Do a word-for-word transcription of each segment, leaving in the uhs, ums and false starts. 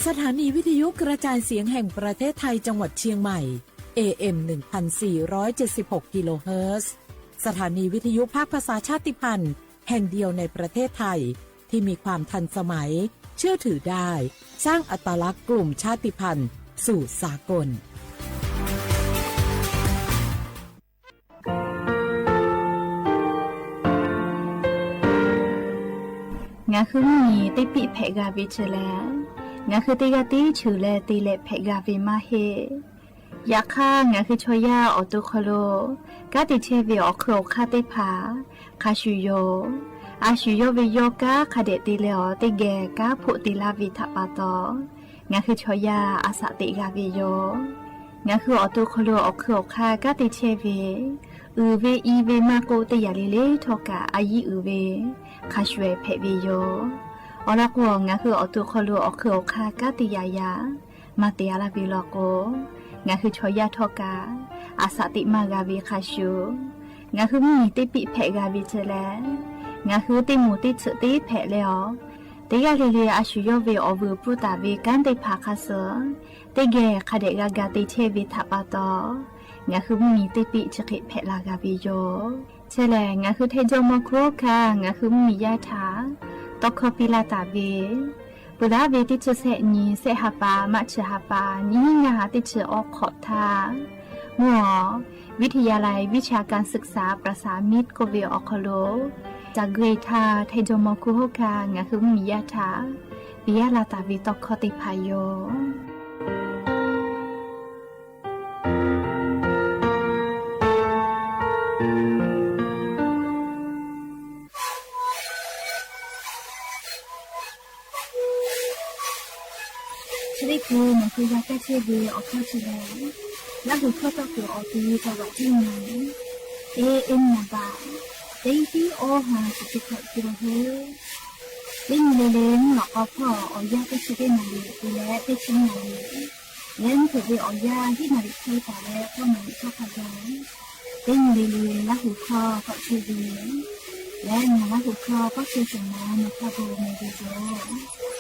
สถานีวิทยุกระจายเสียงแห่งประเทศไทยจังหวัดเชียงใหม่ เอเอ็ม หนึ่งพันสี่ร้อยเจ็ดสิบหก กิโลเฮิรตซ์ สถานีวิทยุภาคภาษาชาติพันธุ์แห่งเดียวในประเทศไทย ที่มีความทันสมัย เชื่อถือได้ สร้างอัตลักษณ์กลุ่มชาติพันธุ์สู่สากล ငါဃုမုၢ်နံၤ တ့ပံၣ်ဖဲးဂၤဝ့ၤစၢၤလဲၣ်. ငါဃုတ့ဂၤတ့ဆၢၣ်လၢတ့လဲၤဖဲးဂၤဝ့ၤမးဟ့ၣ်. ယခါ ငါဃုဆီယၢ်အီၣ်တိခီလိာ် ကါတ့ထဲဝ့ၤအီၣ်ခုၣ်အီၣ်ခါသ့ၣ်တဖၣ် ခါဆူၣ်ယိာ်. အါဆူၣ်ယိာ်ဝ့ၤယိာ် ကါခါဒဲးတ့လဲၤအီၤ တ့ဂဲၤကါဖိးတ့လၢဝ့ၤထးပာ်တီၤ ငါဃုဆီယၢ်အသးတ့ဂၤဝ့ၤယိာ်. ငါဃုအီၣ်တိခီလိာ် အီၣ်ခုၣ်အီၣ်ခါ ကါတ့ထဲဝ့ၤ အုၣ်ဝ့ၤအံၤဝ့ၤမးကိးတ့ယၤလံလ့ထီၣ်ကး အယံၤအုၣ်ဝ့ၤ ခါဆူၣ်ဖဲးဝ့ၤယိာ်. အီၤလီၤကိး ငါဃုအီၣ်တိခီလိာ် အီၣ်ခုၣ်အီၣ်ခါ ကါတ့ယၤယၤ မၤတ့အါလၢဝ့ၤလီၤကိး ငါဃုဆီယၢ်ထီၣ်ကး အသးတ့မးဂၤဝ့ၤခါဆူၣ်. ငါဃုမုၢ်နံၤ တ့ပံၣ်ဖဲးဂၤဝ့ၤစၢၤလဲၣ်. ငါဃုတ့မိၢ်တ့ဆၢၣ်တ့ဖဲးလဲအီၤ တ့ဂၤလၢာ်လၢာ် အါဆူၣ်ယိာ်ဝ့ၤအီၣ်ဝုၢ်ပူၤတၢ်ဝ့ၤ ကါသ့ၣ်တဖၣ်ခါဆၢၣ် တ့ဂဲၤခါဒဲးဂၤဂၤတ့ထဲဝ့ၤထးပာ်တီၤ ငါဃုမုၢ်နံၤ တ့ပံၣ်ဆၢၣ်ဃ့ဖဲးလၢဂၤဝ့ၤယိာ်. ဆဲလဲၣ် ငါဃုထဲစီၤမီၤခူဟီၣ်ခါ ငါဃုမုၢ်နံၤယါထး တီခီပံလၢတၢ်ဝ့ၤ ပှၤလၢဝ့ၤ တ့ဆၢၣ်ဆဲးနံၤ ဆဲးဟးပာ် မးဆၢၣ်ဟးပာ် နံၣ်ဟံၣ်ငါဟး တ့ဆၢၣ်အီခီၣ်ထါ မုၢ်အီၤ ဝိထယါလံ ဝိဆၣ်ကၣ်သိုၣ်စၣ် ပြၢၣ်သၣ်မံး ကိးဝ့ၤအီၣ်ခီလိာ် တၢ်ဂ့ၢ်ထါ ထဲစီၤမီၤခူဟီၣ်ခါ ငါဃုမုၢ်နံၤယါထး ပံယါလၢတၢ်ဝ့ၤတီခီသ့ၣ်တဖၣ်ယိာ်. ချ့လၢပူၤ မၤဃုာ်ယၤကဲဆ့ဝ့ၤအီၣ်ခီဆူၣ်လဲၣ်. လၢဟူၣ်ခီတီၢ်ကျိၤအီၤ တံၤတၢ်ဝးတံၢ်နၤ เอเอ็ม နံပါတ် တံၤတံၤအီဟး ဆူၣ်ဆူၣ်ခီၣ်ခီၣ်ဟဲ တနံၤလၢ်လၢ် မုၢ်လီၤကီဖီအီၣ်ယၢ်ကဲဆ့ တနံၤလၢ်လၢ် လၢတဆံနံၤလၢ်လၢ် လၢမုၢ်ထီၣ်ဝ့ၤအီၣ်ယၢ် ဟံးနံၤလၢ်လၢ် ဆၢကတီၢ်လၢ ဃိးနံၤလၢ်ဆၢကတီၢ် တနံၤလၢ်လၢ် လၢဟူၣ်ခီတီၢ်ဆ့ဝ့ၤ လၢနံၤလၢ်ဟူၣ်ခီ ပီၣ်ဆ့ၣ်နီၤ နံၤခီဘိမ့ၢ်ဂ့ၤယိာ်.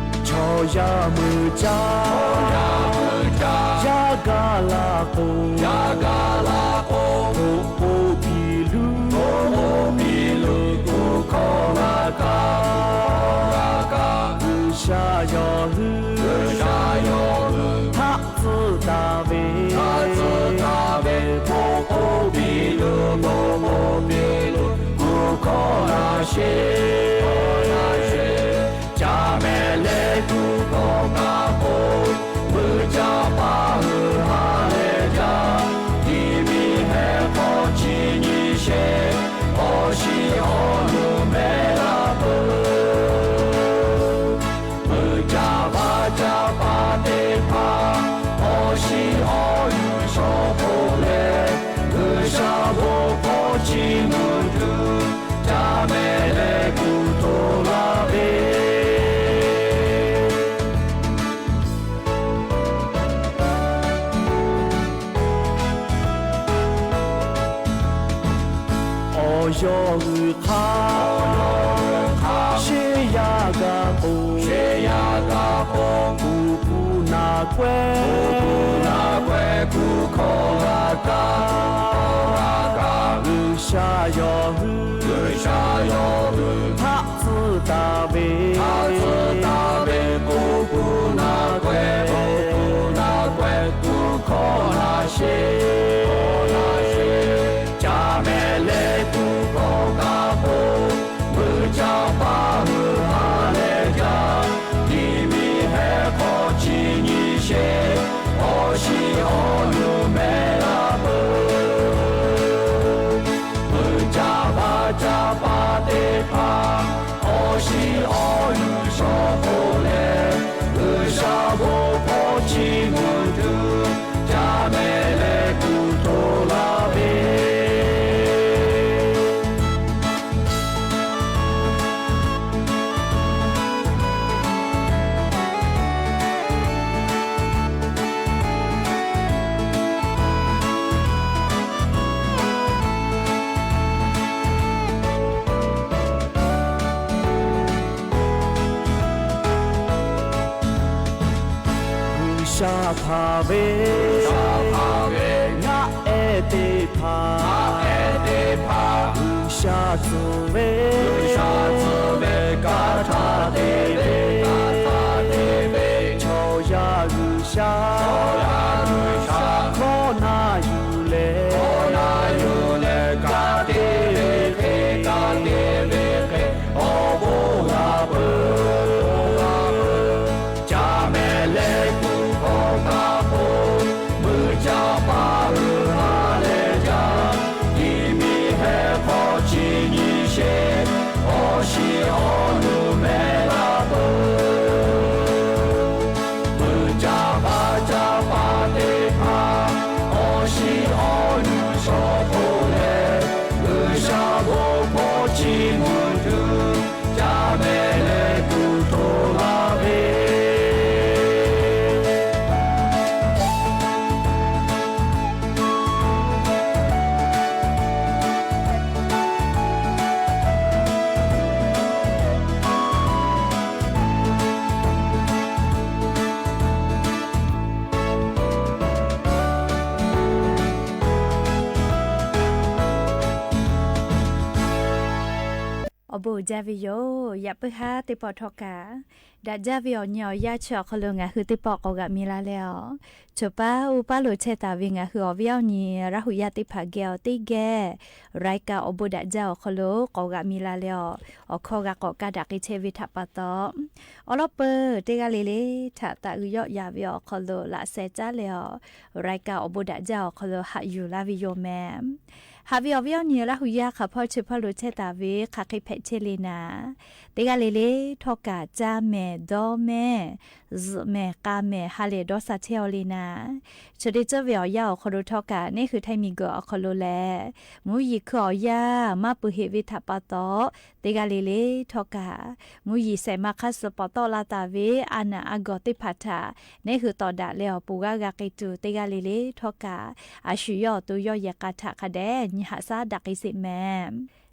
ဆီယၢ်မုၢ်ကၢ် ဆီယၢ်မုၢ်ကၢ် ယါကလးကိ ယါကလးကိ ကိးအိၣ်ဘံလူ ကိးအိၣ်ဘံလူ ကိးခီၣ်ဂၤကါ ဂၤကါ ဂုၢ်စၢ်ယွၤဟု ဂုၢ်စၢ်ယွၤဟု ထး သုတၢ်ဝ့ၤ ထးသုတၢ်ဝ့ၤ ကိးအိၣ်ဘံလူ ကိးအိၣ်ဘံလူ ကိးခီၣ်နၢ်ရှ့ ခီၣ်နၢ်ရှ့ ကၢ်မဲာ်လဲၤ ကိးခီၣ်ကးကိး မုၢ်ကၢ်ပၢ်ဟုဟးလဲၤကၢ် ဒ်မံၤဟဲခီၣ်ဆံနံၤရှဲ အီၣ်ဆံးအီနုၢ်မဲလၢပၢၢ် မုၢ်ကၢ်ဘါကၢ်ပၢ်သ့ၣ်တဖၣ် အီၣ်ဆံးအီနုၢ်ဆီဖိလဲၣ် ဂုၢ်စၢ်ဘိၣ်ခီၣ်ဆံမုၢ်တုၤ ကၢ်မဲာ်လဲၤကူၣ်သိလၢဝ့ၤ အီၣ်ယီၢ်ဂုၢ်ခါ အီၣ်ယီၢ်ဂုၢ်ခါ ရှ့ယါကၤပိာ် ရှ့ယါကၤပိာ် ကူၣ်ပူၤနၢ်ကွဲ ကူၣ်ပူၤနၢ်ကွဲ ကူၣ်ခီၣ်ဂၤကါ ကူၣ်ခီၣ်ဂၤကါ ဂုၢ်စၢ်ယွၤဟု ဂုၢ်စၢ်ယွၤဟု ထးသုတၢ်ဝ့ၤ ထးသုတၢ်ဝ့ၤ ကူၣ်ပူၤနၢ်ကွဲ ကူၣ်ပူၤနၢ်ကွဲ ကူၣ်ခီၣ်နၢ်ရှ့ ခီၣ်နၢ်ရှ့ ကၢ်မဲာ်လဲၤ ကူၣ်ခီၣ်ကးပိာ် မုၢ်ကၢ်ပၢ်ဟုဟးလဲၤကၢ် ဒ်မံၤဟဲခီၣ်ဆံနံၤရှဲ အီၣ်ဆံးအီနုၢ်မဲလၢပၢၢ် ဝေး ဂုၢ်ရှောင်သးဝေး ငါအဲၣ်သ့ၣ်တဖၣ် ငါအဲၣ်သ့ၣ်တဖၣ် ဂုၢ်ရှောင်သးဝေး ဂုၢ်ရှောင်သးဝေး ကထါတ့ဝေး ကထါတ့ဝေး စီၤယၤဂုၢ်ရှၣ် စီၤယၤဂုၢ်ရှၣ် ခီနၢ်ယူၤလဲၣ် ခီနၢ်ယူၤလဲၣ် ကတ့ဝေးဃ့ ကတ့ဝေးဃ့ အိၣ်ဘိးဂၤပၢၤ အိၣ်ဘိးဂၤပၢၤ ကၠၢမဲာ်လဲၤကူၣ်ခီၣ်ကဖိ မုၢ်ကၠၢ်ပာ်အုးဟါလဲၣ်ကၠၢ ဒ်မံၤဟဲခီၣ်ဆံနံၤဆ့ အီၣ်ဆံအီၣ်နုာ်မဲလၢပၢၤ မုၢ်ကၠၢ်ဘါကၠၢ်ပာ်သ့ၣ်တဖၣ် အီၣ်ဆံအီၣ်နုာ်ဆီၣ်ဖိလဲၣ် ဂုၢ်ရှၣ်ဘိဖီဆံမုၢ်တုၤ ကၠၢမဲာ်လဲၤကူၣ်ထိၣ်လၢအဂ့ၤ အိၣ်ဘိးဒၣ်ဝဲယိာ် ယပုၢ်ဟါသ့ၣ်ပီၣ်ထီၣ်ကး ဒၣ်ဒၣ်ဝဲအီၤနံၤအီၤယါဆၢအီၤခီလိာ် ငါဟုသ့ၣ်ပီၣ်ကိးဂၤမံၤလၢ်လဲၣ်အီၤ ဆိပာ်အူပာ်လိာ်ဆဲးသးဝံၤ ငါဟုအီၤဝဲအီၤနံၤ လၢဟူးယါသ့ၣ်တဖၣ်ဂဲၤအီၤတ့ၢ်ဂဲၤ ရၢၢ်ကၢ်အိၣ်ဘိးဒၣ်ဒၣ်အီၤခီလိာ် ကိးဂၤမံၤလၢ်လဲၣ်အီၤ အခီဂၤကိးကါဒၣ်က့ၤဆဲးဝဲထးပာ်သီ အီလီၢ်ပၢၢ်တ့ၢ်ဂၤလံၤလံၤ ထးသးအုးယီၣ်ယၤဝဲအီၤခီလိာ် လၢအစဲးကၠၢ်လဲၣ်အီၤ ရၢၢ်ကၢ်အိၣ်ဘိးဒၣ်ဒၣ်အီၤခီလိာ် ဟးယူၤလၢ်ဝဲယိာ်မဲ ဟးဝဲအီၤဝဲအီၤနံၤ လၢဟူးယါခါဖီၣ်ဆၢဖီၣ်လိာ်ဆဲးသးဝံၤ ခးဃ့ဖဲးဆဲးလံနၤ တ့ၢ်ဂၤလံၤလံၤ ထီၣ်ကး ကၠၢ်မဲာ် ဒီမဲာ် စးမဲာ် ကးမဲာ် ဟးလဲၤဒီးစးထဲအီၤလံနၤ ဆၢဒ့ၣ်စၢၢ်ဝဲအီၤယါအီၤခီလိာ်ထီၣ်ကး န့ၢ်ဃုာ်ထဲမံၤကၢၤအီၤခီလိာ်လဲၣ် မူယံၤခုၣ်အီၤယါ မၢ်ပၢၢ်ဟ့ၣ်ဝဲထးပာ်သီ တ့ၢ်ဂၤလံၤလံၤ ထီၣ်ကး မူယံၤစဲးမၤခါစၢၤပီးတီၣ်လၢ်သးဝံၤ အါနၢ်အါဂီၤသ့ၣ်တဖၣ်ထး န့ၢ်ဃုာ်သီၣ်ဒၣ်လဲာ်အီၤ ပူၤဂၤဂၤက့ၤတုၤ တ့ၢ်ဂၤလံၤလံၤ ထီၣ်ကး အဆူၣ်ယီၣ်အသိယီၣ်ယဲၢ်ကးထးခါဒဲး နံၤဟးစၢ်ဒၣ်က့ၤစ့းမဲ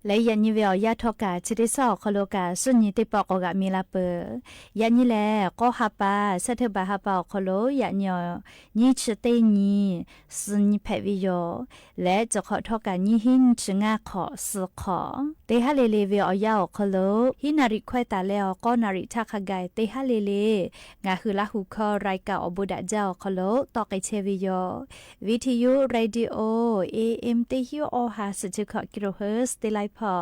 လၢယၤနံၤဝဲအီၤယါထီၣ်ကး ဆၢဒ့ၣ်စၢၢ်အီၤခီလိာ်ကး စူၣ်နံၤသ့ၣ်ပီၣ်ကိးဂၤမံၤလၢ်ပၢၢ် ယၤနံၤလဲၣ် ကီၢ်ဟါပာ် စဲးထၢၣ်ဘၣ်ဟါပာ်အီၤခီလိာ် ယၤနံၤအီၤ နံၣ်ဆံသ့ၣ်နံၤ စံနံၤဖဲးဝံၤယိာ် လၢတခီထီၣ်ကး နံၣ်ဟံၣ်နံၣ်ဆံငါခီ စံခီ တ့ၢ်ဟးလံၤလံၤဝဲအီၤယါအီၤခီလိာ် ဟံးနၣ်ရံၣ်ခွဲးသးလဲအီၤ ကီနၣ်ရံၣ်ထးခါဂၤ တ့ၢ်ဟးလံၤလံၤ ငါဟုးလၢဟူးခီ ရၢၢ်ကၢ်အိၣ်ဘိးဒၣ်ဒၣ်အီၤခီလိာ် တီၣ်က့ၤဆဲးဝံၤယိာ် ဝံထယု ရေဒီယို အ့ဢ့မ် သ့ၣ်ဟံၣ်အီဟး စူးဆူၣ်ခီၣ်ကံရိၣ်ဟၢၣ် သ့ၣ်လၢဖီ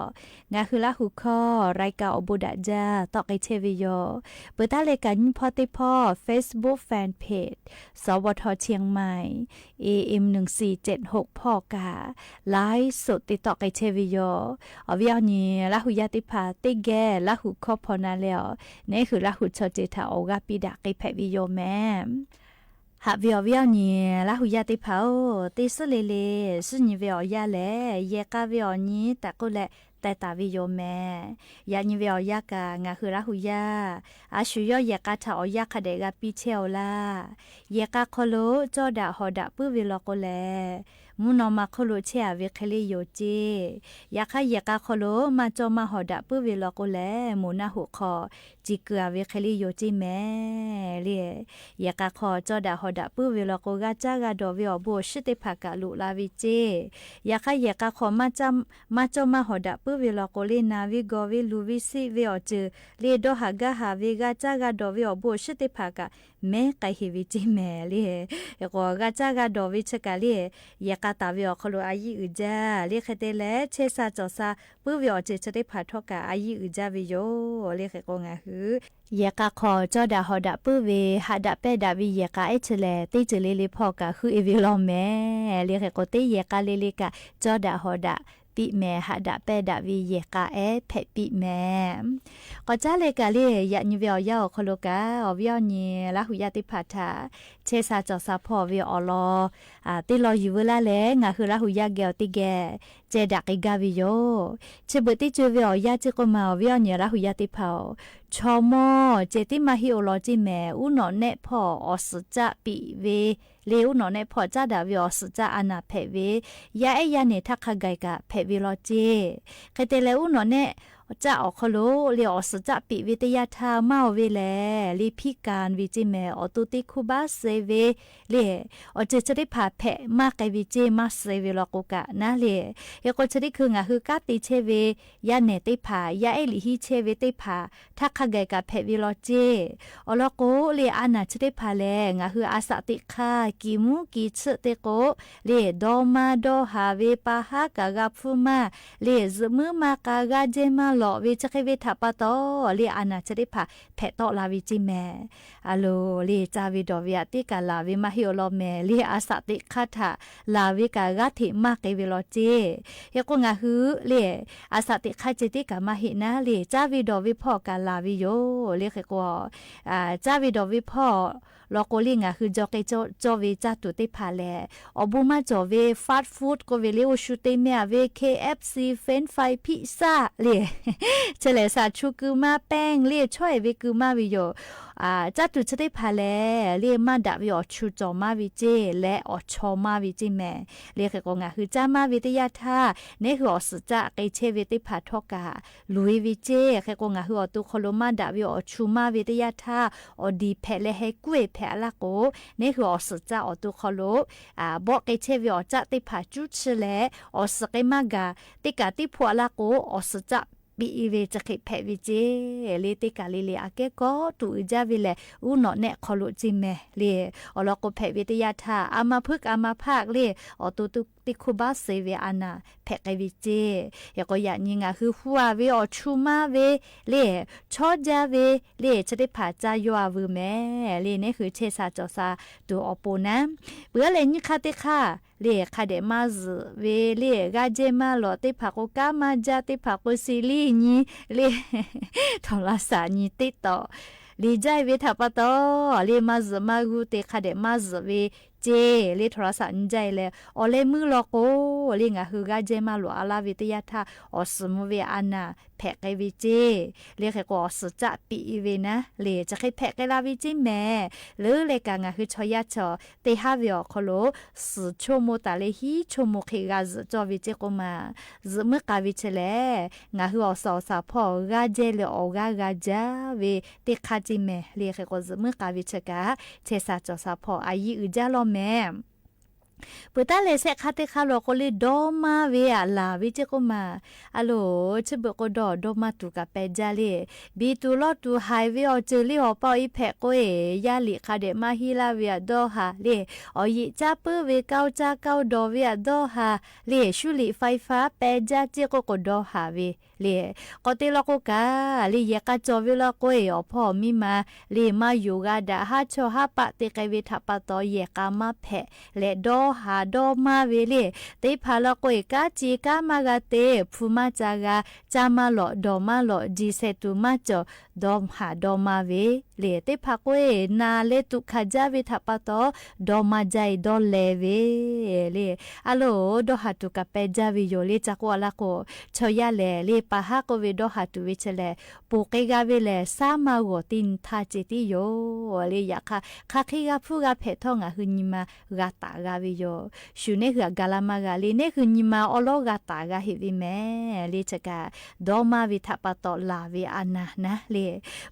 ငါဟုးလၢဟူးခီ ရၢၢ်ကၢ်အိၣ်ဘိးဒၣ်ဒၣ် တီၣ်က့ၤဆဲးဝံၤယိာ် ပၢတၢ်လဲၤကးနံၣ်ဖီသ့ၣ်ဖီ Facebook Fan Page สวท.เชียงใหม่ เอเอ็ม หนึ่งสี่เจ็ดหก ဖီၣ်ကး ไลฟ์สด သ့ၣ်တီၣ်က့ၤဆဲးဝံၤယိာ် အီၤဝဲအီၤနံၤ လၢဟူးယါသ့ၣ်တဖၣ် သ့ၣ်ဂဲၤ လၢဟူးခီဖီနၤလဲၣ်အီၤ န့ၢ်ဃုာ်လၢဟူးဆီၣ်တ့ၢ်ထးအီၤဂၤပံးဒၣ်က့ၤဖဲးဝံၤယိာ်မဲ ဟးဝဲအီၤဝဲအီၤနံၤ လၢဟူးယါသ့ၣ်တဖၣ်ဧၢ သ့ၣ်စူၣ်လံၤလံၤ စူၣ်နံၤဝဲအီၤယါလဲၣ် ယဲၢ်ကးဝဲအီၤနံၤ တၢ်ကိၣ်လဲၣ် တဲတၢ်ဝံၤယိာ်မဲ ယၤနံၤဝဲအီၤယါကး ငါဟုးလၢဟူးယါ အဆူၣ်ယီၣ်ယဲၢ်ကးထးအီၤယါခါဒဲး ဂၤပံးဆဲးအီၤလၢ် ယဲၢ်ကးခီလိာ် ကၠီဒၣ်ဟီၣ်ဒၣ်ပုၢ်ဝဲၤလီၤကိးလဲၣ် မူနီၢ်မၤခိၣ်လိာ်ဆဲးအဝဲချ့လံယိာ်က့ၢ် ယခါယဲၢ်ကးခီလိာ် မၤကၠီမၤဟီၣ်ဒၣ်ပုၢ်ဝဲၤလီၤကိးလဲၣ် မိၢ်နၢ်ဟူးခီ စံးကုၢ်အဝဲချ့လံယိာ်က့ၢ်မဲ လံ ယဲၢ်ကးခီ ကၠီဒၣ်ဟီၣ်ဒၣ်ပုၢ်ဝဲၤလီၤကိး ဂၤကၠါဂၤဒီးဝဲအီၤဘိ အဆူၣ်သ့ၣ်တဖၣ်ကးလိာ်လၢ်ဝဲက့ၢ် ယခါယဲၢ်ကးခီ မၤကၠီမၤဟီၣ်ဒၣ်ပုၢ်ဝဲၤလီၤကိးလံ နၤဝဲဂီၤဝဲလူၤဝဲစံးဝဲအီၤစၢၤ လံ ဒီးဟးဂၤဟးဝဲ ဂၤကၠါဂၤဒီးဝဲအီၤဘိ အဆူၣ်သ့ၣ်တဖၣ်ကး မဲာ်ကဟ့ၣ်ဝဲက့ၢ်မဲာ်လံ ယဲၢ်ကး ဂၤကၠါဂၤဒီးဝဲဆၢကးလံ ယဲၢ်ကးတၢ်ဝဲအီၤခီလိာ် အယံၣ်အုၣ်ကၠၢ် လံဃဲတဲလဲၣ် ဆဲးစၢ်ကၠီၣ်စၢ် ပုၢ်ဝဲအီၤစၢၤ ဆူၣ်သ့ၣ်တဖၣ်ထီၣ်ကး အယံၣ်အုၣ်ကၠၢ်ဝဲယိာ် လံဃဲကီး ငါဟုး ယဲၢ်ကးခီ ကၠီဒၣ်ဟီၣ်ဒၣ်ပုၢ်ဝဲၤ ဟးဒၣ်ပဲာ်ဒၣ်ဝဲယဲၢ်ကးအဲၣ်ဆၢလဲၣ် သ့ၣ်စူၣ်လံၤလံၤဖီၣ်ကး ဃုအ့ၣ်ဝဲလီၤမဲာ် လံဃဲကီး သ့ၣ်ယဲၢ်ကးလံၤလံၤကး ကၠီဒၣ်ဟီၣ်ဒၣ်ပံးမဲာ် ဟးဒၣ်ပဲာ်ဒၣ်ဝဲယဲၢ်ကးအဲၣ်ဖဲးပံးမဲာ် ကီၢ်ကၠၢ်လဲၤကးလံ ယၤနံၤဝဲအီၤယါအီၤခီလိာ်ကး အီၤဝဲအီၤနံၤ လၢဟူးယါသ့ၣ်တဖၣ်ထး ဆဲးစၢ်ကၠီၣ်စၢ်ဖီၣ်ဝဲအီၤလီၤ သ့ၣ်လီၤယုၢ်ဝဲလၢ်လဲၣ် ငါဟုးလၢဟူးယါဂဲၤအီၤသ့ၣ်ဂဲၤ ကဲဒၣ်က့ၤဂၤဝဲယိာ် ဆ့ဘၢၣ်သ့ၣ်စူၣ်ဝဲအီၤယါစ့ၢ်ကီးမး အီၤဝဲအီၤနံၤလၢဟူးယါသ့ၣ်တဖၣ်အီၤ ဆီမီၢ် ကဲသ့ၣ်မါဟံၣ်အိၣ်လီၤက့ၢ်မဲာ် အူနီၢ်နဲၣ်ဖီၣ်အီၣ်စၢၤကၠၣ်ပံးဝဲ လံ အူနီၢ်နဲၣ်ဖီၣ်ကၠၣ်ဒၣ်ဝဲအီၣ်စၢၤကၠၣ်အနၢ်ဖဲးဝဲ ယါအဲၣ်ယါန့ၣ်ထးခါဂၤကးဖဲးဝဲလီၤက့ၢ် ဃဲတဲလဲၣ် အူနီၢ်နဲၣ် ကြားအော်ခီလိာ် လၢအီၤစ့ၢ်ကီးပံးဝဲတယၢ်ထၢၣ် မၢ်အီၤဝဲလဲၣ် လၢဖံးကၢၼ်ဝဲကၠ့မဲာ် အီၤတိသ့ၣ်ခိၣ်ဘၣ်စ့ဝဲ လၢ အီၤစ့ၢ်ကီးသ့ၣ်တဖၣ်ဖဲးမၢ်ကဲဝဲကၠ့ မၢ်စ့ဝဲလီၤကိးကးနၤလၢ ယကိးဆၢထံခု ငါဟုကးတ့ဆဲဝဲ ယၢ်နဲၣ်သ့ၣ်တဖၣ် ယၢ်အဲၣ်လံဟံးဆဲဝဲသ့ၣ်တဖၣ် ထးခါဂဲၤကးဖဲးဝဲလီၤကၠ့ အီၤလီၤကိးလၢအနၢ်ဆၢသ့ၣ်တဖၣ်လဲၣ် ငါဟုအစးသ့ၣ်ခါ ကံၢ်မူကံၢ်ဆၢသ့ၣ်ကိး လၢဒီမါဒီဟးဝဲ ပာ်ဟးကဂၤဖုမၢ် လၢယမုၢ်မၤကၤ ဂၤကၠ့မၢ်လီၤဝဲ စ့ၢ်ကီးဝဲထးပာ်တီ လၢအနၢ်ဆၢသ့ၣ်တဖၣ် ဖဲးတီလၢ်ဝဲကၠ့မဲာ် အလိၤ လၢကၠၢ်ဝဲဒီးဝဲအတ့ၢ်ကးလၢ်ဝဲ မၢ်ဟ့ၣ်အီၤလီၤမဲာ် လၢအစးသ့ၣ်ခါထး လၢ်ဝဲကး ဂၤထဲးမၢ်ကဲဝဲလီၤကၠ့ ယကိးငါဟု လၢ အစးသ့ၣ်ခါကၠ့တ့ၢ်ကးမၢ်ဟ့ၣ်နၤလၢ ကၠၢ်ဝဲဒီးဝဲဖီၣ်ကးလၢ်ဝဲယိၤ လၢဃဲကိး ကၠၢ်ဝဲဒီးဝဲဖီၣ် လီၤကိးလၢ ငါဟုကၠီကဲကၠီ ကၠီဝဲကၠၢ်တူာ်သ့ၣ်တဖၣ်လဲၣ် အီၤဘိမၢ်ကၠီဝဲ fast food ကိးဝဲလၢအိၣ်ဆူၣ်တ့ၢ်မဲာ်ဝဲ KFC French fry pizza လၢ ဆဲးလဲၣ် စးဆူကုမၢ်ပဲၣ် လၢဆီၣ်အဲၣ်ဝဲကုမၢ်ဝဲယိၤ ကၠၢ်တူာ်ဆၢသ့ၣ်တဖၣ်လဲၣ် လၢမၢ်ဒၣ်ဝဲအီၤဆူၣ်ကၠီမၢ်ဝဲကၠ့ လၢအီၤဆီမၢ်ဝဲကၠ့မဲာ် လၢဃဲကိး ငါဟုကၠၢ်မၢ်ဝဲတယၢ်ထၢၣ် နဲဟုအီၤစ့ၢ်ကီးကဲဆဲဝဲသ့ၣ်တဖၣ်ထီၣ်ကး လူၤဝဲကၠ့ ဃဲကိး ငါဟုအီၤတိခိၣ်လိာ်မၢ်ဒၣ်ဝဲအီၤဆူၣ်မၢ်ဝဲတယၢ်ထၢၣ် အီၤဒံးဖဲးလၢဟဲကွဲးဖဲးအလၢ်ကိး နဲဟုအီၤစ့ၢ်ကီးအီၤတိခိၣ်လိာ် ဘီကဲဆဲဝဲအီၤကၠၢ်သ့ၣ်တဖၣ်ကူၣ်ဆၢလဲၣ် အီၤစ့ၢ်ကီးမၢ်ဂၤ သ့ၣ်ကးသ့ၣ်ဖိအလၢ်ကိး အီၤစ့ၢ်ကီးပံးဝဲ စ့ၢ်ကီးဖဲးဝဲကၠ့ လၢသ့ၣ်ကးလံလံ အကဲကီးတူာ်အုးကၠၢ်ဝဲလဲၣ် အူနီၢ်နဲၣ်ခီလိာ်ကၠ့မဲာ် လၢ အီၤလီၤကိးဖဲးဝဲတယၢ်ထၢၣ် အမၤဖုၣ်ကမၤဖးလၢ အီၤတိသ့ၣ်ခိၣ်ဘၣ်စ့ဝဲအနၢ် ဖဲးကဲဝဲကၠ့ ယကိးယၤနံၤ ငါဟုဟူးဝးဝဲအီၤဆူၣ်မၢ်ဝဲ လၢ ဆီၣ်ကၠၢ်ဝဲ လၢ ဆၢသ့ၣ်တဖၣ်ကၠၢ်ယွၤအဝဲမဲာ် လၢနဲဟုဆဲးစးကၠီၤစးတူာ်အီၤပိာ်နၤ ပှၤလဲၤနံၣ်ခါသ့ၣ်တခါ လၢခါဒဲးမၤစၢၤဝဲ လၢဂၤကၠ့မၢ်လီၤသ့ၣ်တဖၣ်ကိး ကါမၤကၠၢ်သ့ၣ်တဖၣ်ကိး စံးလံနံၤ လၢ ထီၣ်ရၤစးနံၤ TikTok လံကၠၢ်ဝဲထးပာ်တီ လၢမၤစၢၤမၤဂုာ်သ့ၣ် ခါဒဲးမၤစၢၤဝဲကၠ့ လၢထီၣ်ရၤစးနံၤကၠၢ်လဲၣ် အီၤလဲၤမုၢ်လီၤကိး လၢငါဟုဂၤကၠ့မၢ်လီၤအလၢ်ဝဲတယၢ်ထၢၣ် အီၤစၢမူဝဲအနၢ် ဖဲးကဲဝဲကၠ့ လၢဃဲကိးအီၤစ့ၢ်ကီးပံးဝဲနၤ လၢ စ့ၢ်ကီးဖဲးကဲလၢ်ဝဲကၠ့မဲာ် လၢလဲၤကး ငါဟုဆီယၢ်ဆီၣ် သ့ဟးဝဲအီၤခီလိာ် သၢဆိကမိၣ်တၢ်လၢဟံးဆိကမိၣ်ဃ့ဂၤ စၢၢ်ကၠီဝဲကၠ့ကိးမး စၢၢ်မုၢ်ဃာ်ဝဲဆဲးလဲၣ် ငါဟုအီၤစးအီၤစးဖီၣ် ဂၤကၠ့လၢအီၤဂၤဂၤကၠၢ်ဝဲသ့ၣ်ခါကၠ့မဲာ် လၢဃဲကိးစၢၢ်မုၢ်ဃာ်ဝဲဆဲးကး ဆဲးစးကၠီၤစးဖီၣ် အယံာ်အုၣ်ကၠၢ်လီၤမဲာ် ပှၤတၢ်လဲၤဆဲးခါသ့ၣ်တခါလီၤကိးလၢ ဒီမါဝဲအလၢ်ဝဲကၠ့ကိးမး အလိၤ ဆိဘၢၣ်ကိးဒီး ဒီမါတူၢ်ကးပဲာ်ကၠၢ်လံ ဘံတူၢ်လီၤတူၢ်ဟဲဝဲအီၤစၢၤလံ အီၣ်ပီၣ်အံၤဖဲးကိးအံၤ ယၢ်လံာ်ခါဒဲးမၤဟံးလၢ်ဝဲအဒီဟးလံ အီၣ်ယံာ်ကၠၢ်ပၢၢ်ဝဲ ကၠီကၠၢ်ကၠီဒီးဝဲအဒီဟးလံ ဆူလံာ်ဖဲးဖး ပဲာ်ကၠၢ်ကၠ့ကိးကိးဒီဟးဝဲ လံ ကိးတ့ၢ်လီၤကိးကး လံ ယဲၢ်ကးကၠီဝဲလီၤကိးအံၤ အီၣ်ဖီၣ်မံမၤ လံ မၤယိာ်ဂၤဒၣ် ဟးဆီၣ်ဟးပာ်သ့ကဲဝဲထးပာ်တီ ယဲၢ်ကးမၤဖဲး လဲၤဒီဟးဒီမါဝဲလံ သ့ၣ်ဖးလီၤကိးအံၤ ကးစံးကးမါဂၤသ့ ဖုမါစၢ်ဂၤ ကၠၢ်မါလီၤ ဒီမါလီၤ ဒ်ဆဲးတူၤမါကၠီၤ ဒီဟးဒီမါဝဲ လံ သ့ၣ်ဖးကိးအံၤ နၤလၢတူၢ်ခးကၠၢ်ဝဲထးပာ်တီ ဒီမါကၠၢ်အံၤဒီလဲၤဝဲ လံ အလိၤ ဒီဟးတူၢ်ကးပဲာ်ကၠၢ်ဝဲယိာ်လံ ကၠၢ်ကိးအလၢ်ကိး ဆီယၢ်လဲၣ် လံ ပာ်ဟးကိးဝဲဒီဟးတူၢ်ဝဲဆဲးလဲၣ် ပိာ်ကဲဂၤဝဲလဲၣ် စၢ်မၤဂီၤတံၢ်နထါစ့ၢ်တံၢ်ယိာ် လံ ယခါ ခါခံဂၤဖုဂၤဖဲးထီၣ် ငါဟုညီမါ ဂၤတးဂၤဝဲယိာ် ဆူၣ်န့ၣ်ဟုအဂၤလၢ်မါဂၤလံ န့ၣ်ဟုညီမါအီလီၤဂၤတးဂၤဟ့ၣ်ဝဲမဲာ် လံ ဆဲးကး ဒီမါဝဲထးပာ်တီလၢ်ဝဲအနၢ်နၤလံ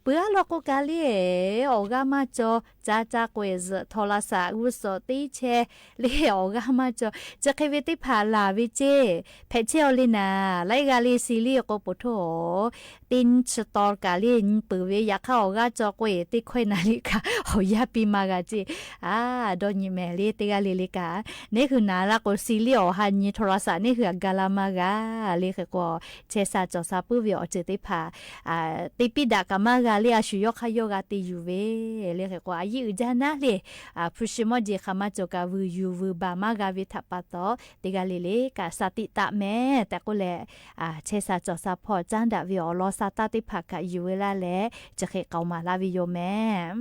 ပှၤလီၤကိးကးလံ အီၣ်ဂၤမါကၠီ ကၠၢ်ကၠၢ်ကွဲးစၢၢ် ထီၣ်ရၤစး ဂုၢ်စီၤတံၢ်ဆဲး လံ အီၣ်ဂၤမါကၠီ စ့ၢ်ကီးဝဲသ့ၣ်ဖးလၢ်ဝဲကၠ့ ဖဲးဆဲးအီၤလံနၤ လၢအဂၤလံ စံးလံအကိးပိာ်ထိၣ် တံၢ်ဆၢတီကးလံ နပုၢ်ဝဲ ယခါအီၣ်ဂၤကၠီကွဲး သ့ၣ်ခွဲးနၤလံကး အီၣ်ယၢ်ပံမါဂၤကၠ့ အါ ဒီးညီမဲာ်လံ တဂၤလံလံကး န့ၣ်ဟုနၤလၢ်ကိး စံးလံအီၣ်ဟးနံၤ ထီၣ်ရၤစး န့ၣ်ဟုအဂၤလၢ်မါဂၤ လံဃဲကိး ဆဲးစးကၠီၤစးပုၢ်ဝဲအီၤစၢၤသ့ၣ်ဖး သ့ၣ်ပံဒၣ်ကးမါဂၤလံ အဆူၣ်ယီၣ်ခါယီၣ်ဂၤတ့ယူၢ်ဝဲ လံဃဲကိး အယံာ်အုၣ်ကၠၢ်နၤလံ ဖုၣ်ၡံမီၣ်ကၠ့ခါမါကၠီၤကး ဝုၢ်ယူၢ်ဝုၢ်ဘၣ်မါဂၤဝဲထးပာ်တီ တဂၤလံလံကး စးသံတးမဲာ် တၢ်ကိးလဲၣ် ဆဲးစးကၠီၤစးဖီၣ် ကၠၢ်ဒၣ်ဝဲအီၤလီၤ စးတၢ်သ့ၣ်ဖးကးယူၢ်ဝဲလၢ်လဲၣ် စ့ၢ်ကီးကိးမးလၢ်ဝဲယိာ်မဲာ်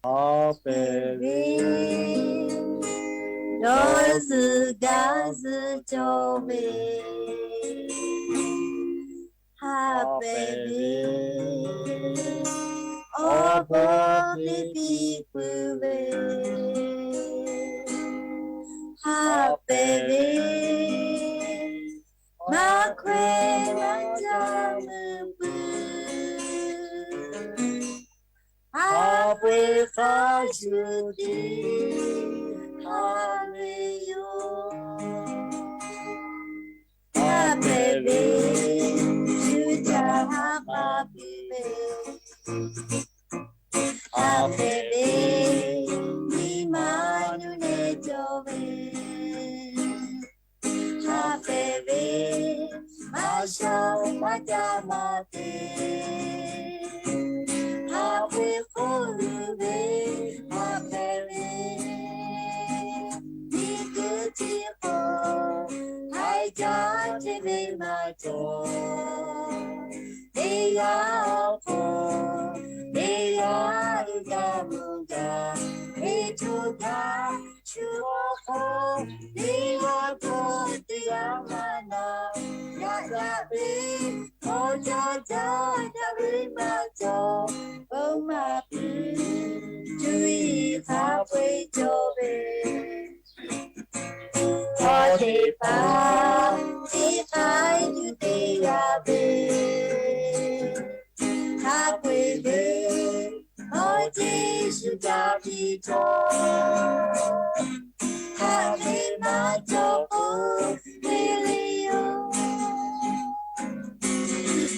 Happy Day，有時間是做咩？Happy Day，哦，不必不必。Happy Day， 嘛快嘛家门不，哈贝哈兄弟，哈没有，哈贝贝，暑假哈巴比贝。哈贝贝，你嘛有那种贝。 哈贝贝，嘛笑嘛家嘛的，哈贝贝，哈贝贝，你个地方，还家这位嘛做，你要过，你要家不家，你就家。 Chuko, ni wa ko ti amana, ya ya bi, o ya ya ya bi ma jo, o ma bi, ju i ka pwe jo be. Ka te pa, ti kai ju te ya be. Ka pwe be. O Jesu Davito, ha me ma toko milio.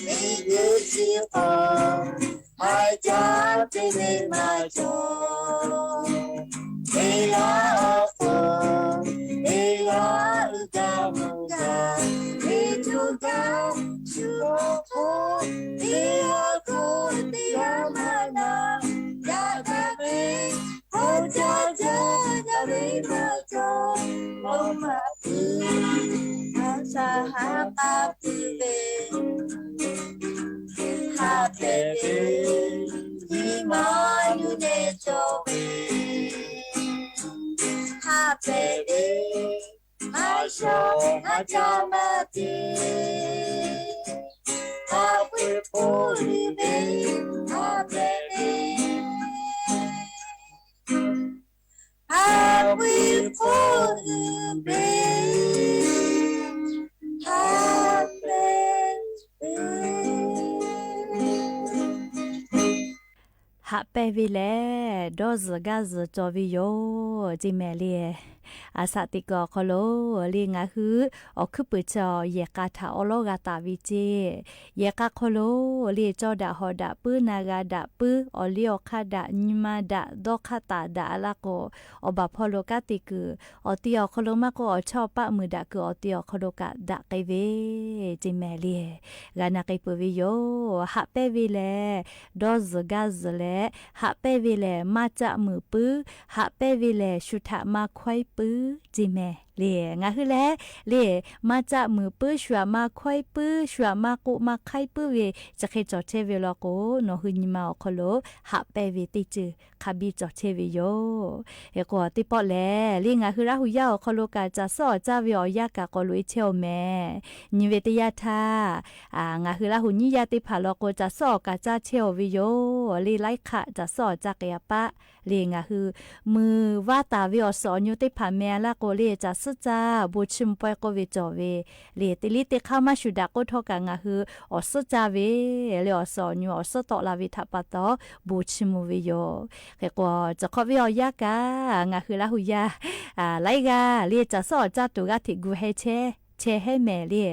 Iguti o, ha ja te me ma to. Ea ofo, ea ugamuga, ituga, Chuko, ea ko te amana, ya ka me, o ya ya ya bi ma jo, o ma bi, a sa ha pa pi be. Ha pe be, i ma nu ne jo be. Ha pe be, ma sho, ma ja ma te. Ha pe poli be, ha pe be, ပဲၣ်ဝ့ၢ်လဲၣ် ဒီးစၢၤဂၢၢ်စၢၤကၠီဝ့ၢ်ယိၤ ကၠ့မဲာ်လံ. အစးတံၢ်ကီးခီလိာ်လံ ငါဟု အိၣ်ခုပၢၢ်ထီၣ် ယဲၢ်ကးထးအီလီဂၤတၢ်ဝံၤကၠ့ ယဲၢ်ကးခီလိာ်လံ ကၠီဒၣ်ဟီၣ်ဒၣ်ပု နၢ်ဂၤဒၣ်ပု အီၣ်လံအီၣ်ခါဒၣ် နံၤမၤဒၣ် ဒီခါတၢ်ဒၣ်အလါကိး အီၣ်ဘၣ်ဖီလိာ်ကါတံၢ်ကုာ် အီၣ်တ့ၢ်အီၣ်ခီလိာ်မးကိး အီၣ်ဆီၣ်ပၣ်မုၢ်ဒၣ်ကုာ် အီၣ်တ့ၢ်အီၣ်ခီလိာ်ကးဒၣ်က့ၤဝ့ၢ် ကၠ့မဲာ်လံ. ဂၤနၢ်က့ၤပၢၢ်ဝ့ၢ်ယိၤ ဟးပဲၣ်ဝ့ၢ်လဲၣ် ဒီးစၢၤဂၢၢ်စၢၤလဲၣ် ဟးပဲၣ်ဝ့ၢ်လဲၣ် မၤကၠၣ်မုၢ်ပု ဟးပဲၣ်ဝ့ၢ်လဲၣ် ဆူၣ်ထးမၤခွဲပု ကၠ့မဲာ်လံ. ငါဟုလဲၣ် လံ မၤကၠၣ်မုၢ်ပု ဆူၣ်ထးမၤခွဲပု ဆူၣ်ထးမၤကိးမၤခွဲပုဝ့ၢ် စးဃ့ကၠီၣ်ထဲဝ့ၢ်လီၤကိး နီၢ်ဟုနံၤမၤအီၣ်ခီလိာ် ဟးပဲၣ်ဝ့ၢ်တ့ၢ်စၢၤ ခးဘံကၠီၣ်ထဲဝ့ၢ်ယိၤ ဟဲကိးတ့ၢ်ပီၣ်လဲၣ် လံ ငါဟုလၢဟူယါအီၣ်ခီလိာ်ကး စးစံၣ်အီၣ်စၢ်ဝ့ၢ်အီၣ်ယါကး ကိးလိာ်အ့ၣ်ထဲအီၣ်မဲာ် နံၤဝ့ၢ်တယါထါ အၣ် ငါဟုလၢဟူနံၣ်ယါတ့ၢ်ဖးလီၤကိး စးစံၣ်အီၣ်ကးစၢ်ထဲအီၣ်ဝ့ၢ်ယိၤ လံ လါခး စးစံၣ်အီၣ်စၢ်က့ၤအပၢ် လံ ငါဟု မုၢ်ဝါတၢ်ဝ့ၢ်အီၣ်စီၤအီၣ်ညိတ့ၢ်ဖးမဲာ်အလါကိး လံ စးစံၣ်စၢ် ဘိၣ်ဆ့မုၢ်ပှဲၤကိးဝ့ၢ်ကၠီၣ်ဝ့ၢ် လံ တ့လံတ့ခါမၤဆူၣ်ဒၣ် ကိးထီၣ်ကး ငါဟု အီၣ်စံၣ်စၢ်ဝ့ၢ် လံ အီၣ်စီၤအီၣ်ညိ အီၣ်စံၣ်တီၣ်လၢဝ့ၢ်ထးပာ်တီၤ ဘိၣ်ဆ့မုၢ်ဝ့ၢ်ယိၤ ဟဲကိး စးခီဝ့ၢ်အီၣ်ယါကး ငါဟုလၢဟူယါ အၣ် လၢအံၤဂၤ လံ စးစံၣ်အီၣ်စၢ်တူၢ်ဂၤထံး ကူဟဲဆဲ ဆဲဟဲမဲာ်လံ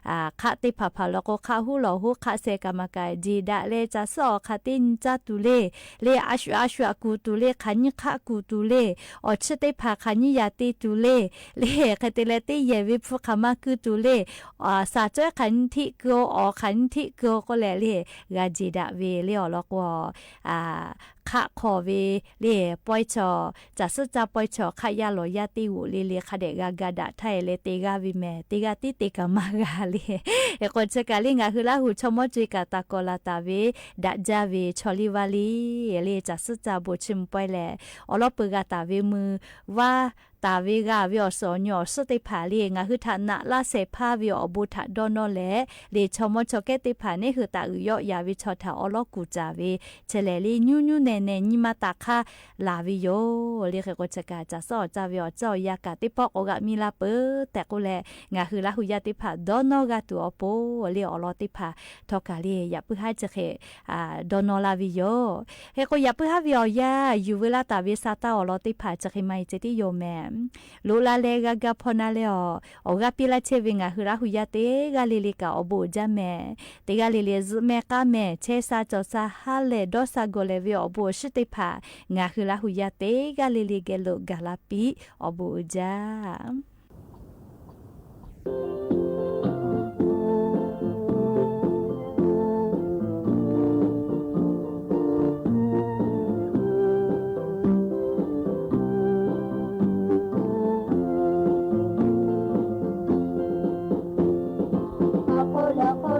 အၣ် ခးတ့ၢ်ဖးဖးလီၤကိး ခးဟူလီၤဟူ ခးစဲးကမၤကၤ ကၠ့ဒၣ်လဲၣ် စးစံၣ်အီၣ်ခးတ့ၢ်နံၣ်စၢ်တူၢ်လံ လံ အါဆှုးအါဆှုးကူၣ်တူၢ်လံ ခးနံၣ်ခးကူၣ်တူၢ်လံ အီၣ်ဆံၣ်တ့ၢ်ဖး ခးနံၣ်ယၤတ့ၢ်တူၢ်လံ လံ ခဲတ့ၢ်လဲၣ်တ့ၢ်ယဲၢ်ဝ့ၢ်ဖု ခးမၤကုၢ်တူၢ်လံ အၣ် စးစံၣ်ခးနံၣ်ထံးကုၢ်အီၣ် ခးနံၣ်ထံးကုၢ်အီၣ်ကိးလဲၣ်လံ ဂၤကၠ့ဒၣ်ဝ့ၢ်လံ အီၣ်လီၤကိး အၣ် ခးခီၣ်ဝ့ၢ်လံ ပှဲၤထီၣ် စးစံၣ်စၢ်ပှဲၤထီၣ် ခးယါလီၤယါတ့ၢ်ဝိၣ်လံလံ ခးဒဲးဂၤဂၤဒၣ် ထါအံၤလၢတ့ၢ်ဂၤဝ့ၢ်မဲာ် တ့ၢ်ဂၤတံၢ်တ့ၢ်ကမၤဂၤလံ ဟဲကိးဆၢကးလံ ငါဟုလၢဟူ ဆီၣ်မီၣ်ကွၢ်ကးတၢ်ကီၢ်လၢ်တၢ်ဝ့ၢ် ဒၣ်ကၠၢ်ဝ့ၢ် ဆီၣ်လံဝါလံ လံ စးစံၣ်စၢ်ဘိၣ်ဆ့မုၢ်ပှဲၤလဲၣ် အီၣ်လီၤပၢၢ်ဂၤတၢ်ဝ့ၢ်မုၢ်ဝါ တၢ်ဝ့ၢ်ဂၤဝ့ၢ်အီၣ်စီၤအီၣ်ညိ အီၣ်စံၣ်တ့ၢ်ဖးလံ ငါဟုထးနးလါစဲးဖးဝ့ၢ်အီၣ်ဘိးထးဒီနီၢ်လဲၣ် လံ ဆီၣ်မီၣ်ဆီၣ်ကဲတ့ၢ်ဖးန့ၣ် ဟုးတၢ်အုၣ်ယီၣ်ယၤဝ့ၢ်ဆီၣ်ထးအီလီၤကူၣ်စၢ်ဝ့ၢ် ဆဲးလဲၣ်လံ ညူညူနဲၣ်နဲၣ် နံၤမၤတၢ်ခါလၢ်ဝ့ၢ်ယိၤ လံ ဟဲကိးဆၢကး စးစံၣ်အီၣ်စၢ်ဝ့ၢ်အီၣ် စံၣ်အီၣ်ယါကး တ့ၢ်ပီၣ်ကိးဂၤမံၤလၢပၢၢ် တဲာ်ကိးလဲၣ် ငါဟုလၢဟူယါတ့ၢ်ဖး ဒီနီၢ်ဂၤတုၤအီၤပိၤ လံ အီၣ်လီၤတ့ၢ်ဖး ထီၣ်ကးလံ ယပုၢ်ဟါစဲးဃဲး အၣ် ဒီနီၢ်လၢဝ့ၢ်ယိၤ ဟဲကိးယပုၢ်ဟါဝ့ၢ်အီၣ်ယါ ယူၢ်ဝဲလၢတၢ်ဝ့ၢ်စးတၢ်အီၣ်လီၤတ့ၢ်ဖး စဲးဃဲးမၤအံၤစ့ၢ်တံၢ်ယိၤမဲာ် လိၣ်လၢလဲၤဂၤဂၤဖီနၤလဲၣ်အီၤ အီၣ်ဂၤပံလၢဆဲးဝ့ၢ် ငါဟုလၢဟူယါတ့ၢ်ဂၤလံလံကး အီၣ်ဘိးအုၣ်ကၠၢ်မဲာ်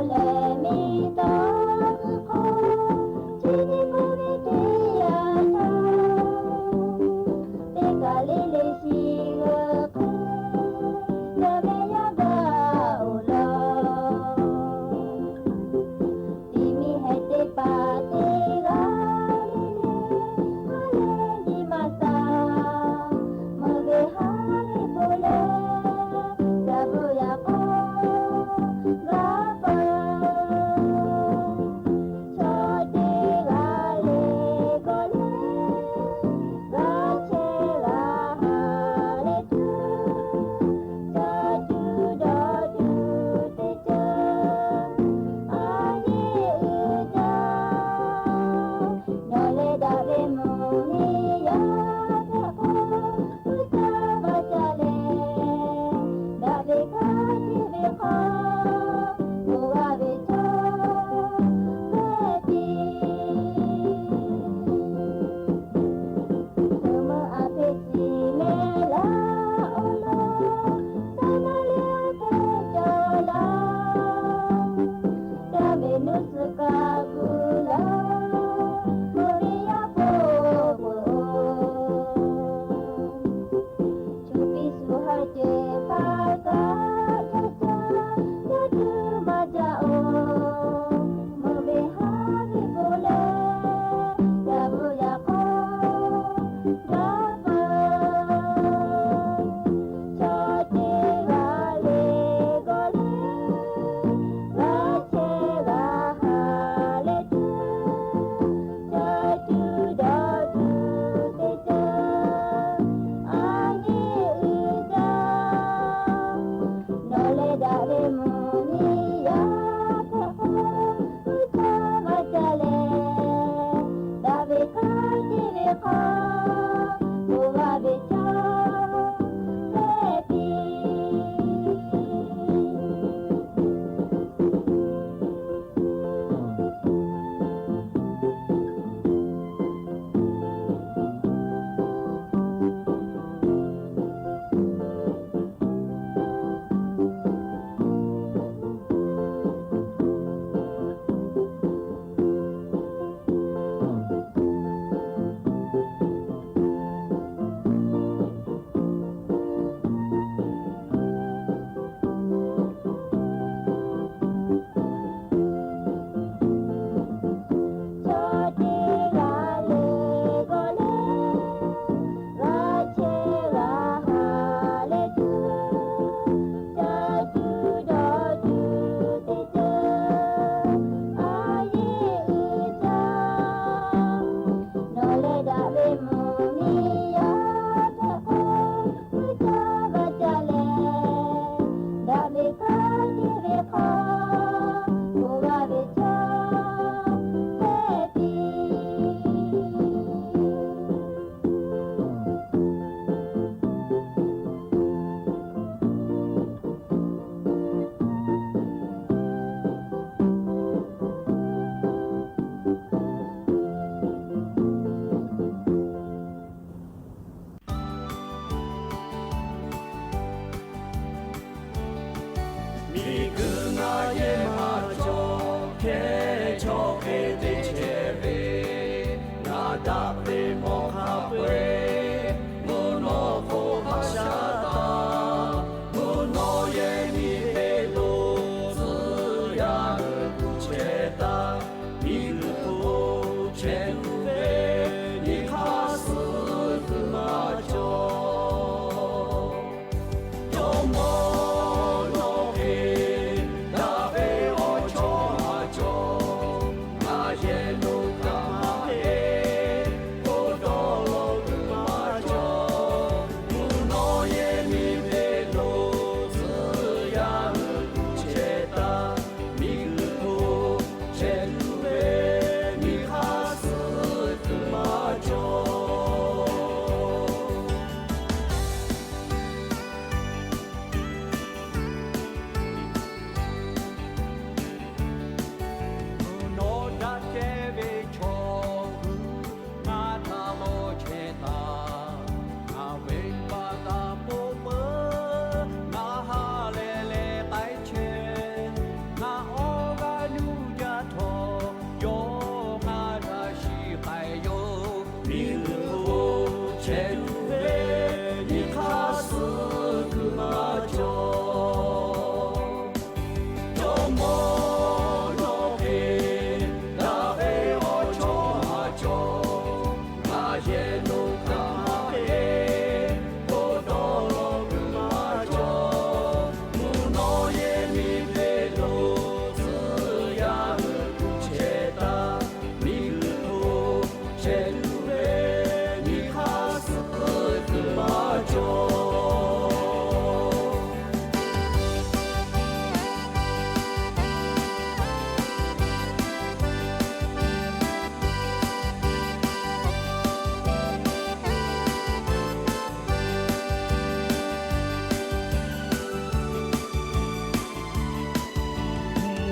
တ့ၢ်ဂၤလံလံ စုမဲာ်ကါမဲာ် ဆဲးစၢ်ကၠီၣ်စၢ် ဟါလဲၢ်ဒီးစၢ်ဂီၤလဲၢ်ဝ့ၢ်အီၣ်ဘိးအုၣ်စံၣ်တ့ၢ်ဖး ငါဟုလၢဟူယါတ့ၢ်ဂၤလံလံ ဂဲၤလိာ်ဂၤလၢပံ အီၣ်ဘိးအုၣ်ကၠၢ်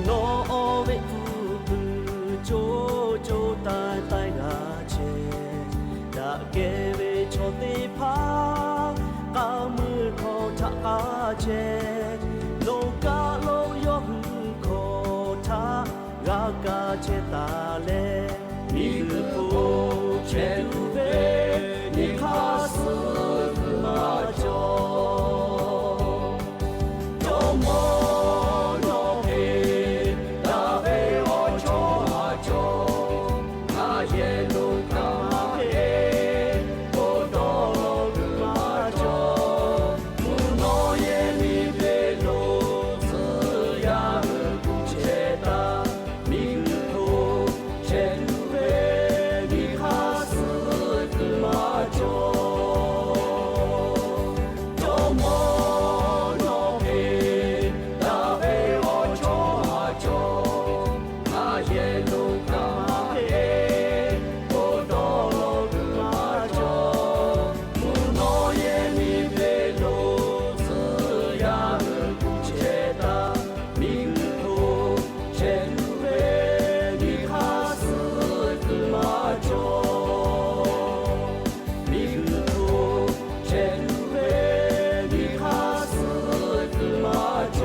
โน โอเว ฟูปือ โจ โจ ตาย ตาย งา เช ดะ เก เว โช ติ ภา กา มือ โค ทะ กา เช โล กา โล ยอ หือ โค ทะ กา กา เช ตา เล มี คือ ภู เช ดู เว มี คา สือ คือ มา โจ โจ โม โน เพ ดา เว โอ โช อา โจ อา เย ลู กา มา เพ โก โด โล คือ มา โจ มู โน เย มี เพ โล สือ ยา หือ ภู เช ตา มี คือ ภู เช ดู เว มี คา สือ คือ มา โจ โจ โม โน เพ ดา เว โอ โช อา โจ อา เย ลู กา มา เพ โก โด โล คือ มา โจ มู โน เย มี เพ โล สือ ยา หือ ภู เช ตา มี คือ ภู เช ดู เว มี คา สือ คือ มา โจ มี คือ ภู เช ดู เว มี คา สือ คือ มา โจ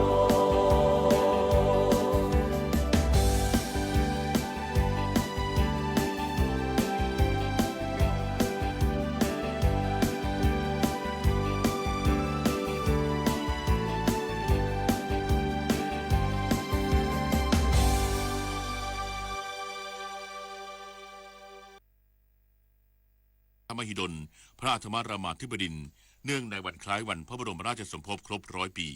มหิดล พระอธรรมรามาธิบดินทร์ เนื่องในวันคล้ายวันพระบรมราชสมภพครบร้อยปี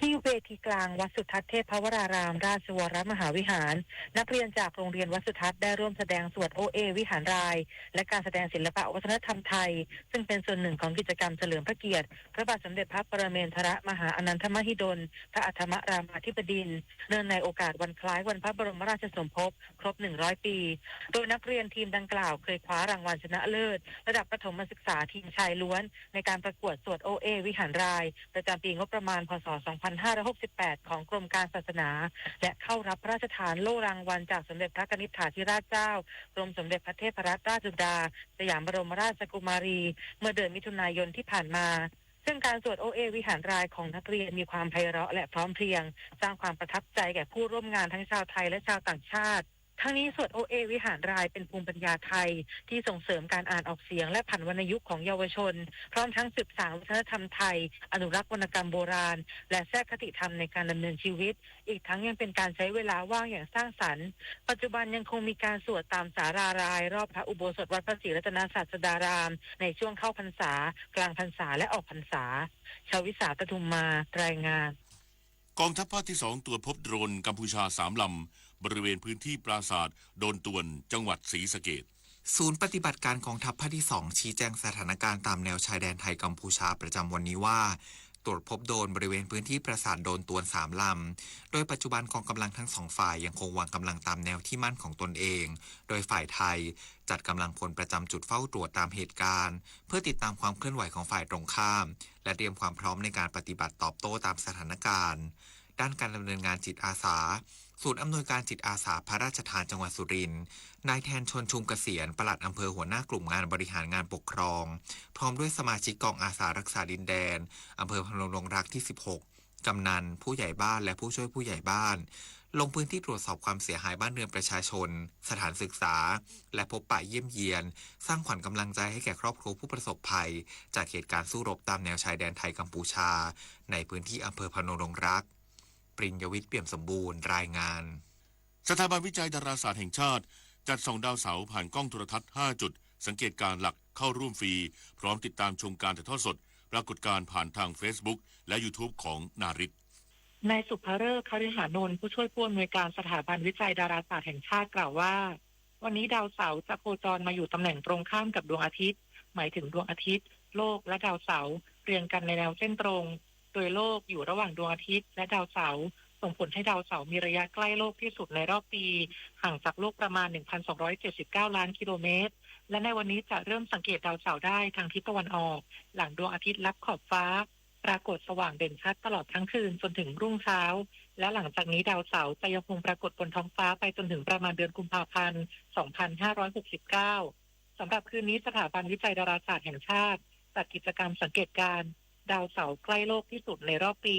ที่เวทีกลางวัดสุทัศน์เทพวรารามราชวรมหาวิหาร นักเรียนจากโรงเรียนวัดสุทัศน์ได้ร่วมแสดงสวดโอเอวิหารราย และการแสดงศิลปะวัฒนธรรมไทย ซึ่งเป็นส่วนหนึ่งของกิจกรรมเฉลิมพระเกียรติพระบาทสมเด็จพระปรเมนทรมหาอนันทมหิดล พระอธรรมรามาธิบดินทร์ เนื่องในโอกาสวันคล้ายวันพระบรมราชสมภพครบหนึ่งร้อยปี โดยนักเรียนทีมดังกล่าวเคยคว้ารางวัลชนะเลิศระดับประถมศึกษาทีมชายล้วน ในการประกวดสวดโอเอวิหารราย ประจำปีงบประมาณ พ.ศ. สองพันห้าร้อยหกสิบแปด ของกรมการศาสนา และเข้ารับพระราชทานโล่รางวัลจากสมเด็จพระกนิษฐาธิราชเจ้า กรมสมเด็จพระเทพรัตนราชสุดา สยามบรมราชกุมารี เมื่อเดือนมิถุนายนที่ผ่านมา ซึ่งการสวดโอเอวิหารรายของนักเรียนมีความไพเราะและพร้อมเพรียง สร้างความประทับใจแก่ผู้ร่วมงานทั้งชาวไทยและชาวต่างชาติ ทั้งนี้สวดโอเอวิหารรายเป็นภูมิปัญญาไทยที่ส่งเสริมการอ่านออกเสียงและผันวรรณยุกต์ของเยาวชน พร้อมทั้งสืบสานวัฒนธรรมไทย อนุรักษ์วรรณกรรมโบราณ และแทรกคติธรรมในการดำเนินชีวิต อีกทั้งยังเป็นการใช้เวลาว่างอย่างสร้างสรรค์ ปัจจุบันยังคงมีการสวดตามศาลารายรอบพระอุโบสถวัดพระศรีรัตนศาสดาราม ในช่วงเข้าพรรษา กลางพรรษา และออกพรรษา ชวิสา ปทุมมา รายงาน กองทัพภาคที่สองตรวจพบโดรนกัมพูชาสามลำ บริเวณพื้นที่ปราสาทโดนตวน จังหวัดศรีสะเกษ ศูนย์ปฏิบัติการกองทัพภาคที่สองชี้แจงสถานการณ์ตามแนวชายแดนไทยกัมพูชาประจำวันนี้ว่า ตรวจพบโดรนบริเวณพื้นที่ปราสาทโดนตวนสามลำ โดยปัจจุบันกองกำลังทั้งสองฝ่ายยังคงวางกำลังตามแนวที่มั่นของตนเอง โดยฝ่ายไทยจัดกำลังพลประจำจุดเฝ้าตรวจตามเหตุการณ์ เพื่อติดตามความเคลื่อนไหวของฝ่ายตรงข้าม และเตรียมความพร้อมในการปฏิบัติตอบโต้ตามสถานการณ์ ด้านการดำเนินงานจิตอาสา ศูนย์อำนวยการจิตอาสาพระราชทานจังหวัดสุรินทร์ นายแทนชนชุมเกษียร ปลัดอำเภอหัวหน้ากลุ่มงานบริหารงานปกครอง พร้อมด้วยสมาชิกกองอาสารักษาดินแดน อำเภอพนมดงรักที่สิบหก กำนัน ผู้ใหญ่บ้าน และผู้ช่วยผู้ใหญ่บ้าน ลงพื้นที่ตรวจสอบความเสียหายบ้านเรือนประชาชน สถานศึกษา และพบปะเยี่ยมเยียน สร้างขวัญกำลังใจให้แก่ครอบครัวผู้ประสบภัย จากเหตุการณ์สู้รบตามแนวชายแดนไทยกัมพูชา ในพื้นที่อำเภอพนมดงรัก ปริญญวิทย์ เปี่ยมสมบูรณ์ รายงาน สถาบันวิจัยดาราศาสตร์แห่งชาติ จัดส่องดาวเสาร์ผ่านกล้องโทรทัศน์ห้าจุด สังเกตการณ์หลักเข้าร่วมฟรี พร้อมติดตามชมการถ่ายทอดสดปรากฏการณ์ผ่านทางเฟซบุ๊กและยูทูบของนาริต นายสุภฤกษ์ คฤหานนท์ ผู้ช่วยผู้อำนวยการสถาบันวิจัยดาราศาสตร์แห่งชาติกล่าวว่า วันนี้ดาวเสาร์จะโคจรมาอยู่ตำแหน่งตรงข้ามกับดวงอาทิตย์ หมายถึงดวงอาทิตย์ โลก และดาวเสาร์เรียงกันในแนวเส้นตรง โดยโลกอยู่ระหว่างดวงอาทิตย์และดาวเสาร์ ส่งผลให้ดาวเสาร์มีระยะใกล้โลกที่สุดในรอบปี ห่างจากโลกประมาณ หนึ่งพันสองร้อยเจ็ดสิบเก้า ล้านกิโลเมตร และในวันนี้จะเริ่มสังเกตดาวเสาร์ได้ทางทิศตะวันออก หลังดวงอาทิตย์ลับขอบฟ้า ปรากฏสว่างเด่นชัดตลอดทั้งคืนจนถึงรุ่งเช้า และหลังจากนี้ดาวเสาร์จะยังคงปรากฏบนท้องฟ้าไปจนถึงประมาณเดือนกุมภาพันธ์ สองพันห้าร้อยหกสิบเก้า สำหรับคืนนี้สถาบันวิจัยดาราศาสตร์แห่งชาติ จัดกิจกรรมสังเกตการณ์ดาวเสาร์ใกล้โลกที่สุดในรอบปี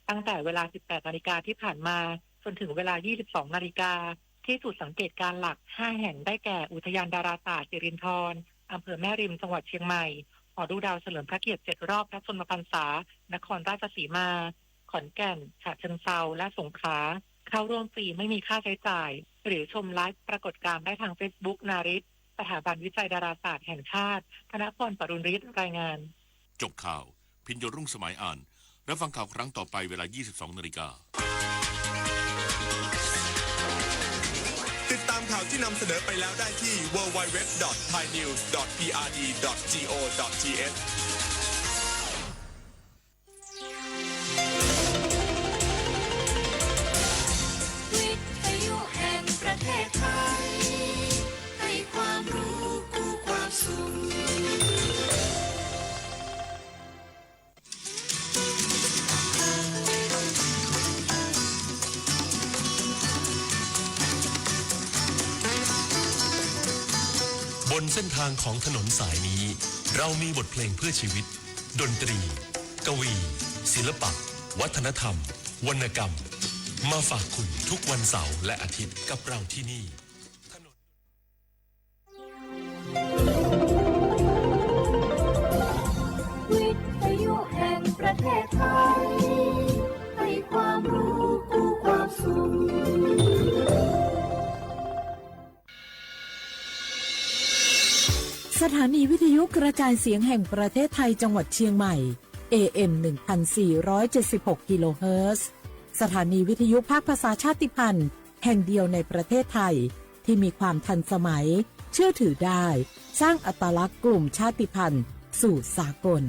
ตั้งแต่เวลา สิบแปดนาฬิกาที่ผ่านมา จนถึงเวลา ยี่สิบสองนาฬิกา ที่จุดสังเกตการณ์หลัก ห้า แห่ง ได้แก่ อุทยานดาราศาสตร์สิรินธร อำเภอแม่ริม จังหวัดเชียงใหม่ หอดูดาวเฉลิมพระเกียรติ เจ็ด รอบพระชนมพรรษา นครราชสีมา ขอนแก่น ฉะเชิงเทรา และสงขลา เข้าร่วมฟรีไม่มีค่าใช้จ่าย หรือชมไลฟ์ปรากฏการณ์ได้ทางเฟซบุ๊กนาริต สถาบันวิจัยดาราศาสตร์แห่งชาติ ธนพร ปรุณฤทธิ์ รายงาน จบข่าว พิญโญรุ่งสมัยอ่าน รับฟังข่าวครั้งต่อไปเวลา ยี่สิบสองนาฬิกา ติดตามข่าวที่นำเสนอไปแล้วได้ที่ ดับเบิลยู ดับเบิลยู ดับเบิลยู ดอท ไทยนิวส์ ดอท พีอาร์ดี ดอท จีโอ ดอท ทีเอช วิทยุแห่งประเทศไทย ให้ความรู้คู่ความสุข บนเส้นทางของถนนสายนี้ เรามีบทเพลงเพื่อชีวิต ดนตรี กวี ศิลปะ วัฒนธรรม วรรณกรรม มาฝากคุณทุกวันเสาร์และอาทิตย์กับเราที่นี่ วิทยุแห่งประเทศไทย ให้ความรู้คู่ความสุข สถานีวิทยุกระจายเสียงแห่งประเทศไทยจังหวัดเชียงใหม่ เอเอ็ม หนึ่งพันสี่ร้อยเจ็ดสิบหก กิโลเฮิรตซ์ สถานีวิทยุภาคภาษาชาติพันธุ์แห่งเดียวในประเทศไทย ที่มีความทันสมัย เชื่อถือได้ สร้างอัตลักษณ์กลุ่มชาติพันธุ์สู่สากล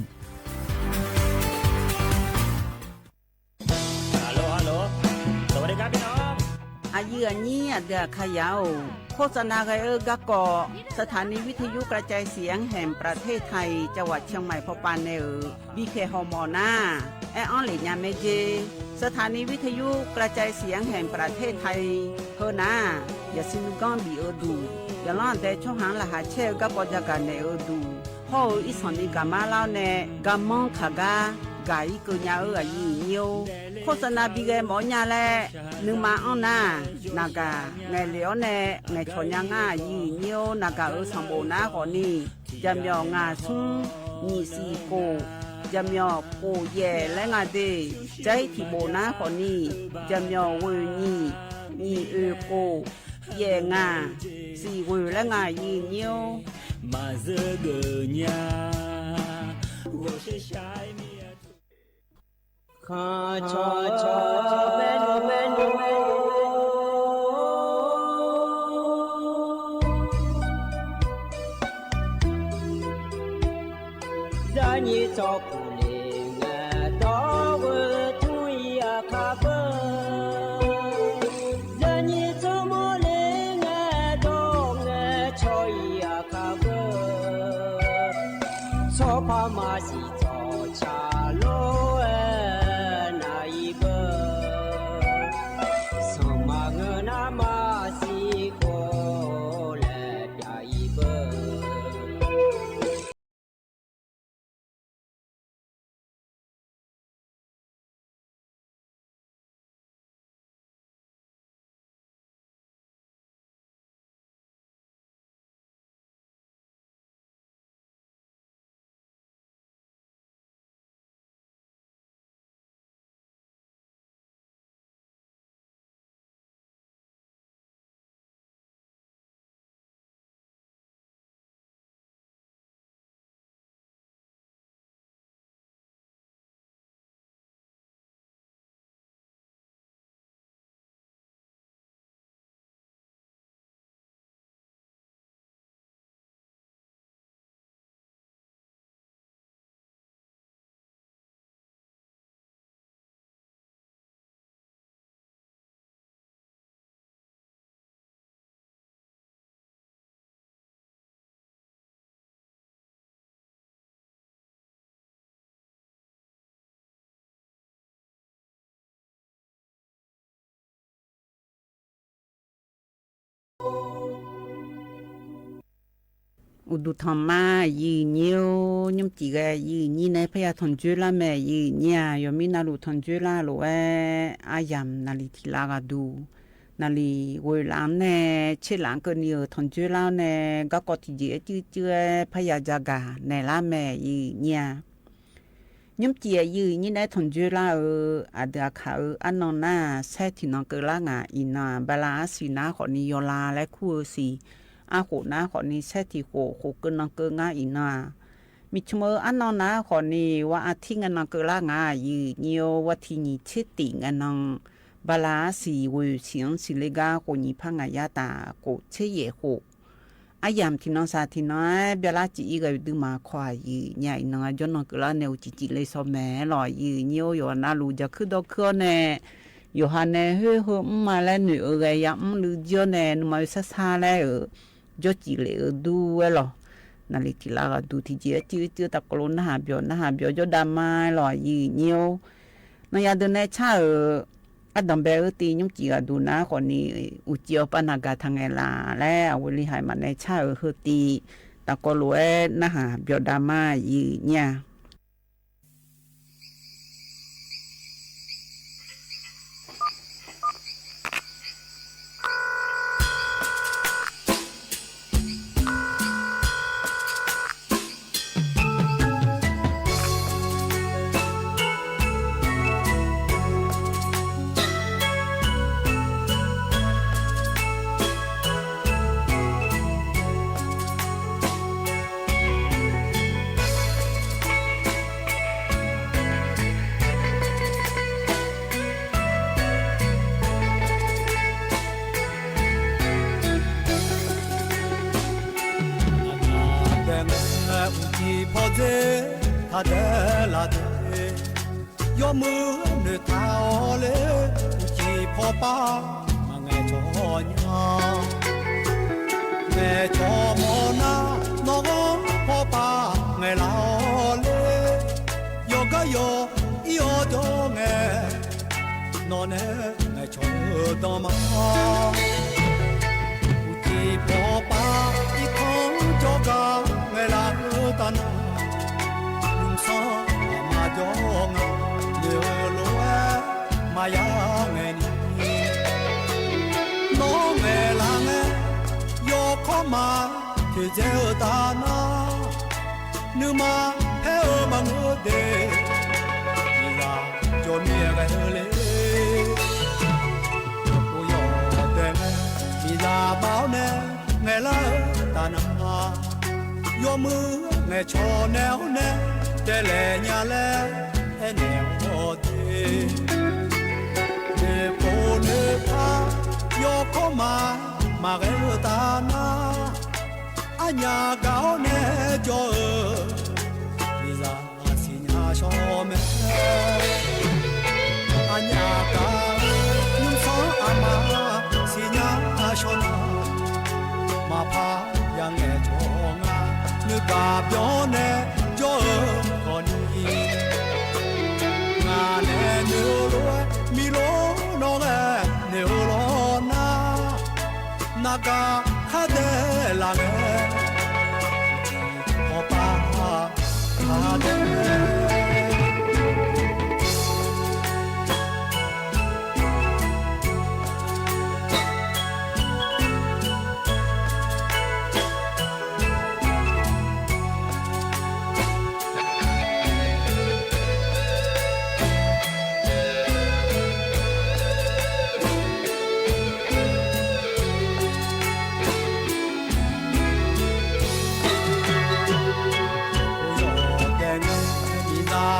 ฮัลโหล ฮัลโหล สวัสดีครับพี่น้อง อะยื้ออะยี้อะเดืออะขยาว โฆษณากั๋นเอ่อ กะเกาะ สถานีวิทยุกระจายเสียงแห่งประเทศไทย จังหวัดเชียงใหม่ พอปานแนเอ่อ บีเค ฮอมอนา แออั้นเหล่นญาแม่เจ้ย สถานีวิทยุกระจายเสียงแห่งประเทศไทย เฮอนา อย่าซินก้อนบีเอ่อดู อย่าล่อนแต่ช่องหางรหัสแช่เอ่อกะเกาะจะกาแหน่เอ่อดู เพราะเอ่อ อีสานนี้กามาเล่าแน่ กาม่องขาก้า กาอีเกิดญาเอ่อ อะยื้ออะยี้ โฆษณา บีเกมหมอญาแล นึ่งมาอั้นนา นาก่า แง่เหลียวแน่ แง่เฉาะยาง่า ยีหยิ่ว นาก่าเอ๋ย สั่งโบกนาขอนี้ จะเหมียว หง่าซุง หยี่สี่โก้ จะเหมียว โก้แย่และหง่าเด ใจ๊ถี่โบกนาขอนี้ จะเหมียว เว่ยหยี่ หยี่เอ๋ยโก้ แย่หง่า สี่เว่ยและหง่า ยีหยิ่ว အိၣ်ဒူၣ်ထီၣ်မး ယံာ်ညိ ညီမၢ်ကံၣ်ဂဲ ယံာ်ညိန့ၣ် ဖဲယၤထီၣ်ကၠိလါမဲာ် ယံာ်ညိဧါ ယီၢ်မံနၤလူၢ်ထီၣ်ကၠိလါလိာ်ဝဲ အါယၢ် နၤလံထံၣ်လါဂၤဒူၣ် နၤလံဝဲလါန့ၣ် ဆ့လးကၢၢ်နံၤဧၢ ထီၣ်ကၠိလါန့ၣ် ကီကီထံၣ်ကၠံအစုစု ဖဲယၤကၠၢ်ဂၤ နဲၣ်လါမဲာ် ယံာ်ညိဧါ ညီမၢ်ကံၣ်ဂဲ ယံာ်ညိန့ၣ် ထီၣ်ကၠိလါဧၢ အဒုးအခၣ်ဧၢ အနီၢ်နၤ ဆဲးထံၣ်နီၢ်ကၢၢ်လါငါ အံၤနီၢ် ဘၣ်လါအါစံၣ်နၤ ဃိးနံၣ်ယီၢ်လါ လဲၤခူၣ်ဧၢစံၣ် အါဃိးနၤ ဃိးနံၣ်ဆဲးထံၣ်ဃိး ဃိးကၢၢ်နီၢ်ကၢၢ်ငါ အံၤနီၢ် မံၤဆမၢၣ် အနီၢ်နၤ ဃိးနံၣ် ဝါအထံၣ် ငဲၢ်နီၢ်ကၢၢ်လါငါ ယံာ်ညိ ဝါထံၣ်နံၣ်ဆံတံၣ် ငဲၢ်နီၢ် ဘၣ်လါအါစံၣ်ဝဲ စံၣ်အီစံၣ်လ့ဂၤ ဃိးနံၣ်ဖးငါယါတၢ် ဃိးဆံယဲၢ်ဃိး အါယၢ် ထံၣ်နီၢ်စၢ်ထံၣ်နီၢ် ဘၣ်လါစံၣ်အံၤဂၤ ဒုးမၤခွါ ယံာ်ညိ အံၤနီၢ် ကၠီနီၢ်ကၢၢ်လါန့ၣ် အိၣ်စံၣ်စံၣ်လ့စီမဲာ်လီၤ ယံာ်ညိ ယီၢ်နၤလူၢ် ယၤခုဒီးခုအီၤန့ၣ် ယီၢ်ဟါန့ၣ် ဟ့ဟ့မးလဲၣ် နုာ်အဂဲၤယၤ မုၢ်လုၢ်ကၠီန့ၣ် နမၤဝဲဆါဆါလဲၣ်ဧၢ ကၠီစံၣ်လ့ဧၢ ဒူဝဲလီၤ နၤလံထံၣ်လါဂၤဒူၣ် ထံၣ်ကၠံအစုစု တၢ်ကီလိာ် နဟးဘျီၣ် နဟးဘျီၣ် ကၠီဒၣ်မါလီၤ ယံာ်ညိ နီၢ်ယၤဒုးနဲဆါဧၢ အဒိၣ်ဘဲဧၢတံၢ် ညီမၢ်ကံၣ်ဂဲဒူၣ်နၤ ဃိးနံၣ် အိၣ်စံၣ်အီၤပာ်နၤဂၤထါငဲၣ်လါလဲၣ် အဝဲလံဟးမးနဲဆါဧၢ ဟၢတံၢ် တၢ်ကီလိာ်ဝဲ နဟးဘျီၣ်ဒၣ်မါ ယံာ်ညိ ယီၢ်မုၢ်နုာ်ထါအီၤလၢ အူၣ်ကံၢ်ဖီပာ် မၤငဲၤထီၣ်ညါ ငဲၤထီၣ်မီၢ်နၤ နီၢ်ဂီၤဖီပာ် ငဲၤလါအီၤလၢ ယီၢ်ကယီၢ် အံၤအီၤဒီးငဲၤ နီၢ်နဲ ငဲၤထီၣ်ဒီးမါ အူၣ်ကံၢ်ဖီပာ် အံၤခီၣ်ကၠီကၤ ငဲၤလါအီၤတၢ်နၤ လူၢ်စီၤအမါဒီးငါ မ့ၢ်လိာ်ဝဲ ယၤငဲၤနံၤ နီၢ်ငဲၤလၢ်ငဲၤ ယိးခီမး ထုးကဲအတၢ်နါ နုမါဖဲအၢမၤငိုဒဲး မံၤလၢ်ကၠီမံၤဂဲၤလၢ အိၣ်ယီၤဒဲး မံၤလၢ်ဘၣ်န့ၣ် ငဲၤလၢတၢ်နါ ယိးမုၣ်ငဲၤဆီၣ်နဲအီၤနဲ တဲလဲၣ်ညါလဲၣ် အဲၣ်နဲအီၤတ့ၢ် နဖိနဖါ ယိးခီမး မၤဂဲၤအတၢ်နါ အညၣ်ကၤအီၤနဲ ကၠီဧၢ မံၤလၢ် စံၣ်ညီၣ်ဆီၣ်မဲ အညၣ်ကၤ နုၢ်ဆီၣ်အမါ စံၣ်ညီၣ်ဆီၣ်နါ မၤဖးယၤငဲၤကၠီငါ နုၢ်ကၤဘျီန့ၣ် ကၠီဧၢ ခီနံၤ နၤနဲနုၢ်လိ မံၤလိနီၢ်ဂဲၤ နုၢ်လိနၤ နၤကၤခါဒဲးလၢ်ဂဲၤ အိၣ်ယီၤဒဲး မံၤလၢ်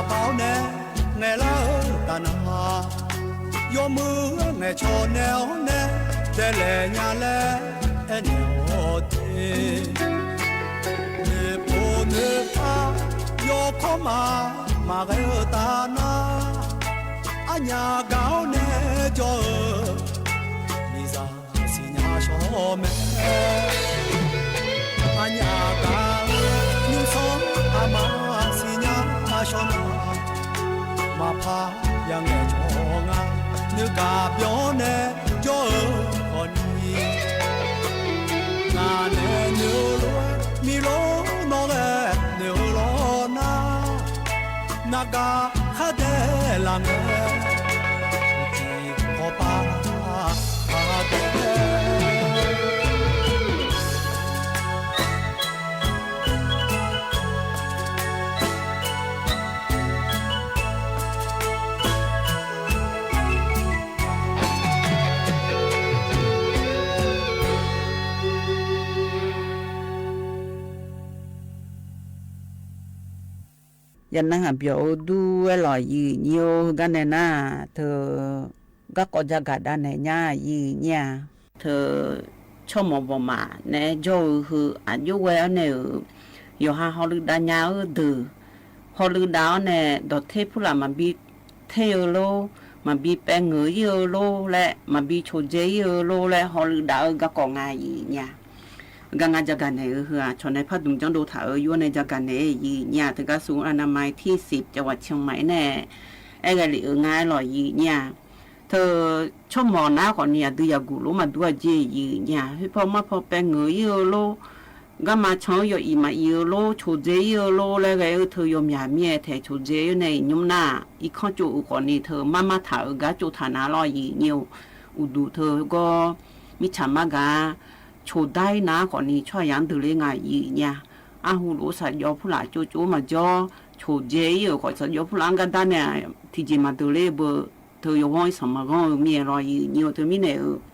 ဘၣ်န့ၣ် ငဲၤလၢတၢ်နါ ယိးမုၣ်ငဲၤဆီၣ်နဲအီၤနဲ တဲလဲၣ်ညါလဲၣ် အဲၣ်နဲအီၤတ့ၢ် နဖိနဖါ ယိးခီမး မၤဂဲၤအတၢ်နါ အညၣ်ကၤအီၤနဲ ကၠီဧၢ မံၤလၢ် စံၣ်ညီၣ်ဆီၣ်မဲ အညၣ်ကၤ နုၢ်ဆီၣ်အမါ စံၣ်ညီၣ်ဆီၣ်နါ မၤဖးယၤငဲၤကၠီငါ နုၢ်ကၤဘျီန့ၣ် ကၠီဧၢ ခီနံၤ နၤနဲနုၢ်လိ မံၤလိနီၢ်ဂဲၤ နုၢ်လိနၤ နၤကၤခါဒဲးလၢ်ဂဲၤ ထံၣ်ခီပၤ ယနၢ်ဟူပျီၣ်အိၣ်ဒူဝဲလီၤ ယုၢ်ညိၣ် ဟူးဂၤနဲၣ်နၤ ထၢ ဂၤကီးယၤဂၤဒါနဲၣ်ညါ ယုၢ်ညိၣ် ထၢ ဆီၣ်မီၤဘီၣ်မးနဲၣ် ကၠီဧၢ ဟုး အယိၣ်ဝဲအီၤနဲၣ်ဧၢ ယိၤဟၣ်ဟီၣ်လုၢ်ဒါညါဧၢ ဒုး ဟီၣ်လုၢ်ဒါအီၤနဲၣ် ဒီးထဲဖုလၢ် မၤဘံထဲအၢလိ မၤဘံပဲငၢၢ်အၢလိလဲၣ် မၤဘံဆိၣ်ကဲအၢလိလဲၣ် ဟီၣ်လုၢ်ဒါဧၢ ဂၤကီးငါ ယုၢ်ညိၣ် ဂၤငါယၤဂၤနဲၣ်ဧၢ ဟုး ဆီၣ်နဲဖးဒိၣ်ကၠီဒိၣ်ထၢ်ဧၢ ယိၤန့ၣ် ယၤဂၤနဲၣ် ယုၢ်ညိၣ် ထၢ ဂၤဆူၣ်အနမၤထံစံး ကၠီဝးဆၢၣ်မဲၣ်နဲၣ် အဲၣ်ဂၤလံ အၢ ငါလီၤ ယုၢ်ညိၣ် ထၢ ဆီၣ်မီၤနၤဃီန့ၣ် အဒုးယၤဂူာ်လိ မၤဒူအီၤက့ၤ ယုၢ်ညိၣ် ဟ့ၣ်ဖီမၢ်ဖီပဲငၢၢ်အၢလိ ဂၤမၤဆၢယီၤအံၤမၤအံၤအၢလိ ဆိၣ်ကဲအၢလိ လဲၣ်ဂ့ၤအၢ ထၢ ယီၤမၠးမ့ၢ်ထဲဆိၣ်ကဲအၢန့ၣ် ညိမနၤ အံၤခီၣ်ကၠိအုးဃီန့ၣ် ထၢ မၤမၤထၢ်ဧၢ ဂၤကၠိထၢ်နၤလီၤ ယုၢ်ညိၣ် အိၣ်ဒူထၢဂီၢ် မ့ၢ်ဆၣ်မၤဂၤ ဆိၣ်ဒၢနၤဃီန့ၣ် ဆီၣ်ယၤဒုးလၢငါ ယုၢ်ညိၣ် အဟူးလိာ် စၢ်ယီၤဖုလၢ်ကၠိကၠိမၤကၠီ ဆိၣ်ကဲအၢ ဃီ စၢ်ယီၤဖုလၢ်အဂၤဒါနဲၣ် ထံၣ်က့ၤမၤဒုးလၢဘၢ ထၢ ယီၤဂီၢ်အံၤဆၣ်မၤဂီၢ်ဧၢ မ့ၢ်လီၤ ယုၢ်ညိၣ် ထၢ မ့ၢ်နဲၣ်ဧၢ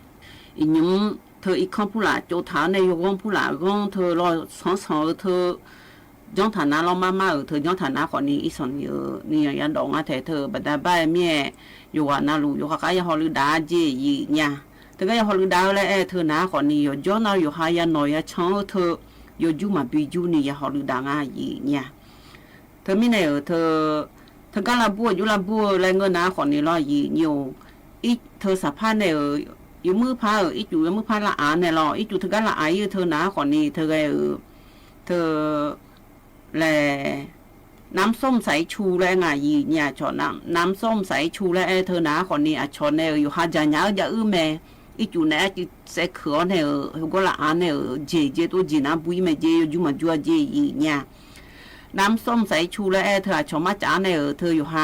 အံၤညိ ထၢ အံၤခီၣ်ဖုလၢ်ကၠိထၢ်န့ၣ် ယီၤဂီၢ်ဖုလၢ်ဂီၢ် ထၢ လီၤ ဆီၣ်ဆီၣ်ဧၢ ထၢ ကၠီထၢ်နၤလီၤ မၤမၤဧၢ ထၢ ကၠီထၢ်နၤဃီန့ၣ် အံၤဆီၣ်န့ၣ်ဧၢ န့ၣ်ယၤဒီးငါထဲထၢ ဘၣ်ဒါဘၣ်မ့ၢ် ယွၤနၤလူၤ ယွၤဃၣ်ဃၣ်ယဟီၣ်လုၢ်ဒါက့ၤ ယုၢ်ညိၣ် တဂၤယဟီၣ်လုၢ်ဒါလၢအဲၣ်ထၢနၤဃီန့ၣ် ယီၤကၠီနၤ ယွၤဟးယၤနီၢ်ယၤဆၢထၢ ယီၤယူမၤဘံယူန့ၣ် ယဟီၣ်လုၢ်ဒါနၤ ယုၢ်ညိၣ် ထၢ မ့ၢ်နဲၣ်ဧၢ ထၢ ထၢ ဂၤလၢ်ဘူၣ် ယူလၢ်ဘူၣ်လၢငါနၤဃီန့ၣ်လီၤ ယုၢ်ညိၣ် အံၤထၢ စၢ်ဖးနဲၣ်ဧၢ ယမုၢ်ဖးဧၢ အံၤကူး ယမုၢ်ဖးလၢအါန့ၣ်လီၤ အံၤကူး ထၢ ဂၤလၢ်အါအံၤထၢနၤဃီန့ၣ် ထၢ ဂၤဧၢ ထၢ လဲၣ် น้ำส้มสายชู လၢအဲၣ် ယုၢ်ညိၣ် ဆီၣ် น้ำ น้ำส้มสายชู လၢအဲၣ်ထၢနၤဃီန့ၣ် အဆီၣ်န့ၣ်ဧၢ ယွၤဟးယၤညါအၢ ယၤအုၣ်မဲ အံၤကူးန့ၣ် အစဲးခုးအီၤန့ၣ်ဧၢ ဟူးဂီၢ်လၢအါန့ၣ်ဧၢ က့ၤက့ၤတိၢ်က့ၤနၤ ဘှံးမဲာ်က့ၤ ယီၤယူမၤယူအက့ၤ ယုၢ်ညိၣ် น้ำส้มสายชู လၢအဲၣ်ထၢ အဆီၣ်မၤကၠးန့ၣ်ဧၢ ထၢ ယွၤဟ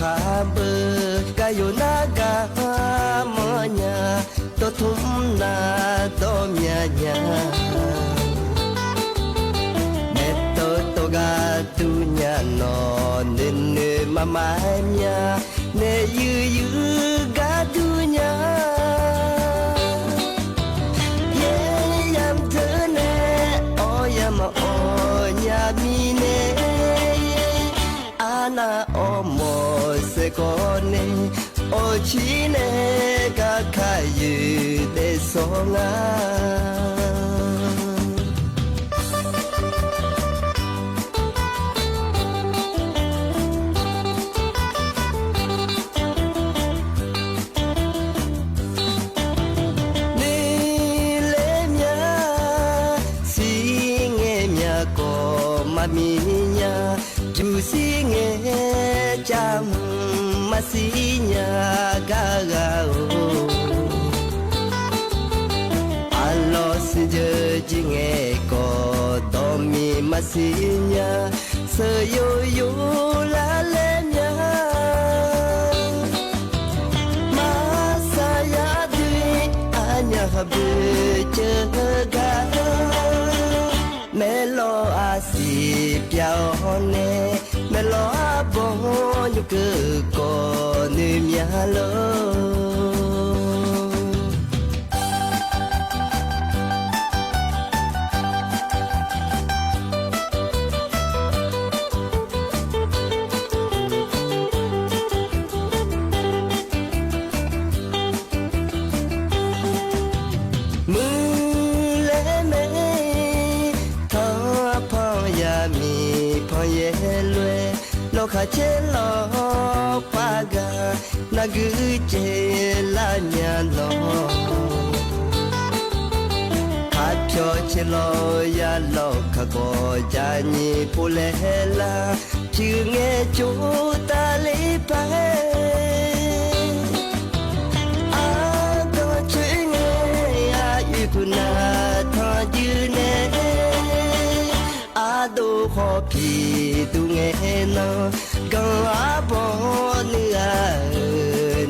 ခါဘၢၣ် ကယိုနၢ်ကမီၢ်ညါ တထူၣ်နၢ်ဒီးမၠၣ်ညါ နဲတိတိကဒုးညါနီၢ် နုာ်နုာ်မၤမၤမၠၣ် နဲယုၢ်ယုၢ်ကဒုးညါ ယဲယၤမတၤနဲ အီၣ်ယၤမၤအီၣ်ညါမံၤနဲ အါနၢ်အီၣ်မီၢ်စ့ၢ်ကီးန့ၣ် အီၣ်ဆံးန့ၣ် ကခးယုၢ်ဒဲးစီၤငါ နုာ်လဲမၠၣ် စံၣ်ငဲမၠၣ်ကီးမၤမံၤညါ ယူၢ်စံၣ်ငဲ ကၠၣ်မုၢ်မၤစံၣ်ညါဂၤဂၤဧိၤ အလီၢ်စံၣ်ယၢၢ်ကၠံၣ်ငဲကီး ဒီးမံၤမၤစံၣ်ညါ ဆၢယိယိလၢလဲမၠၣ် မၤစၢ်ယၤဒုး အညၣ်ဟးဘၢၣ်စၢၤဂၤ မဲာ်လီၤအစံၣ်ပျၢ်အီၤန့ၣ် မဲာ်လီၤအဘီယူၢ်ကၢကီးနုာ်မၠၣ်လီၤ မုၢ်လဲၤမဲ ထီၣ်ဖီၣ်ယၤမံၤဖီၣ်ယဲလွဲ လီၢ်ခါဆဲးလီၤပှၤဂၤ နဂုာ်စဲးလၢညါနီၤ ခါဖျိဆဲးလီၤယၤလီၢ်ခါကီး ယၤနံၣ်ဖိလဲၤလၢ် ဆူငဲကၠိတၢ်လ့ပာ် အါဒီးဆူငဲအယုၢ်ခိၣ်နၢ်ထီၣ်ယုၢ်နဲ အဒိၣ်ဃီဖံးဒိၣ်ငဲနီၤ ကီၢ်အဘီ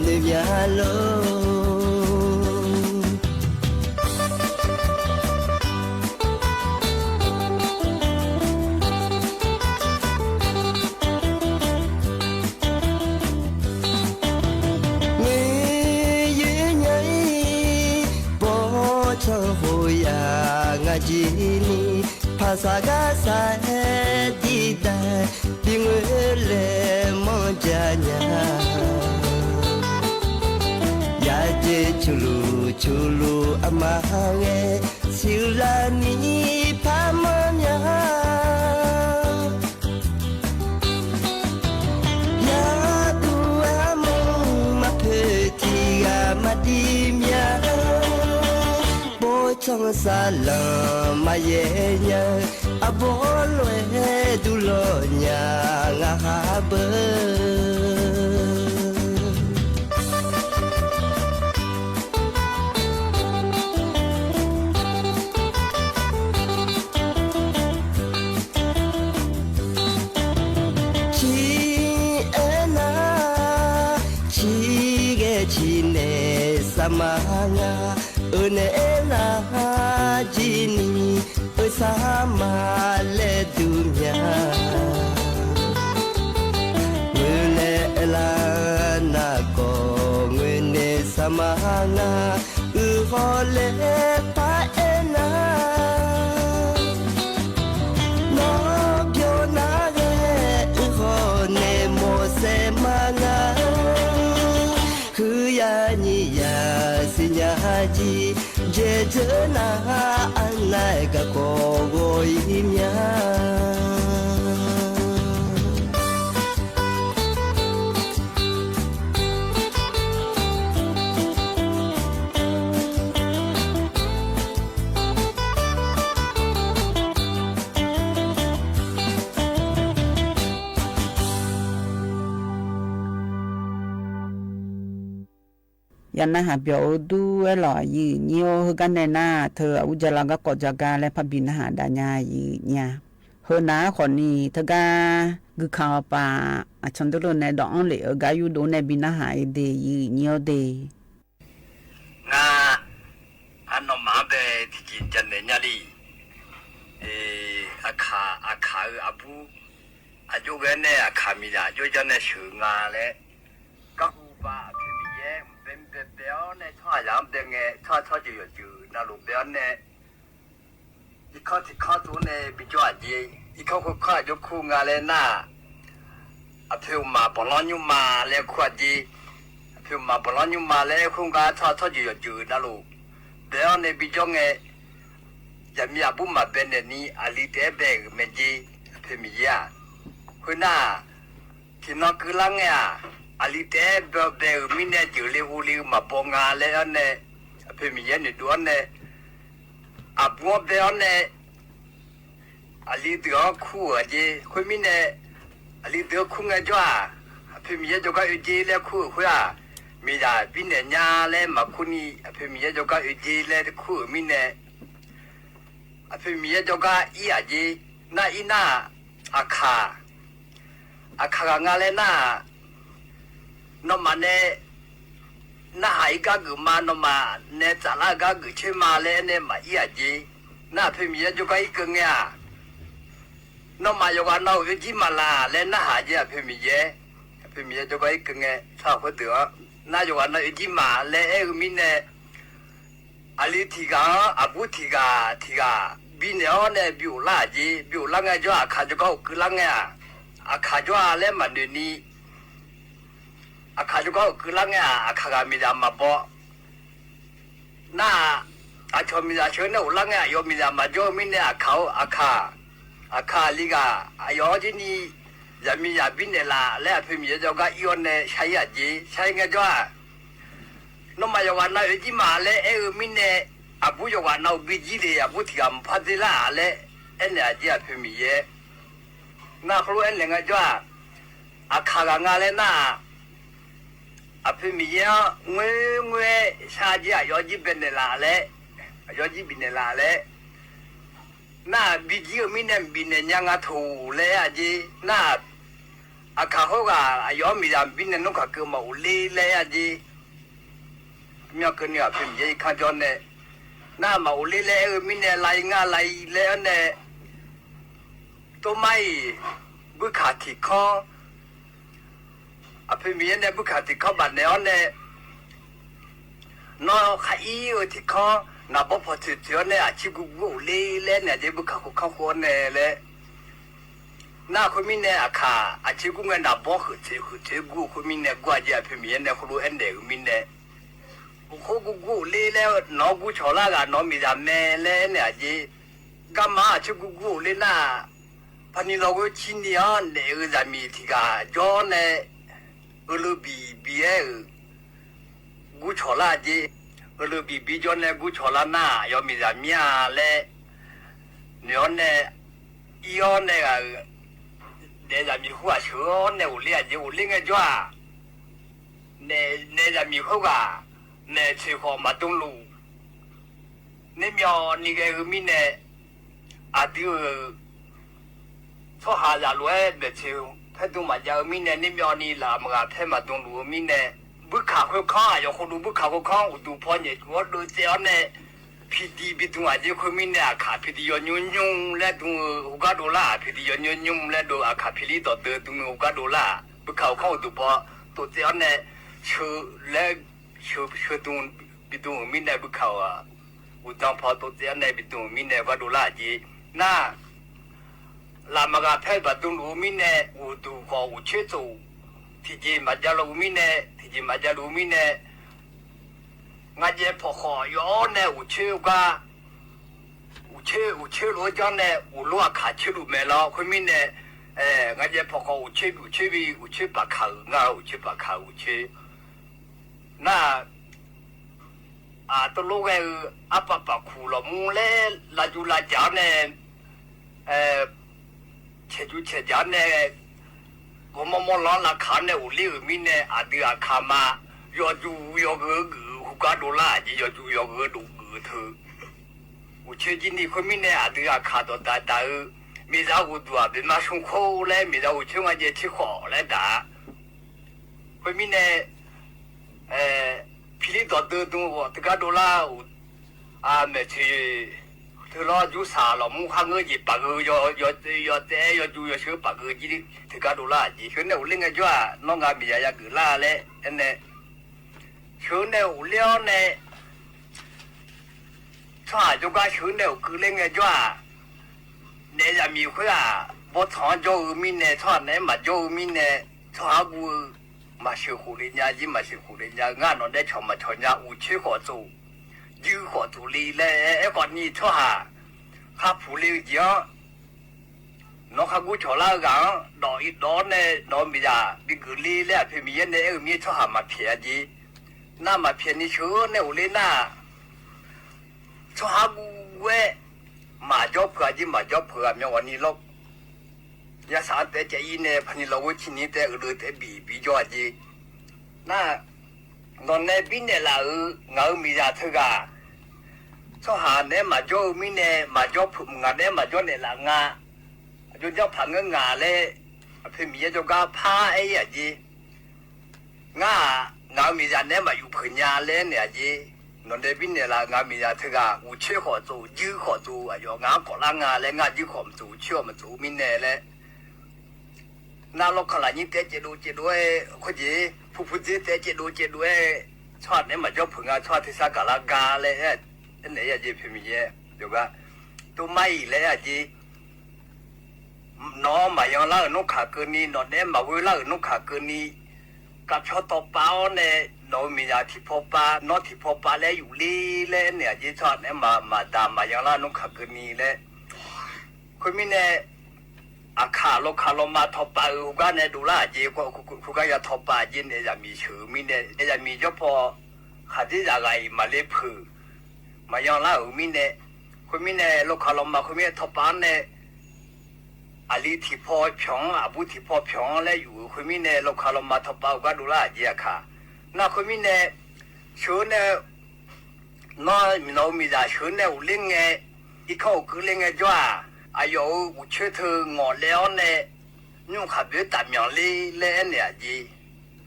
နုၢ်ဧၢ နုာ်မၠၣ်လီၤ မုၢ်ယုၢ်ညါအံၤ ဘီဆၣ်ဟိယၤငါကံနံၤ ဖးစၢ်ဂၤစၢ်ဟဲဒံးဒၣ် ဒ်ငွေလဲၤမီၢ်ကၠၢညါ ယၤက့ၤဆူလူၤဆူလူၤအမါဂဲၤ ဆူလၢနံၤဖးမီၢ်ညါ ယၤဒူအမိၢ်မၤဖုးထံဂၤမၤဒံးမၠၣ် ဘီဆၣ်စၢ်လၢမၤယဲၢ်ညါ အဘီလွဲဒူလီၤညါ ငါဟးဘၢၣ် ဆံးအဲၣ်နၤ ဆံးဂဲၤဆံးနဲၣ်စၢ်မါငါ အၢနဲၣ်အဲၣ်နၤကံနံၤ အၢစၢ်မါလဲၤဒုးမၠၣ် မုၢ်နဲၣ်အဲၣ်လၢနၤကီး မုၢ်နဲၣ်စၢ်မါငါ အုၣ်ဃီလဲၤပာ်အဲၣ်နၤ နီၢ်ပျီနၤဂဲၤ အုၣ်ဃီနဲၣ်မိၢ်စဲးမါငါ ဃုယၤနံၤယၤ စံၣ်ညါကံ ယဲၢ်ကၢနၤ အနၢ်ကကိးဂီၤအံၤမၠၣ် ယနၢ်ဟးပျီၢ်အိၣ်ဒူဝဲလီၤ ယုၢ်ညါအိၣ် ဟါကါန့ၣ်နၤ ထၢၣ်အူကၠၤလီၤ ကီၢ်ကၠီကါလၢဖးဘံးနၢ်ဟးဒၣ်ညါ ယုၢ်ညါ ပၢၢ်နၤ ဃိးနံၣ် တဂၤ ဂုၢ်ခါအီၤပၢ် အဆီၣ်ဒိၣ်လိာ်နဲ ဒီးအီၣ်လ့ၣ်အဂၤယုၢ်ဒိၣ်နဲ ဘံနၢ်ဟးအံၤဒ့ၣ် ယံာ်ညီဒ့ၣ် ငါ အနီၢ်မးဘဲ ထံၣ်က့ၤကနဲၣ်ညါလံ အခါ အခါအၢအဘူး အယိၣ်ဂဲၤနဲ အခါမံၤဒၣ် အယိၣ်ယါနဲ ဆှၢငါလဲၣ် ကဟူးဘၣ်အဖံမံၤယဲ ဘဲ ဘဲ ဘဲအီၤနဲ ဆီၣ်ယၤဒဲးငဲ ဆီၣ် ဆီၣ်စၢၤယီၤစၢၤ နၤလိၤဘဲအီၤနဲ ယခီၣ်ထံးခီၣ်တူန့ၣ် ဘံကၠီအက့ ယခီၣ်ခိၣ်ခီၣ်ယိၣ်ခူငါလဲၣ်နၤ အဖံမၤပလီၢ်ညူမၤလဲၣ်ခူအက့ အဖံမၤပလီၢ်ညူမၤလဲၣ်ခူငါ ဆီၣ် ဆီၣ်စၢၤယီၤစၢၤ နၤလိၤ ဘဲအီၤနဲ ဘံကၠီငဲ ယမံၤအဘူးမၤဘဲနဲၣ်နံၤ အလံၤတအဲၣ်ဘဲဂ့ၤမ့ၢ်က့ အဖံမံၤယဲဧါ ဃုနၢ် ထံၣ်နီၢ်ကုလါငဲဧါ အလံၤတအဲၣ်ဘဲဂ့ၤမံၤနဲ စၢၤလ့ဟူလံ မၤဘီငါလဲၣ်အီၤနဲ အဖံမံၤယဲန့ၣ်ဒိၣ်အီၤနဲ အဘူးအီၤဘဲအီၤနဲ အလံၤတုၤအီၤခူဧါက့ ဃုမံၤနဲ အလံၤတုၤခူငဲကၠီဧါ အဖံမံၤယဲကၠီကါအုက့လဲၣ်ခူဧါဃုဧါ မ့ၢ်ဒၣ်ဘံနဲၣ်ညါလဲၣ်မၤခူနံၤ အဖံမံၤယဲကၠီကါအုက့လဲၣ်ခူဧါမံၤနဲ အဖံမံၤယဲကၠီကါအံၤဧါက့ နၢ်အံၤနၢ် အခါ အခါဂၤငါလဲၣ်နၢ် နီၢ်မၤနဲ နၢ်ဟးအံၤကါဂုာ်မၤ နီၢ်မၤနဲ စးလၢအကါဂုာ်ဆ့မၤလဲၣ်နဲ မၤအံၤဧါက့ နၢ်အဖံမံၤယဲကၠီကါအံၤကငဲဧါ နီၢ်မၤယီၤဂၤနီၢ်အုကၠံမၤလၢ်လဲၣ် နၢ်ဟးက့ အဖံမံၤယဲ အဖံမံၤယဲကၠီကါအံၤကငဲ ဆၣ်ဃုတုၤ နၢ်ယီၤဂၤနီၢ်အုကၠံမၤလဲၣ် အဲၣ်ဂ့ၤမံၤနဲ အလံၤထံၣ်ဂၤ အဘူးထံၣ်ဂၤ ထံၣ်ဂၤ ဘံနဲၣ်အီၤနဲ ဘံအိၣ်လၢ်က့ ဘံအိၣ်လၢ်ငဲကၠီ အခါကၠီကါအိၣ်ကုလါငဲဧါ အခါကၠီလဲၣ်မၤနၢၤနံၤ အခါကၠီကါအိၣ်ကုလါငဲဧါ အခါဂၤမ့ၢ်ဒၣ်မၤဘီ နၢ် အဆီၣ်မ့ၢ်ဒၣ်ဆှၢနဲအိၣ်လၢ်ငဲ အယီၤမ့ၢ်ဒၣ်မၤကၠီမံၤနဲ အခါ အခါ အခါလံဂၤ အယီၤကၠံနံၤ ယၤမံၤယၤဘံနဲၣ်လၢ်လဲၣ် အဖံမံၤယဲကၠီကါအံၤအီၤနဲ ဆါယၤက့ ဆါယၤငဲကၠီဧါ နီၢ်မၤယီၤဂၤနီၢ်အုကၠံမၤလဲၣ် အဲၣ်ဂ့ၤမံၤနဲ အဘူးယီၤဂၤနီၢ်အုဘံကၠံဒ့ၣ် အဘူးထံၣ်ဂၤမဖါသ့လၢ်လဲၣ် အဲၣ်နဲၣ်အက့ အဖံမံၤယဲ နၢ်ဃိအဲၣ်နဲၣ်ငဲကၠီဧါ အခါဂၤငါလဲၣ်နၢ် အဖံမံၤယဲ ငွဲငွဲ ဆါက့ အယီၤကၠံဘံနဲၣ်လၢ်လဲၣ် အယီၤကၠံဘံနဲၣ်လၢ်လဲၣ် နၢ်ဘံကၠံအမံၤနဲ ဘံနဲၣ်ညါငါထိၣ်လဲၣ်ယၤက့ နၢ် အခါဃိဂၤ အယီၤမ့ၢ်ဒၣ်ဘံနဲၣ်နီၢ်ခးကၢမၤအိၣ်လ့လဲၣ်ယၤက့ မ့ၢ်ကန့ၣ် အဖံမံၤယဲအံၤခါကၠီန့ၣ် နၢ်မၤအိၣ်လ့လဲၣ် အဲၣ်ဂ့ၤမံၤနဲ လါအံၤငါလါအံၤလဲၣ်န့ၣ် တိမါအံၤ ဘုခးထံၣ်ခီ အဖံမံၤယဲန့ၣ် ဘုခးထံၣ်ခီဘၣ်နဲၣ်အီၤန့ၣ် နီၢ်ခါအံၤအၢထံၣ်ခီ နၢ်ဘီဖီၣ်ထံၣ်ထံၣ်အီၤန့ၣ် အဆံဂူဂူအိၣ်လ့လဲၣ်န့ၣ် ဒ်ဘုခးဃိခီဃိန့ၣ်လဲၣ် နၢ်ဃိမံၤနဲ အခါ အဆံဂူငဲ နၢ်ဘီဃုာ်ထံၣ်ဃုာ်ထံၣ်ဂူဃိမံၤနဲ ကွၢ်က့ အဖံမံၤယဲန့ၣ် ဃိလိအဲၣ်နဲၣ်ဂ့ၤမံၤနဲ အိၣ်ဃိဂူဂူအိၣ်လ့လဲၣ် နီၢ်ဂူဆီၣ်လၢဂၤ နီၢ်မံၤဒၣ်မဲလဲၣ်န့ၣ်အက့ ကမၤအဆံဂူဂူအိၣ်လ့နၢ် ဖးနံၤလီၤဂိဆံနံၤအီၤ နဲၣ်အုးသးမံၤထံၣ်ဂၤ ကၠီနဲ အၢလၢဘံၣ်ဘံၣ်အဲၣ် ဂူဆီၣ်လၢက့ အၢလၢဘံၣ်ဘံၣ်ကၠီနဲ ဂူဆီၣ်လၢနၢ် ယီၤမံၤသးမံၤလဲၣ် နဲၣ်အီၤနဲ အံၤအီၤနဲဂၤ နဲသးမံၤဃိဂၤဆၢအီၤနဲ အိၣ်လ့အက့ အိၣ်လ့ငဲကၠီ နဲနဲသးမံၤဃိဂၤ နဲဆ့ဃီၤမၤဒိလူၤ န့ၣ်မ့ၢ်အီၤနံၤဂဲၤဂ့ၤမံၤနဲ အဒုး ဆီၣ်ဟးယၤလိာ်ဝဲ ဘျဲၣ်ဆ့ဖဲဒိၣ်မးယၤဂ့ၤမံၤနဲ န့ၣ်မ့ၢ်အီၤနံၤ လၢအမုၢ်ဂၤဖဲမၤဒိလူၤဂ့ၤမံၤနဲ ဘုခးဃိခီ ယီၤဃိဒိၣ်ဘုခးဃိခီ အိၣ်ဒိၣ်ဖီညဲၣ်ကဝီၤဒိၣ်စဲအီၤနဲ ဖံးဒံးဘံဒိၣ်အက့ ဃိမံၤနဲ အခါဖံးဒံးယီၤညိညိလဲၣ် ဒိၣ်ဟူးဂၤဒိၣ်လၢ ဖံးဒံးယီၤညိညိလဲၣ် ဒိၣ်အခါဖံးလံဒီးဒိၣ် ဒိၣ်ဟူးဂၤဒိၣ်လၢ ဘုခးဃိခီအိၣ်ဒိၣ်ဖီ ဒိၣ်စဲအီၤနဲ ဆၢလဲၣ် ဆၢ ဆၢဒိၣ်ဘံဒိၣ်ဂ့ၤမံၤနဲ ဘုခး အိၣ်ဒိၣ်ဖီဒိၣ်စဲအီၤနဲ ဘံဒိၣ်ဂ့ၤမံၤနဲ ဂၤဒိၣ်လၢအက့ နၢ် လၢမုၢ်ဂၤဖဲဘၣ်ဒိလူၤဂ့ၤမံၤနဲ အိၣ်ဒိၣ်ဃီအိၣ်ဆ့သိး ထံၣ်က့ၤမၤကၢလူၤဂ့ၤမံၤနဲ ထံၣ်က့ၤမၤကၢလူၤဂ့ၤမံၤနဲ ငါယဲဖီၣ်ဃီယီၤနဲ အိၣ်ဆ့ဂၤ အိၣ်ဆ့ အိၣ်ဆ့လိာ်ကၠီနဲ အိၣ်လိအခးဆ့လူၤမဲာ်လီၤ ဃိမံၤနဲ အဲ ငါယဲဖီၣ်ဃီအိၣ်ဆ့ဘံၣ် အိၣ်ဆ့ဘံၣ် အိၣ်ဆ့ပာ်ခးဂ့ၤ ငါအိၣ်ဆ့ပာ်ခး အိၣ်ဆ့ နၢ် အတလိၣ်ဂဲၤအပာ်ပာ်ခူၣ်လီၤမူလဲၣ် လၢယူၤလၢစၢ်န့ၣ် အဲ ဆဲးယူၤဆဲးစၢ်န့ၣ် ဂီၤမီမီလီၤလၢခးန့ၣ်အိၣ်လ့ဂ့ၤမံၤနဲ အဒုးအခးမး ယီၤယူၤယီၤဂ့ၤဂ့ၤ ဟူးဂၤဒိၣ်လၢအယံၤ ယီၤယူၤယီၤဂ့ၤဒိၣ်ဂ့ၤထၢ အိၣ်ဆ့ကံနံၤဃိမံၤနဲ အဒုးအခးဒီးတၢ်တၢ်ဧၢ မ့ၢ်သးအိၣ်ဒွး ဘၣ်မၤဆူၣ်ခိလဲၣ်, မ့ၢ်သးအိၣ်ဆူၣ်ငါယဲၢ်ထံဃီလဲၣ်ဒၣ်. ဃိမ့ၢ်န့ၣ် ဖံလံဒိၣ်ဒိၣ်ဒိၣ် တဂၤဒိၣ်လၢ် အမဲာ်ထံ ထုးလီၤယူၢ်စၢ်လီၤမူ ခါငၢၢ်ယံၤ ပာ်က့ၤ ယီၤ ယီၤ ယီၤတဲ ယီၤယူၤ ယီၤဆှၢ ပာ်က့ၤကံ တဂၤဒိၣ်လၢ်ယံၤ ဆှၢန့ၢ်အိၣ်လၢငယ်ယွၤ, နီၢ်ငါမ့ၢ်ယၤယၤကုၢ်လၢ်လဲၣ်, အဲန့ၣ် ဆှၢန့ၢ်အိၣ်လၢအီၤန့ၣ် ဆီၣ်ဟးယိၤကါ ဆှၢန့ၢ်အိၣ်ကုၢ်လၢငယ်ယွၤ, နဲယၤမံၤဃုဧါ, ဘီထီၣ်ယီၤအုးမံၤနဲ ဆီၣ်ဟးနဲမၤယီၤအုးမံၤနဲ, ဆီၣ်ဟးဂူာ် မၤဆှၢဃိုၣ်လၢညါ ယံၤမၤဆှၢဃိုၣ်လၢညါ, ငါနီၢ်နဲဆီၣ်မၤဆီၣ်ညါ အိၣ်ဆှၢဃီၣ်သိၣ် ယုၢ်ဃီၣ်သိၣ်လံလဲၣ်, အဲၣ်ကီၢ်နံၤဆီၣ်ဟး ဟးဖုးလံယံၤအီၤ, နီၢ်ခါဂူာ်ဆီၣ်လၢအဂၤအီၤ, ဒီးအံၤဒီးနဲ နီၢ်မ့ၢ်ယၤ ဘံဂုာ်လံလဲၣ် အဖဲမံၤယဲန့ၣ် အဲၣ်မံၤဆီၣ်ဟးမၤဖျဲးအယံၤ, နမၤဖျဲးနံၤဆှၢန့ၢ်အိၣ်လၢန ဆီၣ်ဟးဂူာ်ဝဲ မၤယီၤဖုးအယံၤ မၤယီၤဖုးအမ့ၢ်ဝဲနံၤလီၤ, ယၤစးတဲကဲအံၤန့ၣ် ဖဲနံၤလီၤဝဲဆံနံၤတဲအုးဒီးတဲဘံၣ်ဘံၣ်ယီၤအယံၤ, န နီၢ်နဲဘံနဲၣ်လးအုး ငါအုးမ့ၢ်ယၤထဲဂၤ, ဆီၣ်ဟးနဲမၤယီၤအုးမံၤနဲ မၤယီၤဖုး ငါနဲမၤယီၤနဲၣ်လးငါ, အယိၤယီၤဖးငၢၢ်ငါလဲၣ်, အဖဲမံၤယဲယီၤကါဖးအဲၣ်ယၤယံၤ ငါ ငါမ့ၢ်ယၤနဲမၤယူၤဖုးညါလဲၣ်န့ၣ်အယံၤ, နီၢ်နဲဘံနဲၣ်လး ငါမ့ၢ်ယၤထဲဂၤ အိၣ်ဆှၢဃီၣ်သိၣ် ယုၢ်ဃီၣ်သိၣ် အယိၤ ငါကီၢ်လၢငါလဲၣ် ငါယုၢ်ဃီၣ်မ့ၢ်သိၣ် အိၣ်ဆှၢမ့ၢ်သိၣ်မံၤနဲၣ်လဲၣ်, နလီၢ်ခီၣ်လၢ်ညံတဲကဲဒိၣ်ကဲဒိၣ်အဲၣ် ခိၣ်ယ့ၣ် ဖုဖုစ့တဲကဲဒိၣ်ကဲဒိၣ်အဲၣ်, ဆီၣ်ဟးနဲမၤယီၤဖုးငါ ဆီၣ်ဟးထဲစါကၤလၢဂၤလဲၣ်, အဲၣ်န့ၣ်ယၤယံၤ ဖဲမံၤယဲ ယိၤဂၤ တိမါအံၤလဲၣ်ယၤယံၤ နီၢ်မၤယီၤလၢအုးနီၢ်ခးကၢနံၤ နီၢ်နဲမၤဝဲလၢအုးနီၢ်ခးကၢနံၤ, ကးဖျီတီၤပာ်အီၤန့ၣ် နီၢ်မ့ၢ်ယၤထံဖီပာ် နီၢ်ထံဖီပာ်လဲၣ် ယူၤလံလဲၣ်န့ၣ် အယ့ၣ်ဆီၣ်ဟးနဲမၤမၤတၢ်မၤယီၤလၢအုးနီၢ်ခးကၢနံၤလဲၣ်, ဃိမံၤန့ၣ် အခးလီၤခးလီၤမၤထီၣ်ပာ်အုး ဃုဂၤနဲဒိၣ်လၢအယ့ၣ် ဃုဂၤယၤထီၣ်ပာ်အယ့ၣ်န့ၣ် ယၤမံၤဆှၢမံၤန့ၣ် ယၤမံၤယီၤဖီ ခးဒ်ယၤဂၤအံၤမၤလၢဖုး မၤယီၤလၢအုးမံၤနဲၣ်, ဃိမံၤနဲၣ် လီၢ်ခးလီၤမၤ ဃိမံၤနဲၣ် ထီၣ်ပာ်န့ၣ် အလံၤထံၣ်ဖီဖျိး အဘူးထံၣ်ဖီဖျိးလၢယူၤ ဃိမံၤနဲၣ် လီၢ်ခးလီၤမၤထီၣ်ပာ် အိၣ်ကါဒိၣ်လၢအယ့ၣ်အခါ, နဃိမံၤနဲၣ် ဆှၢန့ၣ် နီၢ်မံၤနီၢ်မံၤဒၣ် ဆှၢန့ၣ်အိၣ်လၢငဲ အံၤခီအိၣ်ကုလၢငဲယွၤ, အယီၤအိၣ်ဆၢထၢၣ် ငီၢ်လဲအီၤန့ၣ် ညိၣ်ခးဘၢတၢ်မၠီၤလံ လၢအဲၣ်န့ၣ်အယ့ၣ်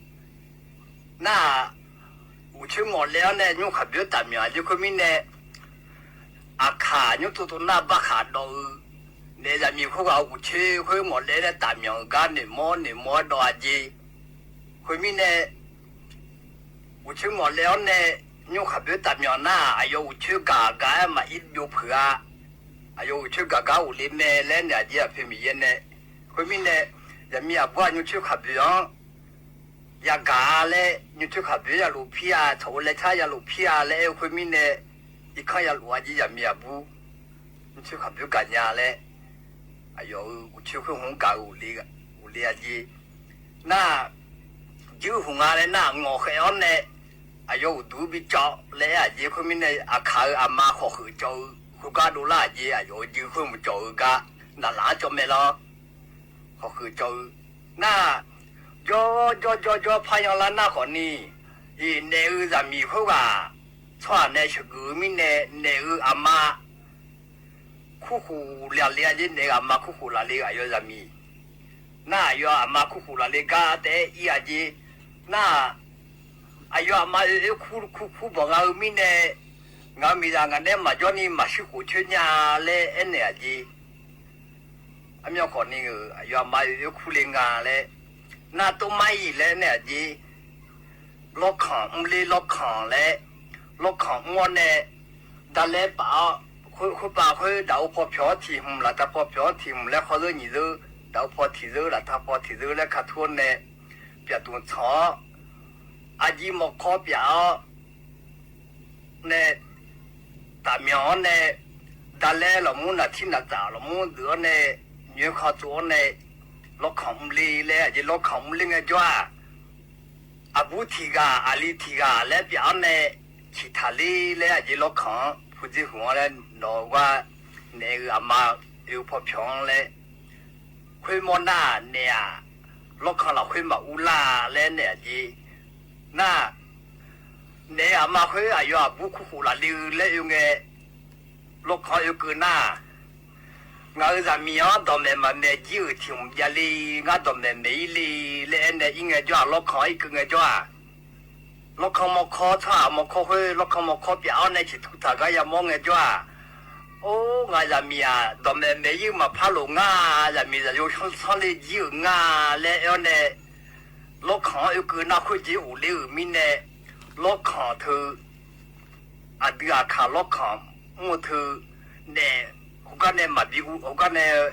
န အိၣ်ဆၢငီၢ်လဲအီၤန့ၣ် ညိၣ်ခးဘၢတၢ်မၠီၤအယ့ၣ် ဃိမံၤနဲၣ် အခးညိၣ်တိတိနၢ်ဘၣ်ဃးဒီးအုး, နဲယၤမံၤဃိဂၤအိၣ်ဆၢဃိ ငီၢ်လဲလၢတၢ်မၠီၤအုးဂၤ န့ၣ်မီန့ၣ်မီဒီးအယ့ၣ်, ဃိမံၤနဲၣ် အိၣ်ဆၢငီၢ်လဲအီၤန့ၣ် ညိၣ်ခးဘၢတၢ်မၠီၤနၤ အယီၤအိၣ်ဆၢဂၤဂၤမၤအံၤယိဖုးဧါ, အယီၤအိၣ်ဆၢဂၤဂၤအိၣ်လၢမဲာ်လဲၣ်န့ၣ် အယ့ၣ်အဖဲမံၤယဲန့ၣ်, ဃိမံၤနဲၣ် ယၤမံၤအဘှါညိၣ်ဆၢခးဘၢအီၤ ယၤဂၤလဲၣ် ညိၣ်ဆၢခးဘၢယၤလိာ်ဖံးဧါ ထီၣ်အိၣ်လဲၤဆါယၤလိာ်ဖံးဧါလဲၣ် အဃိမံၤနဲၣ် အံၤခီယၤလိာ်အယ့ၣ် ယၤမံၤအဘူး ညိၣ်ဆၢခးဘၢဂၤညါလဲၣ်, အယီၤအိၣ်ဆၢဃိဟုဂၤအိၣ်လၢအယ့ၣ်, န ယုၢ်ဟူးငါလဲၣ် န ငီၢ်ဃဲအီၤနဲၣ်, အယီၤအိၣ်ဒူဘံကၠီလဲၣ်အယ့ၣ် အဃိမံၤနဲၣ် အခးအုးအမါဃီၣ်ဃုာ်ကၠီအုး ဃုဂၤဒိၣ်လၢအယ့ၣ် အယီၤယုၢ်ဃိမုၢ်ကၠီအုးဂၤ နလၢကၠီမဲာ်လီၤ ဃီၣ်ဃုာ်ကၠီအုး, န ယီၤယီၤယီၤယီၤဖးယီၤလၢနၢ်ဃီၤနံၤ, အံၤနဲၣ်အုးယၤမံၤဃိဂၤ, ဆီၣ်နဲၣ်ဆၢကုၤမံၤနဲၣ် နဲၣ်အုးအမါ ခူၣ်ဃုာ်လၢလ့အယ့ၣ် နဲၣ်အမါခူၣ်ဃုာ်လၢလ့အယီၤယၤမံၤ, န အယီၤအမါခူၣ်ဃုာ်လၢလ့ဂၤတဲအံၤအယ့ၣ်, န အယီၤအမါအုးအုးခူၣ်ခူၣ်ခူၣ်ဘီၤဂၤအုးမံၤနဲၣ်, ငါမံၤယၤ ငါနဲမၤယီၤနံၤ မၤဆှၢဃိာ်ဆၢညါလဲၣ် အဲၣ်နဲၣ်အယ့ၣ် အမ့ၢ်ဃီၤနံၤဧၢ, အယီၤအမါအုးအုးခူၣ်လၢငါလဲၣ်, နတိမါအံၤလဲၣ်န့ၣ်အယ့ၣ်, လီခီၣ်မူလ့လီခီၣ်လဲၣ်, လီခီၣ်မူအီၤနဲၣ်, ဒၣ်လဲပာ်အီၤ, ဃုပာ်ဃု ဒၣ်အိၣ်ဖီဖျိးထံၣ်မူ လၢတၢ်ဖီဖျိးထံၣ်မူ လၢခီၣ်လၢနံၤလၢ, ဒၣ်အိၣ်ဖီထံၣ်လၢ လၢတၢ်ဖီထံၣ်လၢ လၢခါထူန့ၣ်, ပျဲၢ်တူၢ်ဆီၣ် အယံၤမီၢ်ခီပျဲၢ်အီၤ န့ၣ်, တၢ်မၠီၤအီၤန့ၣ်, ဒၣ်လဲလီၤမူနၢ်ထံနၢ်တၢ်လီၤမူဒုးအီၤန့ၣ်, ညိၣ်ခီၣ်သူအီၤန့ၣ်, လီခီၣ်မူလ့လဲၣ် အယ့ၣ်လီခီၣ်မူလ့ငဲယွၤ, အဘူးထံၣ်ဂၤ အလံၤထံၣ်ဂၤ လဲပျဲၢ်အီၤန့ၣ်, ထံၣ်ထးလံလဲၣ် အယ့ၣ်လီခီၣ်, ဖုသ့ၣ်ဟူးအီၤလဲၣ် နီၢ်ဝါ, နဲၣ်အုးအမါ, အုးဖီဖျိးလဲၣ် ခွ့မီၢ်နၢ်နဲၣ်ဧါ, လီခီၣ်လၢဃုမၤအူလၢ်လဲၣ်န့ၣ်အယ့ၣ်, န နဲၣ်အမါဃုအယီၤအဘူးခူၣ်ဃုာ်လၢလ့လဲၣ်အုးငဲ, လီခီၣ်အုးကုၤနၢ်, ငါၢ်ယၤမံၤအီၤ ဒိးမဲာ်မၤမဲာ်ကၠံၣ် အိၣ်ထံၣ်ယၤလံ ငါဒိးမဲာ်မဲာ်အံၤလံ လၢအဲၣ်န့ၣ် အံၤငဲၢ်ယွၤ လီခီၣ်အံၤကဲၢ်ငဲၢ်ယွၤ လီခီၣ်မီၢ်ခီ ဆီၣ်မီၢ်ခီဃိ လီခီၣ်မီၢ်ခီ ပျၢ်အီၤန့ၣ် ဆံးထူၣ်ထၢ်ကါယၤမီၢ်ငဲၢ်ယွၤ အိၣ် ငါၢ်ယၤမံၤဧၢ ဒိးမဲာ်မဲာ်ယံၣ်မၤဖးလိာ်ငါ ယၤမံၤယၤယိၤဆီလ့ကၠံၣ်ဧၢ ငါ လၢအဲၣ်န့ၣ် လီခီၣ်အံၤကဲၢ်နၢ်ဃိကၠ့အိၣ်လၢအမံၤန့ၣ် လီခီၣ်ထုး အဒုးအခၣ်လီခီၣ် အိၣ်ထုး နဲၣ် ဟူးဂၤန့ၣ်မၤဘံကူ ဟူးဂၤန့ၣ်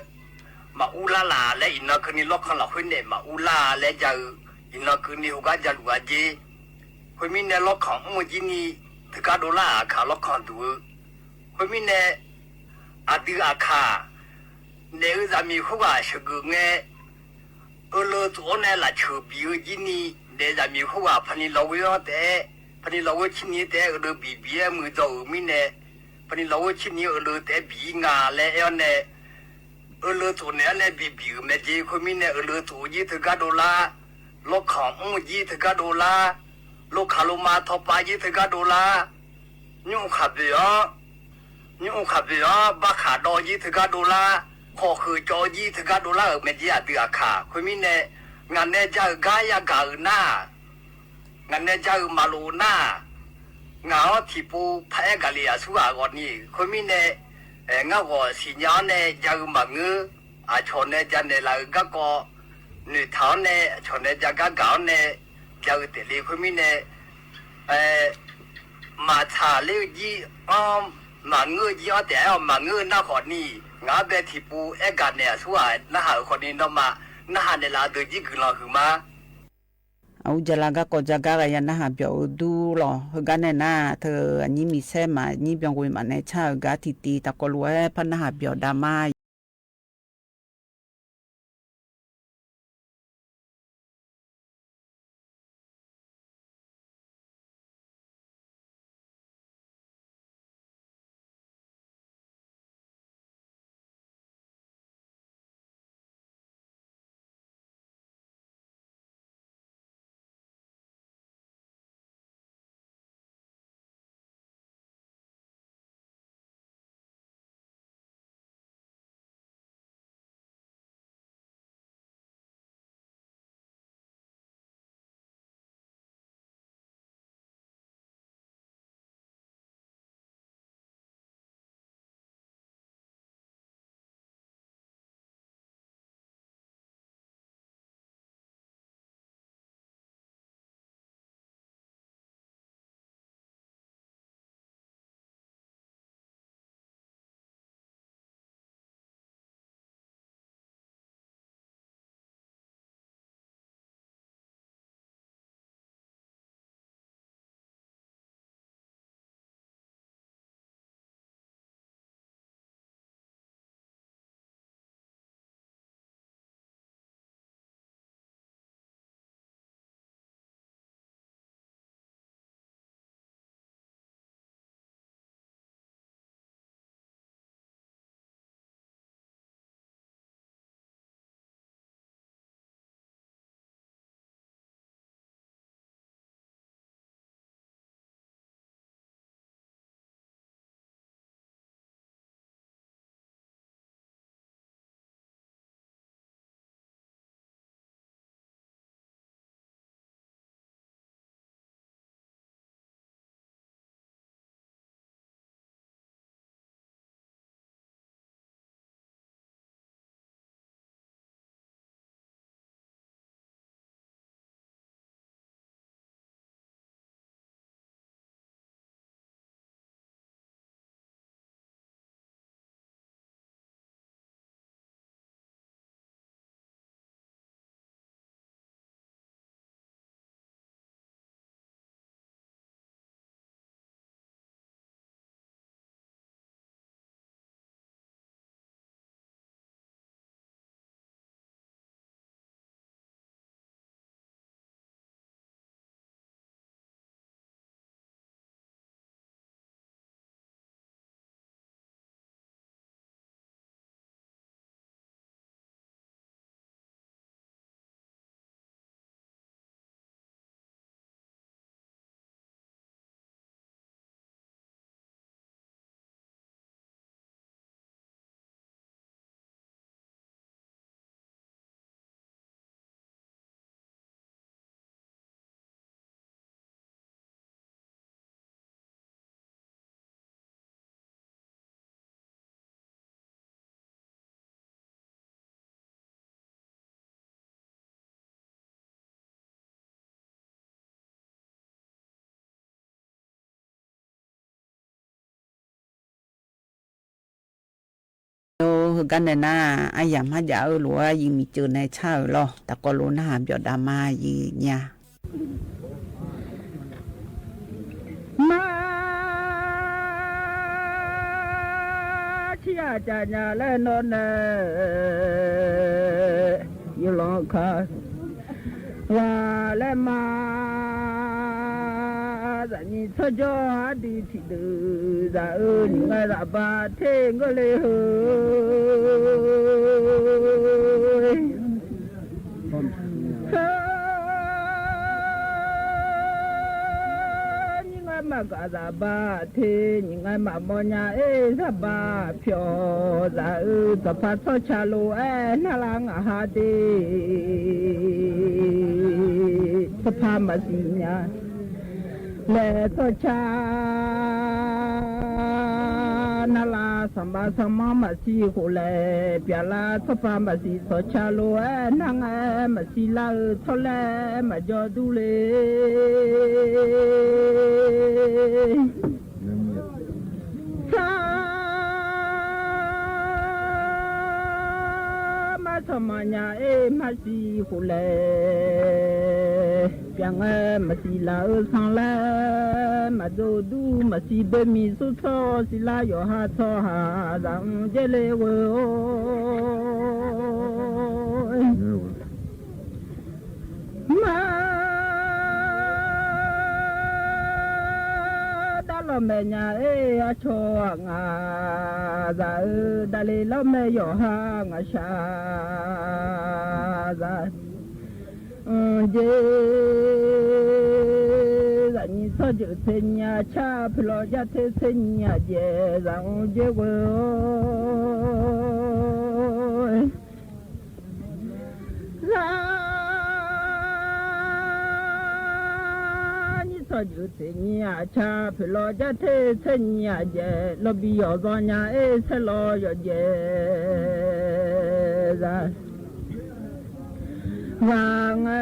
မၤအူလၢ်လၢ် လၢအံၤနီၢ်ကၢန့ၣ် လီခီၣ်လီၤဃိန့ၣ် မၤအူလၢ်လၢယၤအုး အံၤနီၢ်ကၢန့ၣ် ဟူးဂၤယၤလူၤအကၠ့ ဃိမံၤန့ၣ် လီခီၣ်အိၣ်ကၠံၣ်န့ၣ် ထုးကါဒိလၢအခၣ်လီခီၣ်ဒုးဧၢ ဃိမံၤန့ၣ် အဒုးအခၣ် နဲၣ်အုးယၤမံၤဟူးဂၤဆၢၣ်ဂၢၢ်ငဲ အၢလၢသးအိၣ်န့ၣ် လၢ်ဆၢၣ်ဘံၣ်အုးကၠံၣ်န့ၣ် နဲၣ်ယၤမံၤဟူးဂၤ ဖးနံၤလီၤဝဲအီၤတအဲၣ် ဖးနံၤလီၤဝဲဆံနံၤတအဲၣ် အၢလၢဘံၣ်ဘံၣ်အမုာ်ဒီးအုးမံၤန့ၣ် ဖးနံၤလီၤဝဲဆံနံၤအၢလၢတအဲၣ်ဘံၣ်အံၤ ငါလၢအဲၣ်န့ၣ် အၢလၢသးအိၣ်န့ၣ် အန့ၣ်ဘံၣ်ဘံၣ်အုးမဲာ်ကၠ့ ဃိမံၤန့ၣ် အၢလၢသးအိၣ်ကၠံၣ်ထုးကါဒိလၢ လီခီၣ်အိၣ်ကၠံၣ်ထုးကါဒိလၢ လီခီၣ်လီၤမၤထီၣ်ပာ်ကၠံၣ်ထုးကါဒိလၢ ညိၣ်အိၣ်ခၣ်ဘၢၣ်အီၤ ညိၣ်အိၣ်ခၣ်ဘၢၣ်အီၤ ဘၣ်ခးဒီးကၠံၣ်ထုးကါဒိလၢ ခီၣ်ဃၢၤကၠီကၠံၣ်ထုးကါဒိလၢအမဲာ်ကၠ့ အဒုးအခၣ် ဃိမံၤန့ၣ် ငါနဲၣ်ယၤအုး ကါယၤကၣ်အုးနၢ် ငါနဲၣ်ယၤအုးမၤလိာ်နၢ် ငါအီထံၣ်ပူၤ ဖးအဲၣ်ကၤလံအဆူအဂီၢ်န့ၣ် ဃိမံၤန့ၣ် ငါဂီၢ်စံၣ်ညီၣ်အီၤန့ၣ် ယၤအုးမၤငၢၢ် အဆီၣ်နဲၣ်ယၤနဲၣ်လၢအုး ကါကီ နုၢ်ထၢ်အီၤန့ၣ် အဆီၣ်နဲၣ်ယၤကါကၢ်အီၤန့ၣ် ယၤအုးတဲာ်လံ ဃိမံၤန့ၣ် မၤဆၣ်လၢယံၤအီၤ မၤငၢၢ်ယံၤအီၤ တဲအီၤ မၤငၢၢ်နၢ်ဃီန့ၣ် ငါဘဲထံၣ်ပူၤ အဲၣ်ကၤနဲၣ်အဆူအနၢ်ဟးအုးဃီန့ၣ် ဒီးမၤ နၢ်ဟးနဲၣ်လၢအဒုးကံၢ်ဂုၢ်လီၤဟုၣ်မး အအူယၤလၤ ကါကီယၤကါဂၤ ယၤနၢ်ဟးပျီၣ်အုးဒူလီၤ ဟ့ၣ်ဂၤနဲၣ်နၤ ထၢၣ်အညံမံၤဆဲးမး ညံဘျီဝ့ၤမးနဲၣ်ဆၣ် ဟ့ၣ်ဂၤထံၣ်တံၢ် တၢ်ကိးလူၤဝဲ ဖးနၢ်ဟးပျီၣ်ဒါမး ကါန့ၣ်နၤ အယၣ်မါယၣ်ဧၢ လိာ်ဝဲယံမ့ၢ်စၢၤနၤဆါဧၢလီၤ တၢ်ကီလိၤနဟးပျီၣ်တၢ်မၤယံညါ မၤ ဆံးအကၢ်ညါလဲၣ်နီၢ်နဲၣ် ယလီၤခါ ဝၤလဲၣ်မၤ သးနံၣ်ထီၣ်ကၠီအဒုးထံၣ်ဒုး သးအၢ နံၣ်ငါသးဘၣ်ထ့ၣ်ငိၢ်လ့ဟိ နံၣ်ငါမၤ ကသးဘၣ်ထ့ၣ် နံၣ်ငါမၤ မီၢ်ညါအ့ၣ် သးဘၣ်ဖျီ သးအၢ သီဖါထီၣ်ဆါလိာ်အဲၣ် နၢ်လါငါဟးဒ့ သီဖါမၤစံညါ လဲၤထီၣ်ဆါ နၢ်လါသးဘၣ်သးမီၢ်မၤစံဃိလဲၣ် ပျၢ်လါသီဖါမၤစံသီဆါလိာ်အဲၣ် နၢ်ငါမၤစံလါအၢ ထီၣ်လဲၣ်မၤကၠီဒူလ့ သး မၤထီၣ်မၤညါအ့ၣ် မၤစံဃိလဲၣ် ပျၢ်ငါမၤစံလါအၢ သီလဲၣ်မၤကၠီဒူ မၤစံဘၣ်မံၤ သူၣ်ထီၣ်စံလါ ယီၤဟးထီၣ်ဟး သးအူကၠ့လ့ဝဲအိၣ် မၤ တၢ်လီၤမဲာ်ညါအ့ၣ် အဆီအငါ သးအၢ တၢ်လ့လီၤမဲာ် ယီၤဟးငါဆါ သး အူကၠ့ သးနံၣ်ထီၣ်ကၠီ ဆ့ညါဆါ ဖဲလီၤကၠၢ်ထ့ ဆ့ညါကၠဲ သးအူကၠ့ဝဲအိၣ် သး နံၣ်ထီၣ်ကၠီ ဆ့ညါဆါ ဖဲလီၤကၠၢ်ထ့ ဆ့ညါကၠဲ လီၤဘံယီၤသီညါအ့ၣ် ဆဲးလီၤယီၤကၠဲ သး ဝၤငါ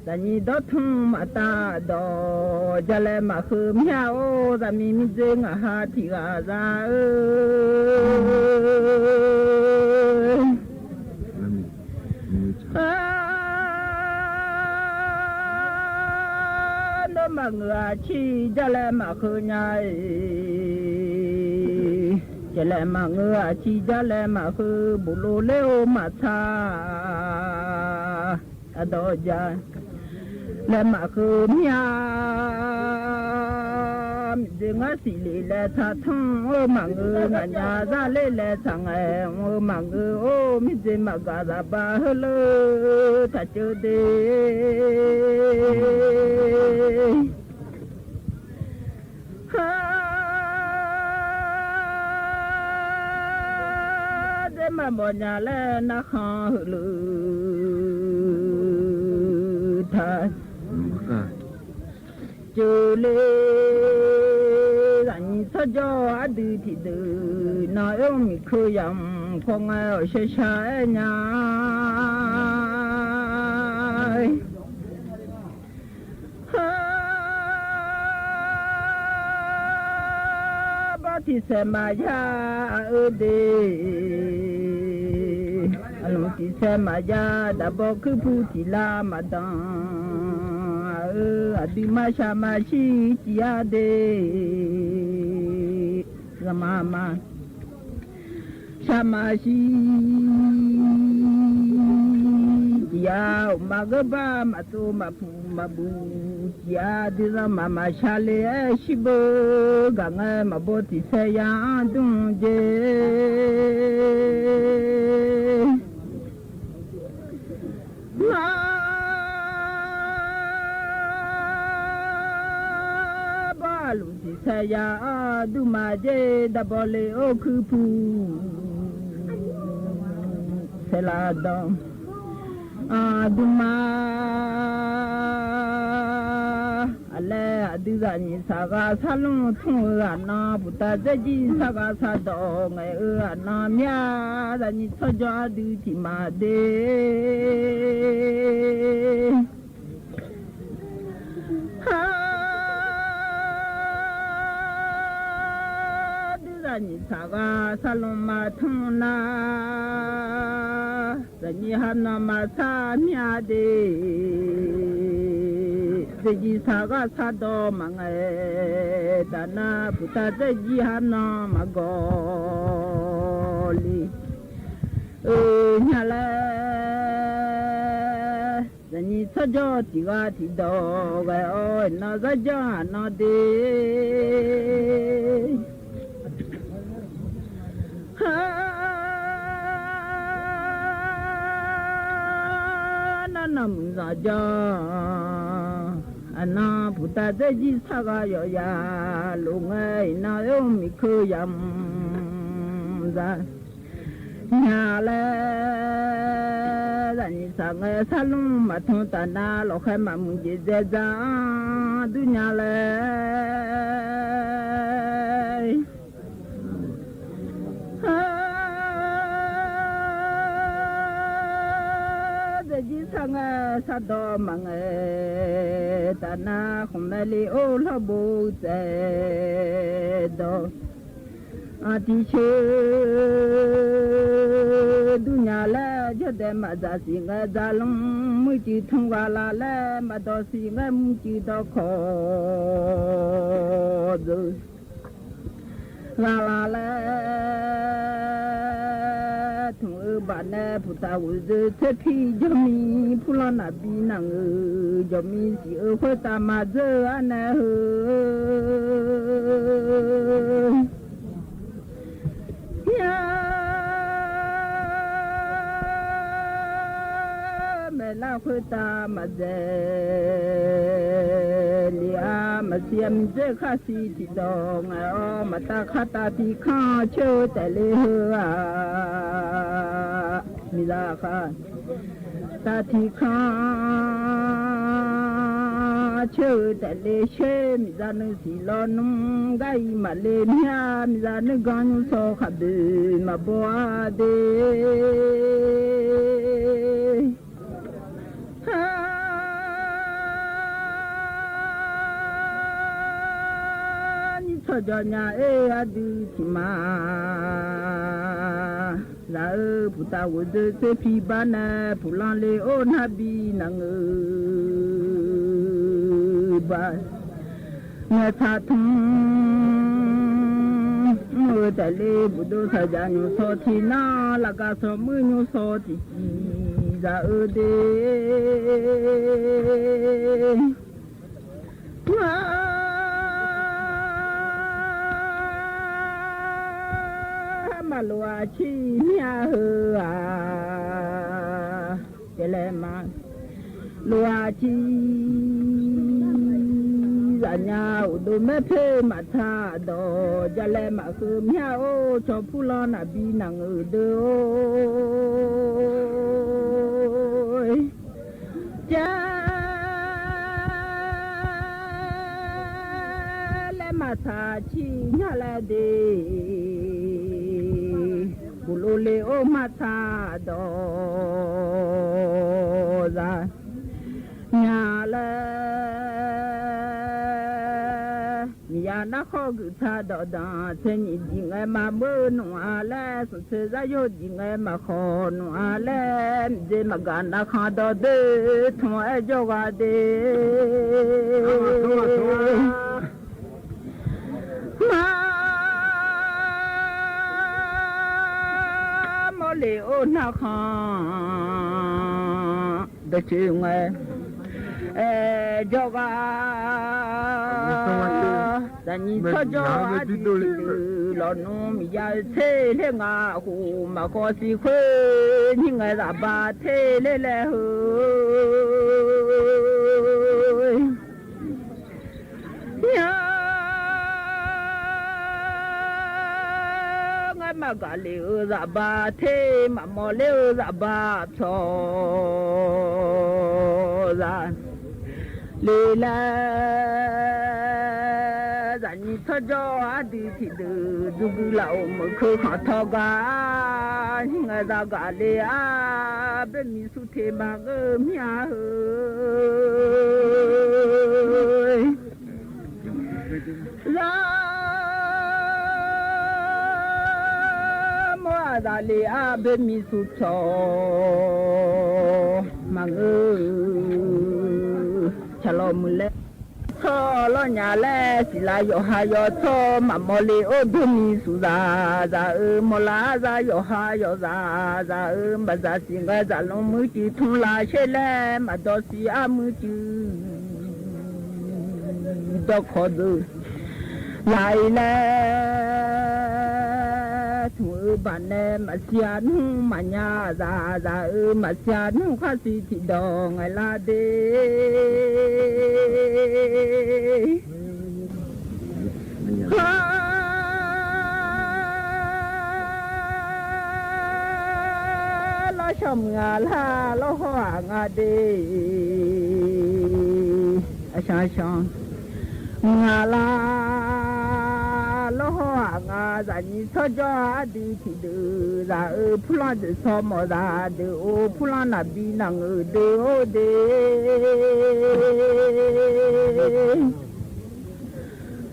သးနံၣ်ဒီးထူမၤတၢ်ဒီး ကၠီလဲၤမၤဃုမၠၣ်အိၣ် သးမံမံၤသ့ ငါဟးထံၣ်ဂၤသးအၢ ဒိၣ်မးငါအဆံး ကၠီလဲၤမၤဃုညါအံၤ ကၠီလဲၤမၤငါအဆံး ကၠီလဲၤမၤဃု ဘူးလိာ်လ့အိၣ်မးဆါ အဒီးကၠီ လဲၤမၤဃုမၠၣ် မံၤဒ့ငါစံလံလဲၤထးထူ အိၣ်မၤငါ ငါညါသးလ့လဲၤထးငါ အိၣ်မၤငါ အိၣ်မံၤဒ့မၤဂၤသးဘၣ်ဟၢလၢ ထးကၠိဒ့ ဟါ ဒ့မၤဘီညါလဲၣ် နၢ်ဃီဟၢလၢ ထး ကၠိလ့ သးနံၣ်ထီၣ်ကၠီအဒုးထံၣ်ဒုး နီၢ်အဲၣ်မံၤခုယၤ ဖီငါအီၤရှဲရှါအဲၣ်ညါ ဟါ ဘီတံၢ်ဆဲးမၤယါအအၢဒ့ အလူၢ်တံၢ်ဆဲးမၤယါ ဒၣ်ဘီခုဖုတံၢ်လါမၤဒၣ် အအၢ အဒုးမၤရှးမၤရှံကံယါဒ့ ရမၤမၤ ရှးမၤရှံ ကံယါ အိၣ်မၤဂ့ၤဘၣ် မၤတိၢ်မၤဖုးမၤဘူး ကံယါ ဒုးသးမၤမၤရှးလ့အဲၣ် ဟံၣ်ဘၢဂၤငါ မၤဘီတံၢ်ဆဲးယါဒူၣ်က့ မၤ ဘီအလူၢ်တံၢ်ဆဲးယါအဒူၣ်မးက့ ဒၣ်ဘီလ့အိၣ်ခုဖု ဆဲးလါဒီး အဒူၣ်မး အလဲၤအဒုးသးနံၣ်ဆါဂၤဆါလူၢ်ထူၣ်အၢအနီၢ် ပူၤတၢ်စဲကံဆါဂၤဆါဒီး ငဲၤအၢအနီၢ်မၠါ သးနံၣ်ထီၣ်ကၠီအဒုးထံၣ်မၤဒ့ ဟါ ဒုးသး နံၣ်ဆၣ်ဂၤ ဆၣ်လူင်မၤထွင်းနၤ တနံၣ်ဟါနီၤမၤဆါမျါဒ့ သ့ၣ်ကံဆၣ်ဂၤဆၣ်ဒီးမၤငဲၤ တၢ်နၤ ပုၢ်တၢ်သ့ၣ်ကံဟါနီၤမၤဂီၤလံ အၢ ညါလဲၣ် တနံၣ်ဆီၣ်ကၠီၣ်တံၢ်ဂၤတံၢ်ဒီး ဂဲၤအီၣ်နီၤ ဆီၣ်ကၠီၣ်နီၤဒ့ ဟါ နီၢ်နီၢ်မုၣ်စီၤကၠီၣ် အနီၤ ပုၢ်တၢ်သ့ၣ်ကံဆၣ်ဂၤယီၤယၤ လိာ်ငဲၤအံၤနီၤ အၢ မံၤခုယၤ မုၣ်စီၤ ညါလဲၣ် တနံၣ်ဆၣ်ငဲၤ ဆၣ်လူင်မၤထွင်းတၢ်နၤ လီၤဃဲမၤမုၢ်က့ၤဒဲဒၣ် ဒုးညါလဲၣ် ဟါ သ့ၣ်ကံဆၣ်ငဲၤ ဆၣ်ဒီးမၤငဲၤ တၢ်နၤ ဃုမဲလံအိၣ်လီၤဘိစဲဒီး အတံၤဆၢ ဒုးညါလဲၣ် ကၠီၣ်ဒဲးမၤစၢ်စံငဲၤစၢ်လူင် မုၢ်ကံၤထွံဂၤလၢ်လဲၣ် မၤဒီးစံငဲၤမုၢ်ကံၤဒီးခီၣ် ဂၤလၢ်လဲၣ် ထွံအၢဘၣ်နဲ ပုၢ်တၢ်ဝဲၢ်ဒုး ဆဲဖံ ကၠီၣ်မံၤ ဖူလီၤနၢ်ဘံနၢ်ငိုၢ် ကၠီၣ်မံၤစံးအၢ ဃုတၢ်မၤစၢၤအါနဲဟၢ ညါ မဲာ်လၢဃုတၢ်မၤစၢၤ လံအါ မၤစံးအမံၤစ့ၢ်ခါစံးထံၣ်ဒီး ငဲၤအီၣ် မၤတၢ်ခါတၢ်ထံခါ ဆၢတဲာ်လံဟၢအါ မံၤလၢဃါ တၢ်ထံခါ ဆၢတဲာ်လံဆၢ မံၤစၢ်နုၢ်စံးလီၤနုၢ် ဂၤအံၤမၤလ့မျါ မံၤစၢ်နုၢ်ဂီၤညူစီၤ ခးဘုးမၤဘီအါဒ့ ဟါ နံၣ်ဆီၣ်ကၠီၣ်ညါအ့ အဒုးထံၣ်မး လၢအၢ ပုၢ်တၢ်ဝဲၢ်ဒုး ဆဲဖံဘၣ်နဲ ဖူလီၤလ့အိၣ်နၢ်ဘံနၢ်ငိုၢ် ဘၣ် ငဲၤဆၣ်ထွံ မုၢ်တဲာ်လံ ဘူၣ်ဒိၣ်ဆၣ်ယါညူစီၤထံနီၤ လၢကစီၤမုၢ်ညူစီၤထံ စံးစၢ်အၢဒ့ မၤ မၤလိာ်အဆံၣ်မျါဟၢအါ ကလဲၤမၤ လိာ်အဆံၣ် စၢ်ညါအိၣ်ဒိၣ်မဲာ်ဖဲမၤဆါဒီး ကလဲၤမၤဃုမျါအိၣ် ကၠီဖူလီၤနၢ်ဘံနၢ်ငိုၢ်ဒုး ကလဲၤမၤဆါဆံၣ်မျါလဲၣ်ဒ့ ဘူၣ်လိာ်လ့အိၣ်မၤဆါဒီး စၢ် ညါလဲၣ် မံၤယါနါဃီၣ်ဂုာ်ဆါဒီးဒၣ် ဆဲနံၣ်ဒံးငဲမၤမုၢ်နုာ်အါလဲၣ် ဆဲစၢ်ယိၣ်ဒံးငဲမၤဃီနုာ်အါလဲၣ် မ့ၢ်ဒ့မၤဂၤနါဃီဒီးဒ့ ထွံအဲၣ်ကၠီၣ်ဂၤဒ့ မၤ မီၢ်လ့အိၣ်နါဃီ တဆၢငဲ အဲၣ်ကၠီၣ်ဂၤ တနံၣ်ဆီၣ်ကၠီၣ်အဒုးလီၤနုၢ် မံၤယါဆဲလၢငါအဃိ မၤဃီစံဃု နံၣ်ငဲသးဘၣ်ထဲလဲၣ်လဲၣ်ဟၢ ညါ ငဲမၤဂၤလ့အၢသးဘၣ်ထဲ မၤမီၢ်လ့အၢသးဘၣ်ဖျီ သး လ့လဲၣ် တနံၣ်ဆီၣ်ကၠီၣ်အဒုးထံၣ်ဒုး ဒုးဂုာ်လၢအိၣ်မုာ်ခုခီၣ်ထီၣ်ဂၤ နံၣ်ငဲသးဂၤလ့အါ ဘၣ်မံၤဆူၣ်ထဲမၤဂ့ၤမျါဟၢ လၢ စၢ်လီၤအါဘၣ်မံၤသူၣ်ထီၣ် မၤငို ဆၢလီၤမုၢ်လဲၣ် ဆီလီၤညါလဲၣ် စံးလၢယီၤဟါယီၤဆီ မၤမီၣ်လီၤအိၣ်ဘၣ်မံၤသူၣ်စၢ် စၢ်ဧၢ မီၣ်လၢစၢ်ယီၤဟါယီၤစၢ် စၢ်ဧၢ မၤစၢ်စံးဝဲစၢ်လီၤမုၢ်ကံထုံးလၢ်ရှဲလဲၣ် မၤဒီးစံးအါမုၢ်ကံ ဒီးခီဒု လၢအံၤလဲၣ် ထုးအၢ ဘၣ်နဲ မၤစံးအါနုၢ်မၤညါစၢ် စၢ်ဧၢ မၤစံးအါနုၢ်ခါစံးထံၣ်ဒီးငဲၤလၢဒ့ ဟါ လီၤဆီမုၢ်အလါ လီၤဟီၣ်အငါဒ့ အဆၢဆၢ မုၢ်အလါ လီၤဟီၣ်အငါ စၢ်နံၤဆီကၠီအဒုးထံၣ်ဒုး စၢ်ဧၢ ဖုလီၤဒုးဆီမီၣ်စၢ်ဒုးအိၣ် ဖုလီၤနၢ်ဘံနၢ်ငိုဒုးအိၣ်ဒ့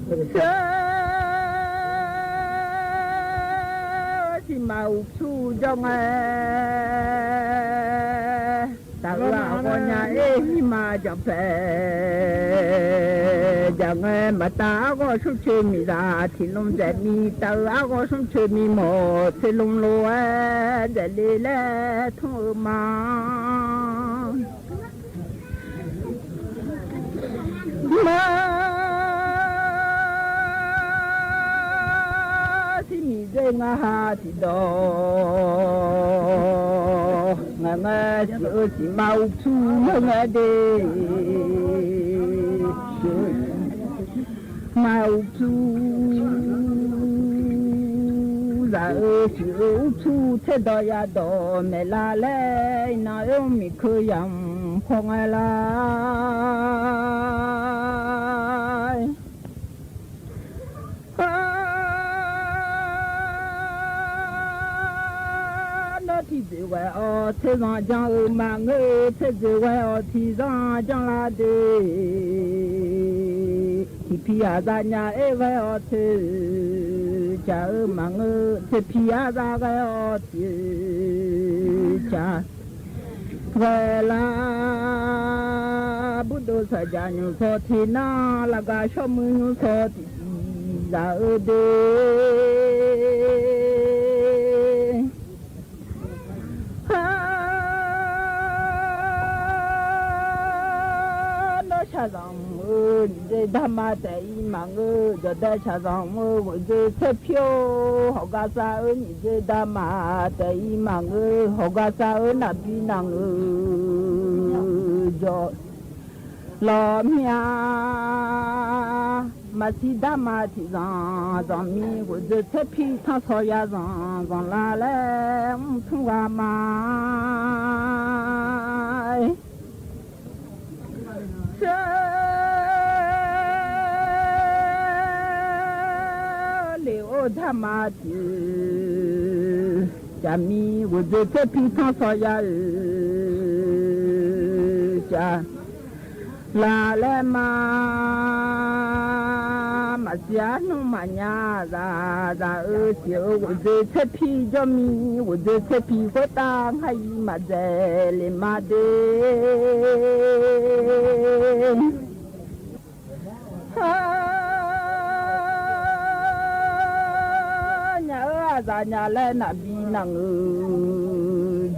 ဆၢ စံးမၤအူဆူကၠီငဲၤ တၢ်အၢအဂီၢ်ညါအ့ၣ် မံမၤကၠီၣ်ဖဲ ကၠီငဲၤ မတၤအဂီၢ်ဆူၣ်ဆ့မံၤစၢ် ထံၣ်လိာ်ကဲမံၤ တၢ်အၢအဂီၢ်ဆူၣ်ဆ့မံၤ မီၣ်ဆ့လိၤလိၤဝဲ ဒဲးလံလဲၣ် ထုးအၢမၤ မၤ ထံမံၤဒ့ငါဟးထံၣ်ဒီး ငါငါစံးအၢစံးမၤအူဆူ မၤငါဒ့ မၤအူဆူ စၢ်အၢ စံးအၢအူဆူ ထဲဒီးယၤဒီး မဲာ်လါလဲၣ် နၢ်အၢမံၤခုယၤ ဖီငါလၢ ဟါ လၢထံၣ်ဒုးဝဲအီၤ ထဲစၢ်ကၠီဧၢ မၤငို ထဲဒုးဝဲအီၤ ထံၣ်စၢ်ကၠီလၢဒ့ ထံၣ်ဖံးအသးညါအ့ၣ်ဝဲအီၤ ထဲ ကၠီဧၢ မၤငို ထဲဖံးအသးဝဲအီၤ ထဲ ကၠီ ဝဲလၢ ဘူးဒိၣ်စၢ်ကၠီညိၣ်စီၤထံနါ လၢဂၤဆီမုၢ်ညိၣ်စီၤတံၢ် စၢ်အၢဒ့ ဟါ ဒီးဆၣ်စၢ်မုၣ် နံၣ်ဒ့ဒၢမၤတဲာ်အံၤမၤငို ဒီးဒဲဆၣ်စၢ်မုၣ် ဂုာ်ဒ့ဆဲဖံး ဟီၣ်ဂၤစၢ်ဧၢ နံၣ်ဒ့ဒၢမၤတဲာ်အံၤမၤငို ဟီၣ်ဂၤစၢ်ဧၢ နၢ်ဘံနၢ်ငို ဒီး လီၤမၠါ မၤစံးဒၢမၤထံၣ်စၢ် စၢ်မံၤ ဂုာ်ဒ့ဆဲဖံး ထီၣ်ဆီယၤစၢ် စၢ်လါလဲၣ် မုၢ်ထူၣ်ဂၤမၤ ဆၢ လံာ်အိၣ်ဒၢမၤထံၣ် ကၠီမံၤ ဂုာ်ဒ့ဆဲဖံး ထီၣ်ဆီယၤဧၢ ကၠီ လါလဲၣ်မၤ မၤစံးအါနုၢ်မၤညါ စၢ် စၢ်ဧၢ စံးအၢ ဂုာ်ဒ့ဆဲဖံး ကၠီမံၤ ဂုာ်ဒ့ဆဲဖံး ဃိတၢ် ဟါအံၤမၤဒဲး လံာ်မၤဒ့း ဟါ ညါအၢ အသးညါလဲၣ် နၢ်ဘံနၢ်ငို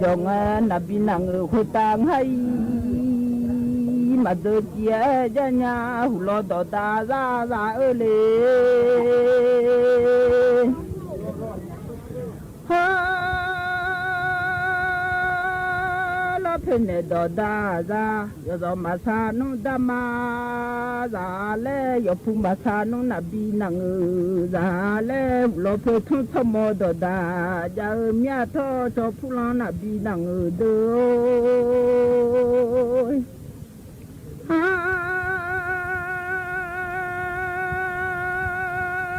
ကၠီငါ နၢ်ဘံနၢ်ငို ဃိတၢ် ဟါအံၤ မၤဒိးကံအဲၣ် ကၠီညါ ဟူးလီၤဒီးတၢ် စၢ် စၢ်ဧၢလံ ဟါ လီၤဖဲန့ၣ်ဒီးဒၣ် စၢ် ယီၤစီၤမၤဆါနုၢ်ဒၢမၤ စၢ်လဲၣ် ယီၤဖုမၤဆါနုၢ် နၢ်ဘံနၢ်ငို စၢ်လဲၣ် ဟူးလီၤဖဲထူၣ်ထီၣ်မီဒီးဒၣ် ကၠီဧၢ မၠၣ်ထီၣ် ကၠီဖုလီၤ နၢ်ဘံနၢ်ငိုဒိၣ် ဟါ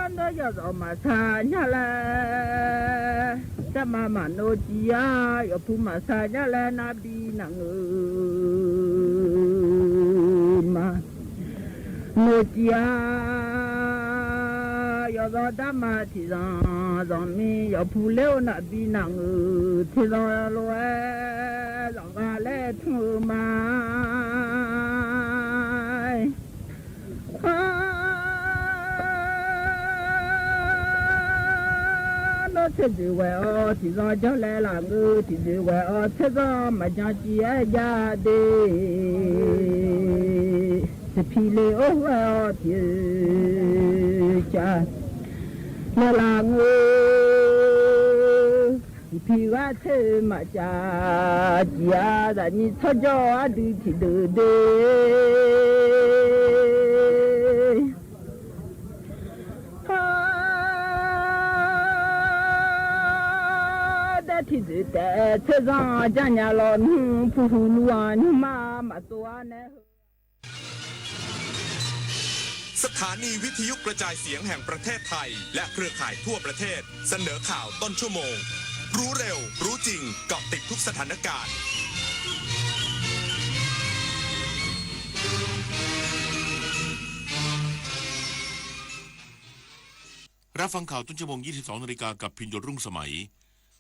ဒီးယီၤစီၤမၤဆါညါလဲၣ် တၢ်မၤမၤနိကံဧါ ယီၤဖုမၤဆါညါလဲၣ် နၢ်ဘံနၢ်ငို မၤနိကံဧါ ဇော်ဒၣ်မးထီၣ် ဇော် ဇော်မံယီၢ်ဖူလ့အိၣ်နၢ်ဘံနၢ်ငုၢ် ထံၣ်ဇော်လွဲ ဇော်ဂၤလဲၣ်ထူၣ်မး ဒီးထံၣ်ဒုးဝဲအီၤ ထံၣ်ဇော်ကၠီလဲၤလၢ်ငုၢ် ထံၣ်ဒုးဝဲအီၤ ထဲသိးမၤကၠီကံအဲၣ်ယၤဒ့ တဖံလ့အိၣ်ဝဲအီၤ ထံၣ်ကၠီလဲၤလၢ်ငုၢ် ဖံဂၤထဲမၤကၠီကံအသး နံၤထီၣ်ကၠီအဒုးထံၣ်ဒုးဒ့ ဒီးထံၣ်ဒုးတဲ ထဲသိးကၠီညါလီၤ နဖူဟူလူၤအီၤ နမၤမၤသိအါနဲ สถานีวิทยุกระจายเสียงแห่งประเทศไทย และเครือข่ายทั่วประเทศ เสนอข่าวต้นชั่วโมง รู้เร็ว รู้จริง เกาะติดทุกสถานการณ์ รับฟังข่าวต้นชั่วโมง ยี่สิบสองนาฬิกา กับพิญโยรุ่งสมัย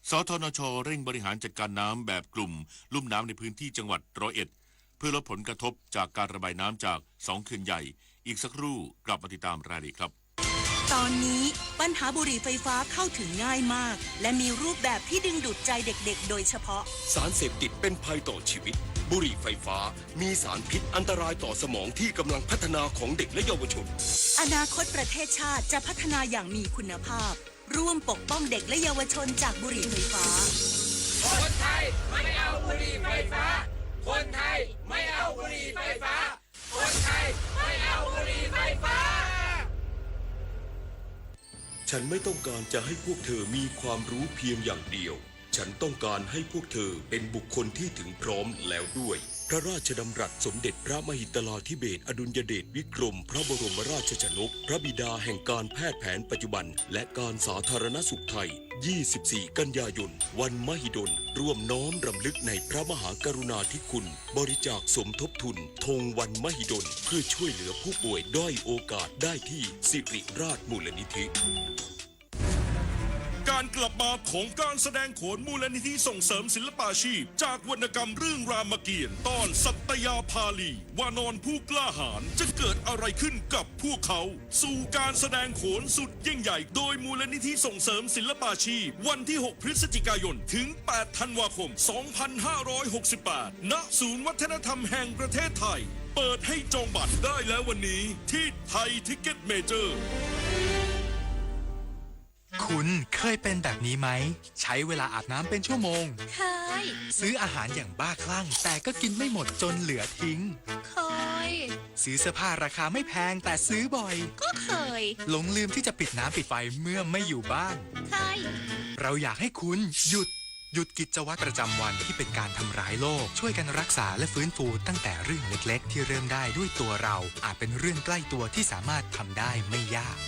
สทนช เร่งบริหารจัดการน้ำแบบกลุ่มลุ่มน้ำในพื้นที่จังหวัดร้อยเอ็ด เพื่อลดผลกระทบจากการระบายน้ำจากสองเขื่อนใหญ่ อีกสักครู่กลับมาติดตามรายละเอียดครับ ตอนนี้ปัญหาบุหรี่ไฟฟ้าเข้าถึงง่ายมาก และมีรูปแบบที่ดึงดูดใจเด็กๆ โดยเฉพาะ สารเสพติดเป็นภัยต่อชีวิต บุหรี่ไฟฟ้ามีสารพิษอันตรายต่อสมองที่กำลังพัฒนาของเด็กและเยาวชน อนาคตประเทศชาติจะพัฒนาอย่างมีคุณภาพ ร่วมปกป้องเด็กและเยาวชนจากบุหรี่ไฟฟ้า คนไทยไม่เอาบุหรี่ไฟฟ้า คนไทยไม่เอาบุหรี่ไฟฟ้า คนไทยไม่เอาบุหรี่ไฟฟ้า ฉันไม่ต้องการจะให้พวกเธอมีความรู้เพียงอย่างเดียว ฉันต้องการให้พวกเธอเป็นบุคคลที่ถึงพร้อมแล้วด้วย พระราชดำรัสสมเด็จพระมหิดลาธิเบศรอดุลยเดชวิกรมพระบรมราชชนก พระบิดาแห่งการแพทย์แผนปัจจุบัน และการสาธารณสุขไทย ยี่สิบสี่ กันยายน วันมหิดล ร่วมน้อมรำลึกในพระมหากรุณาธิคุณ บริจาคสมทบทุน ธงวันมหิดล เพื่อช่วยเหลือผู้ป่วยด้อยโอกาสได้ที่สิริราชมูลนิธิ การกลับมาของการแสดงโขนมูลนิธิส่งเสริมศิลปาชีพ จากวรรณกรรมเรื่องรามเกียรติ์ ตอนสัตยาภาลี วานรผู้กล้าหาญ จะเกิดอะไรขึ้นกับพวกเขา สู่การแสดงโขนสุดยิ่งใหญ่ โดยมูลนิธิส่งเสริมศิลปาชีพ วันที่ หก พฤศจิกายน ถึง แปด ธันวาคม สองพันห้าร้อยหกสิบแปด ณ ศูนย์วัฒนธรรมแห่งประเทศไทย เปิดให้จองบัตรได้แล้ววันนี้ที่ไทยทิกเก็ตเมเจอร์ คุณเคยเป็นแบบนี้ไหม ใช้เวลาอาบน้ำเป็นชั่วโมง เคย ซื้ออาหารอย่างบ้าคลั่ง แต่ก็กินไม่หมดจนเหลือทิ้ง เคย ซื้อเสื้อผ้าราคาไม่แพงแต่ซื้อบ่อย ก็เคย หลงลืมที่จะปิดน้ำปิดไฟเมื่อไม่อยู่บ้าน เคย เราอยากให้คุณหยุด หยุดกิจวัตรประจำวันที่เป็นการทำร้ายโลก ช่วยกันรักษาและฟื้นฟูตั้งแต่เรื่องเล็กๆ ที่เริ่มได้ด้วยตัวเรา อาจเป็นเรื่องใกล้ตัวที่สามารถทำได้ไม่ยาก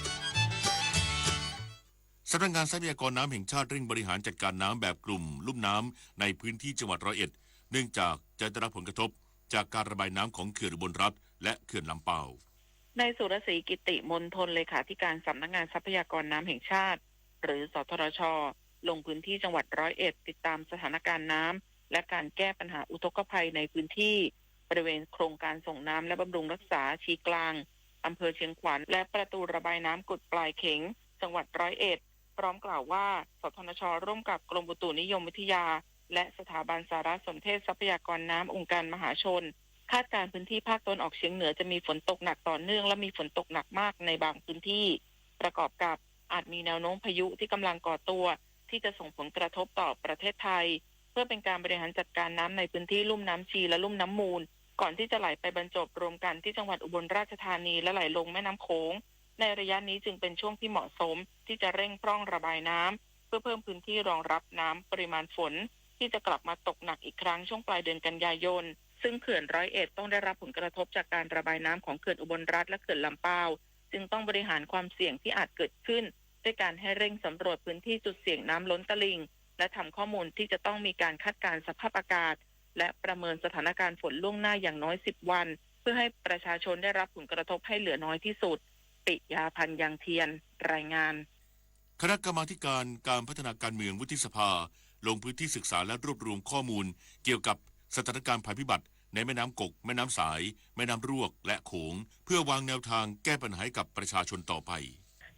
สำนักงานทรัพยากรน้ำแห่งชาติเร่งบริหารจัดการน้ำแบบกลุ่มลุ่มน้ำในพื้นที่จังหวัดร้อยเอ็ด เนื่องจากจะได้รับผลกระทบจากการระบายน้ำของเขื่อนอุบลรัฐและเขื่อนลำปาว นายสุรศรี กิติมณฑล เลขาธิการสำนักงานทรัพยากรน้ำแห่งชาติ หรือ สทรช ลงพื้นที่จังหวัดร้อยเอ็ด ติดตามสถานการณ์น้ำ และการแก้ปัญหาอุทกภัยในพื้นที่ บริเวณโครงการส่งน้ำและบำรุงรักษาชีกลาง อำเภอเชียงขวัญ และประตูระบายน้ำกุดปลายเข็ง จังหวัดร้อยเอ็ด พร้อมกล่าวว่า สทนช ร่วมกับกรมอุตุนิยมวิทยา และสถาบันสารสนเทศทรัพยากรน้ำองค์การมหาชน คาดการณ์พื้นที่ภาคตะวันออกเฉียงเหนือจะมีฝนตกหนักต่อเนื่อง และมีฝนตกหนักมากในบางพื้นที่ ประกอบกับอาจมีแนวโน้มพายุที่กำลังก่อตัว ที่จะส่งผลกระทบต่อประเทศไทย เพื่อเป็นการบริหารจัดการน้ำในพื้นที่ลุ่มน้ำชีและลุ่มน้ำมูล ก่อนที่จะไหลไปบรรจบรวมกันที่จังหวัดอุบลราชธานี และไหลลงแม่น้ำโขง ในระยะนี้จึงเป็นช่วงที่เหมาะสมที่จะเร่งพร่องระบายน้ำ เพื่อเพิ่มพื้นที่รองรับน้ำปริมาณฝน ที่จะกลับมาตกหนักอีกครั้งช่วงปลายเดือนกันยายน ซึ่งเขื่อนร้อยเอ็ดต้องได้รับผลกระทบจากการระบายน้ำของเขื่อนอุบลรัฐและเขื่อนลำปาว จึงต้องบริหารความเสี่ยงที่อาจเกิดขึ้น ด้วยการให้เร่งสำรวจพื้นที่จุดเสี่ยงน้ำล้นตลิ่ง และทำข้อมูลที่จะต้องมีการคาดการณ์สภาพอากาศ และประเมินสถานการณ์ฝนล่วงหน้าอย่างน้อย สิบ วัน เพื่อให้ประชาชนได้รับผลกระทบให้เหลือน้อยที่สุด ปิยา พันยังเทียน รายงาน คณะกรรมาธิการการพัฒนาการเมืองวุฒิสภา ลงพื้นที่ศึกษาและรวบรวมข้อมูลเกี่ยวกับสถานการณ์ภัยพิบัติในแม่น้ำกก แม่น้ำสาย แม่น้ำรวก และโขง เพื่อวางแนวทางแก้ปัญหาให้กับประชาชนต่อไป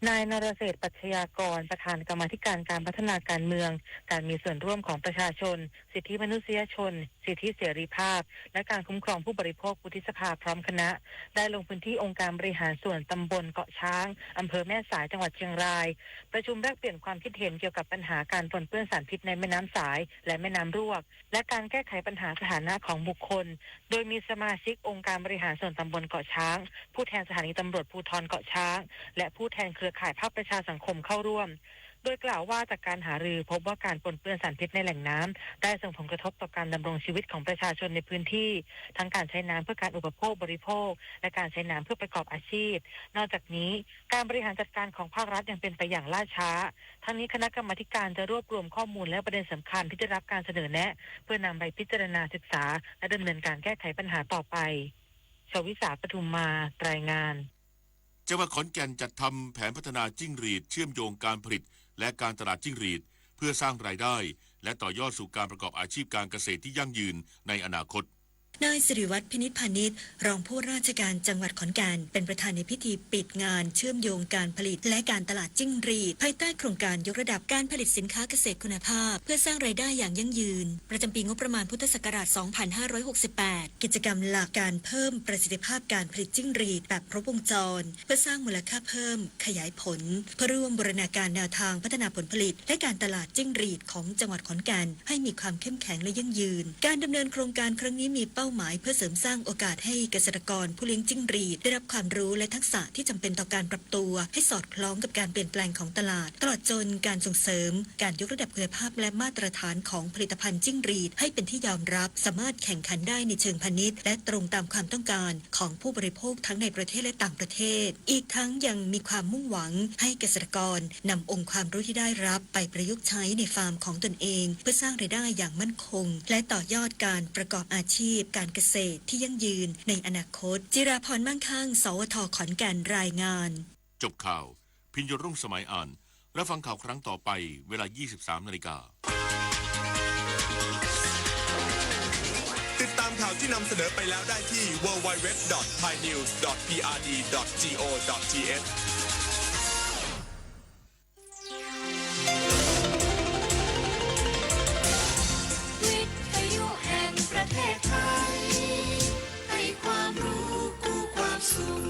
นายนรเศรษฐ ปัชญากร ประธานกรรมาธิการการพัฒนาการเมือง การมีส่วนร่วมของประชาชน สิทธิมนุษยชน สิทธิเสรีภาพ และการคุ้มครองผู้บริโภค วุฒิสภา พร้อมคณะ ได้ลงพื้นที่องค์การบริหารส่วนตำบลเกาะช้าง อำเภอแม่สาย จังหวัดเชียงราย ประชุมแลกเปลี่ยนความคิดเห็นเกี่ยวกับปัญหาการปนเปื้อนสารพิษในแม่น้ำสาย และแม่น้ำรวก และการแก้ไขปัญหาสถานะของบุคคล โดยมีสมาชิกองค์การบริหารส่วนตำบลเกาะช้าง ผู้แทนสถานีตำรวจภูธรเกาะช้าง และผู้แทนเครือข่ายภาคประชาสังคมเข้าร่วม โดยกล่าวว่าจากการหารือพบว่าการปนเปื้อนสารพิษในแหล่งน้ำได้ส่งผลกระทบต่อการดำรงชีวิตของประชาชนในพื้นที่ ทั้งการใช้น้ำเพื่อการอุปโภคบริโภค และการใช้น้ำเพื่อประกอบอาชีพ นอกจากนี้ การบริหารจัดการของภาครัฐยังเป็นไปอย่างล่าช้า ทั้งนี้คณะกรรมาธิการจะรวบรวมข้อมูลและประเด็นสำคัญที่ได้รับการเสนอแนะ เพื่อนำไปพิจารณาศึกษา และดำเนินการแก้ไขปัญหาต่อไป ชวิสา ปทุมมา รายงาน จังหวัดขอนแก่นจัดทำแผนพัฒนาจิ้งหรีดเชื่อมโยงการผลิตและการตลาดจิ้งหรีด เพื่อสร้างรายได้ และต่อยอดสู่การประกอบอาชีพการเกษตรที่ยั่งยืนในอนาคต นายสิริวัฒน์ พินิจพานิช รองผู้ว่าราชการจังหวัดขอนแก่น เป็นประธานในพิธีปิดงานเชื่อมโยงการผลิตและการตลาดจิ้งหรีด ภายใต้โครงการยกระดับการผลิตสินค้าเกษตรคุณภาพ เพื่อสร้างรายได้อย่างยั่งยืน ประจำปีงบประมาณพุทธศักราช สองพันห้าร้อยหกสิบแปด กิจกรรมหลักการเพิ่มประสิทธิภาพการผลิตจิ้งหรีดแบบครบวงจร เพื่อสร้างมูลค่าเพิ่ม ขยายผล เพื่อร่วมบูรณาการแนวทางพัฒนาผลผลิต และการตลาดจิ้งหรีดของจังหวัดขอนแก่น ให้มีความเข้มแข็งและยั่งยืน การดำเนินโครงการครั้งนี้มีเป้าหมายเพื่อเสริมสร้างโอกาสให้เกษตรกรผู้เลี้ยงจิ้งหรีดได้รับความรู้และทักษะที่จำเป็นต่อการปรับตัวให้สอดคล้องกับการเปลี่ยนแปลงของตลาด ตลอดจนการส่งเสริมการยกระดับคุณภาพและมาตรฐานของผลิตภัณฑ์จิ้งหรีดให้เป็นที่ยอมรับ สามารถแข่งขันได้ในเชิงพาณิชย์ และตรงตามความต้องการ ของผู้บริโภคทั้งในประเทศและต่างประเทศ อีกทั้งยังมีความมุ่งหวังให้เกษตรกรนำองค์ความรู้ที่ได้รับไปประยุกต์ใช้ในฟาร์มของตนเอง เพื่อสร้างรายได้อย่างมั่นคง และต่อยอดการประกอบอาชีพการเกษตรที่ยั่งยืนในอนาคต จิราพร มั่งคั่ง สวท ขอนแก่น รายงาน จบข่าว พิญโญรุ่งสมัยอ่าน รับฟังข่าวครั้งต่อไป เวลา ยี่สิบสามนาฬิกา ติดตามข่าวที่นำเสนอไปแล้วได้ที่ ดับเบิลยู ดับเบิลยู ดับเบิลยู ดอท ไทยนิวส์ ดอท พีอาร์ดี ดอท จี โอ ดอท ที เอช วิทยุแห่งประเทศไทย ให้ความรู้คู่ความสุข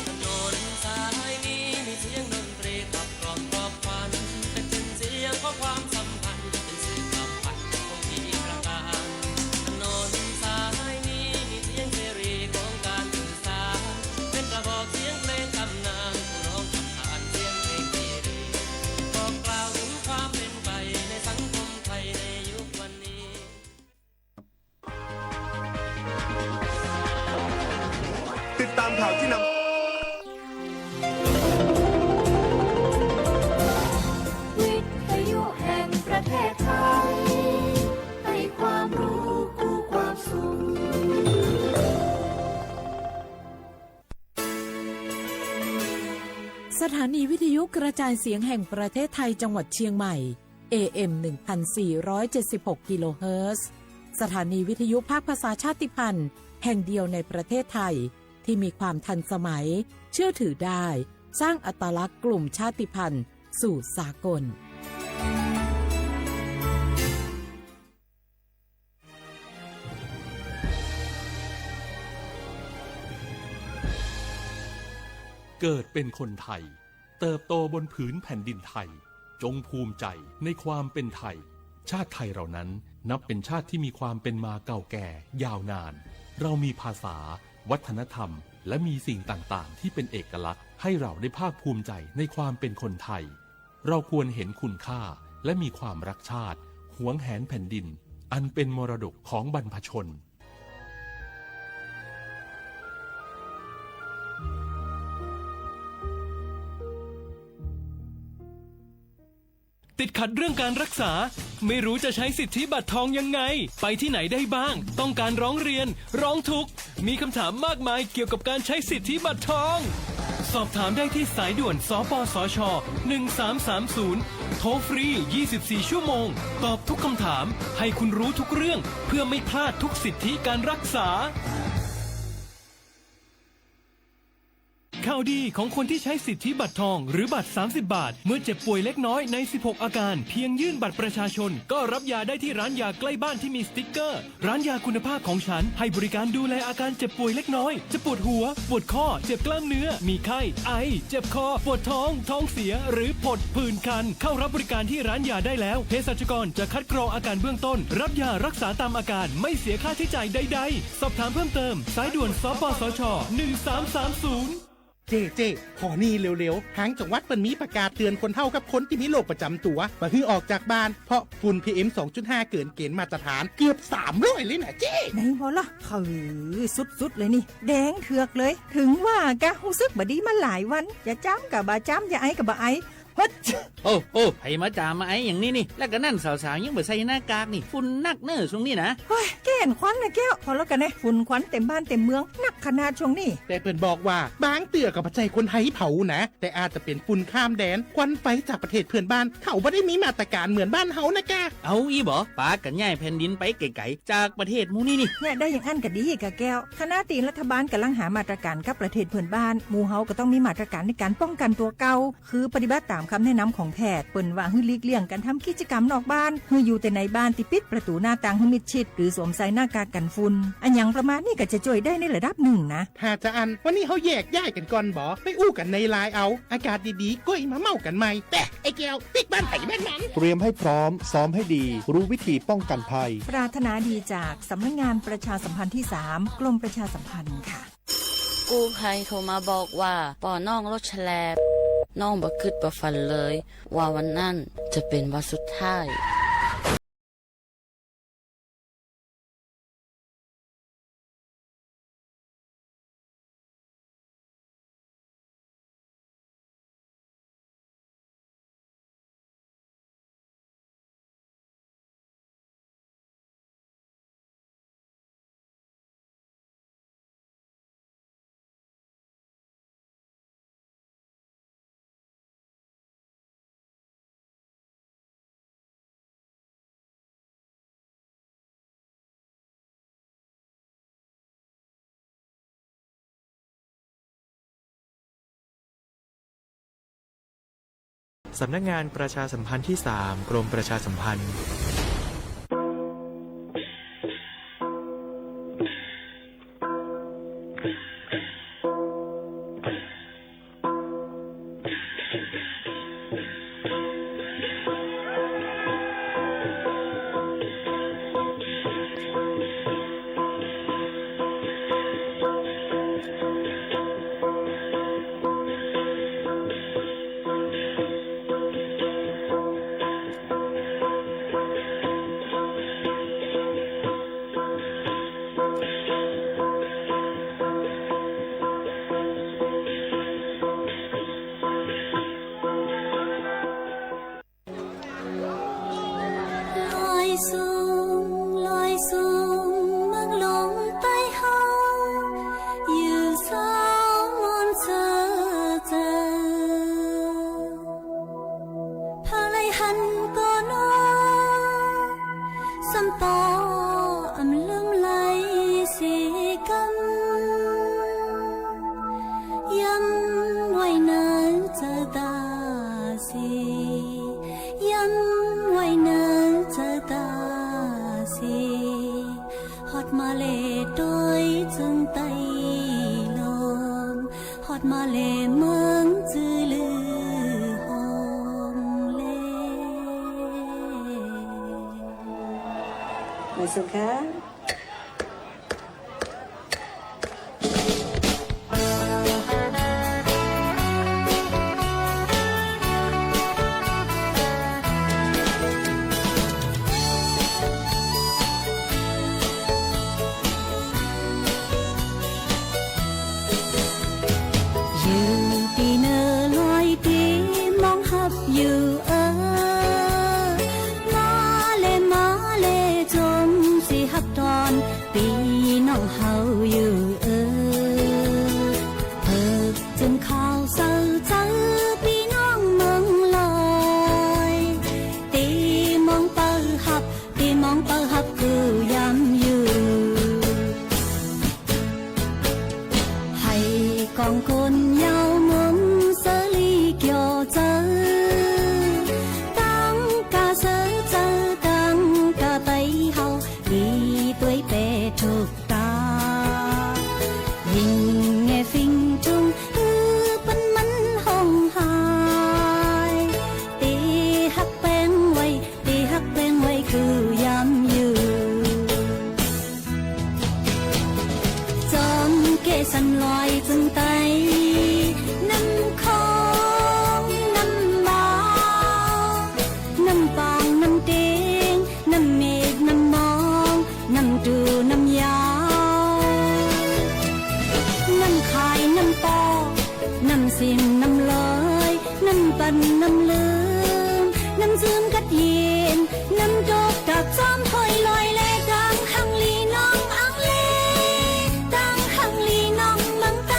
ถนนสายนี้มีเสียงดนตรีขับกล่อมปลอบขวัญ เป็นเสียงของความสัมพันธ์ เป็นเสียงขับขันของพี่ประกาศ ถนนสายนี้มีเสียงเสรีของการสื่อสาร เป็นกระบอกเสียงเพลงตำนาน ผู้ร้องขับขานเสียงเพลงที่ดี บอกกล่าวถึงความเป็นไปในสังคมไทยในยุควันนี้ ติดตามข่าวที่นำ วิทยุแห่งประเทศไทย ให้ความรู้คู่ความสุข สถานีวิทยุกระจายเสียงแห่งประเทศไทยจังหวัดเชียงใหม่ เอ เอ็ม หนึ่งพันสี่ร้อยเจ็ดสิบหก กิโลเฮิรตซ์ สถานีวิทยุภาคภาษาชาติพันธุ์แห่งเดียวในประเทศไทย ที่มีความทันสมัย เชื่อถือได้ สร้างอัตลักษณ์กลุ่มชาติพันธุ์สู่สากล เกิดเป็นคนไทย เติบโตบนผืนแผ่นดินไทย จงภูมิใจในความเป็นไทย ชาติไทยเรานั้นนับเป็นชาติที่มีความเป็นมาเก่าแก่ยาวนาน เรามีภาษา วัฒนธรรม และมีสิ่งต่างๆ ที่เป็นเอกลักษณ์ ให้เราได้ภาคภูมิใจในความเป็นคนไทย เราควรเห็นคุณค่า และมีความรักชาติ หวงแหนแผ่นดิน อันเป็นมรดกของบรรพชน ติดขัดเรื่องการรักษา ไม่รู้จะใช้สิทธิบัตรทองยังไง ไปที่ไหนได้บ้าง ต้องการร้องเรียน ร้องทุกข์ มีคำถามมากมายเกี่ยวกับการใช้สิทธิบัตรทอง สอบถามได้ที่สายด่วน สปสช. หนึ่งสามสามศูนย์ โทรฟรี ยี่สิบสี่ ชั่วโมง ตอบทุกคำถาม ให้คุณรู้ทุกเรื่อง เพื่อไม่พลาดทุกสิทธิการรักษา ข่าวดีของคนที่ใช้สิทธิบัตรทองหรือบัตร สามสิบ บาท เมื่อเจ็บป่วยเล็กน้อยใน สิบหก อาการ เพียงยื่นบัตรประชาชน ก็รับยาได้ที่ร้านยาใกล้บ้านที่มีสติ๊กเกอร์ ร้านยาคุณภาพของฉัน ให้บริการดูแลอาการเจ็บป่วยเล็กน้อย จะปวดหัว ปวดข้อ เจ็บกล้ามเนื้อ มีไข้ ไอ เจ็บคอ ปวดท้อง ท้องเสีย หรือผดผื่นคัน เข้ารับบริการที่ร้านยาได้แล้ว เภสัชกรจะคัดกรองอาการเบื้องต้น รับยารักษาตามอาการ ไม่เสียค่าใช้จ่ายใดๆ สอบถามเพิ่มเติม สายด่วน สปสช. หนึ่งสามสามศูนย์ เจ้ เจ้ ขอนี่เร็วๆ ตางจังหวัดเปิ้นมีประกาศเตือนคนเฒ่ากับคนตี้มีโรคประจำตั๋ว บ่หื้อออกจากบ้าน เพราะฝุ่น พีเอ็ม สองจุดห้า เกินเกณฑ์มาตรฐานเกือบ สามร้อย เลยนะเจ้ ไหนบ่ล่ะ เออ สุดๆ เลยนี่ แดงเถือกเลย เถิงว่ากะ ฮู้สึกบ่ดีมาหลายวัน จะจามกะบ่จาม จะไอกะบ่ไอ เฮ้ย โอ้ โอ้ ใผมาจามมาไออย่างนี้นี่ แล้วกะนั่นสาวๆ ยังบ่ใส่หน้ากากนี่ ฝุ่นนักเน่อช่วงนี้นะ เฮ้ย แก้นควันนะแก้ว พอแล้วกะแน่ ฝุ่นควันเต็มบ้านเต็มเมือง นักขนาดช่วงนี้ แต่เปิ้นบอกว่า บางเตื้อกะบ่ใจ้คนไทยเผานะ แต่อาจจะเป๋นฝุ่นข้ามแดน ควันไฟจากประเทศเพื่อนบ้าน เขาบ่ได้มีมาตรการเหมือนบ้านเฮานะกะ เอาอี้บ่ ปากั๋นย้ายแผ่นดินไปไก๋ๆ จากประเทศหมู่นี้นี่ เนี่ย ได้อย่างอั้นกะดีกะแก้ว ขณะตี้รัฐบาลก่ำลังหามาตรการกับประเทศเพื่อนบ้าน หมู่เฮาก็ต้องมีมาตรการในการป้องกันตั๋วเก่า คือปฏิบัติต๋ามกำแนะนำของแพทย์ เปิ้นว่าหื้อหลีกเลี่ยงก๋านทำกิจกรรมนอกบ้าน หื้ออยู่แต่ในบ้านตี้ปิดประตู๋หน้าต่างหื้อมิดชิด หรือสวมใส่หน้ากากกั๋นฝุ่น อะหยังประมาณนี้ก็จะจ้วยได้ในระดับนึ่งนะ ถ้าจะอั้น วันนี้เฮาแยกย้ายกั๋นก่อนบ่ ไปอู้กั๋นในไลน์เอา อากาศดีๆ ก้อยมาเม้ากั๋นใหม่ แต่ไอ้แก้ว ปิ๊กบ้านไผบ้านมัน เตรียมให้พร้อม ซ้อมให้ดี รู้วิธีป้องกันภัย ปรารถนาดีจากสำนักงานประชาสัมพันธ์ที่สาม กรมประชาสัมพันธ์ค่ะ กู้ภัยโทรมาบอกว่า ป้อน้องรถแฉลบ น้องบ่คิดบ่ฝันเลย ว่าวันนั้นจะเป๋นวันสุดท้าย สำนักงานประชาสัมพันธ์ที่สาม กรมประชาสัมพันธ์ ลอยสูง ลอยสูง เมืองหลวงใต้เฮา อยู่เศร้ามนต์เศร้าเจ้า เผลอไหลหันก่อหนอ ซ้ำปออ่ำลืมไหลเสียกำ ย้ำไว้เน่อเจ้าต๋าสี ย้ำไว้เน่อเจ้าต๋าสี ฮอดมาเลโตยจึงไต้ลม ฮอดมาเลเมืองจื้อลือฮองเล มาสุขค่ะ อยู่ตี้เนินลอยตี้มองฮับอยู่เออ มาเลย มาเลย จงสิฮับต講官要問十里九州，當家十州，當家北口，一對北族家，因為分中，日本人紅海，地客兵衛， 地客兵衛佢也毋要。轉過山來正低，南康南茂，南枋南丁，南密南望，南都南窯，南開南駁，南深南來， 南奔南崙，南尖吉峴，南督達尖海來咧，當行里儂尪咧，當行里儂尪仔。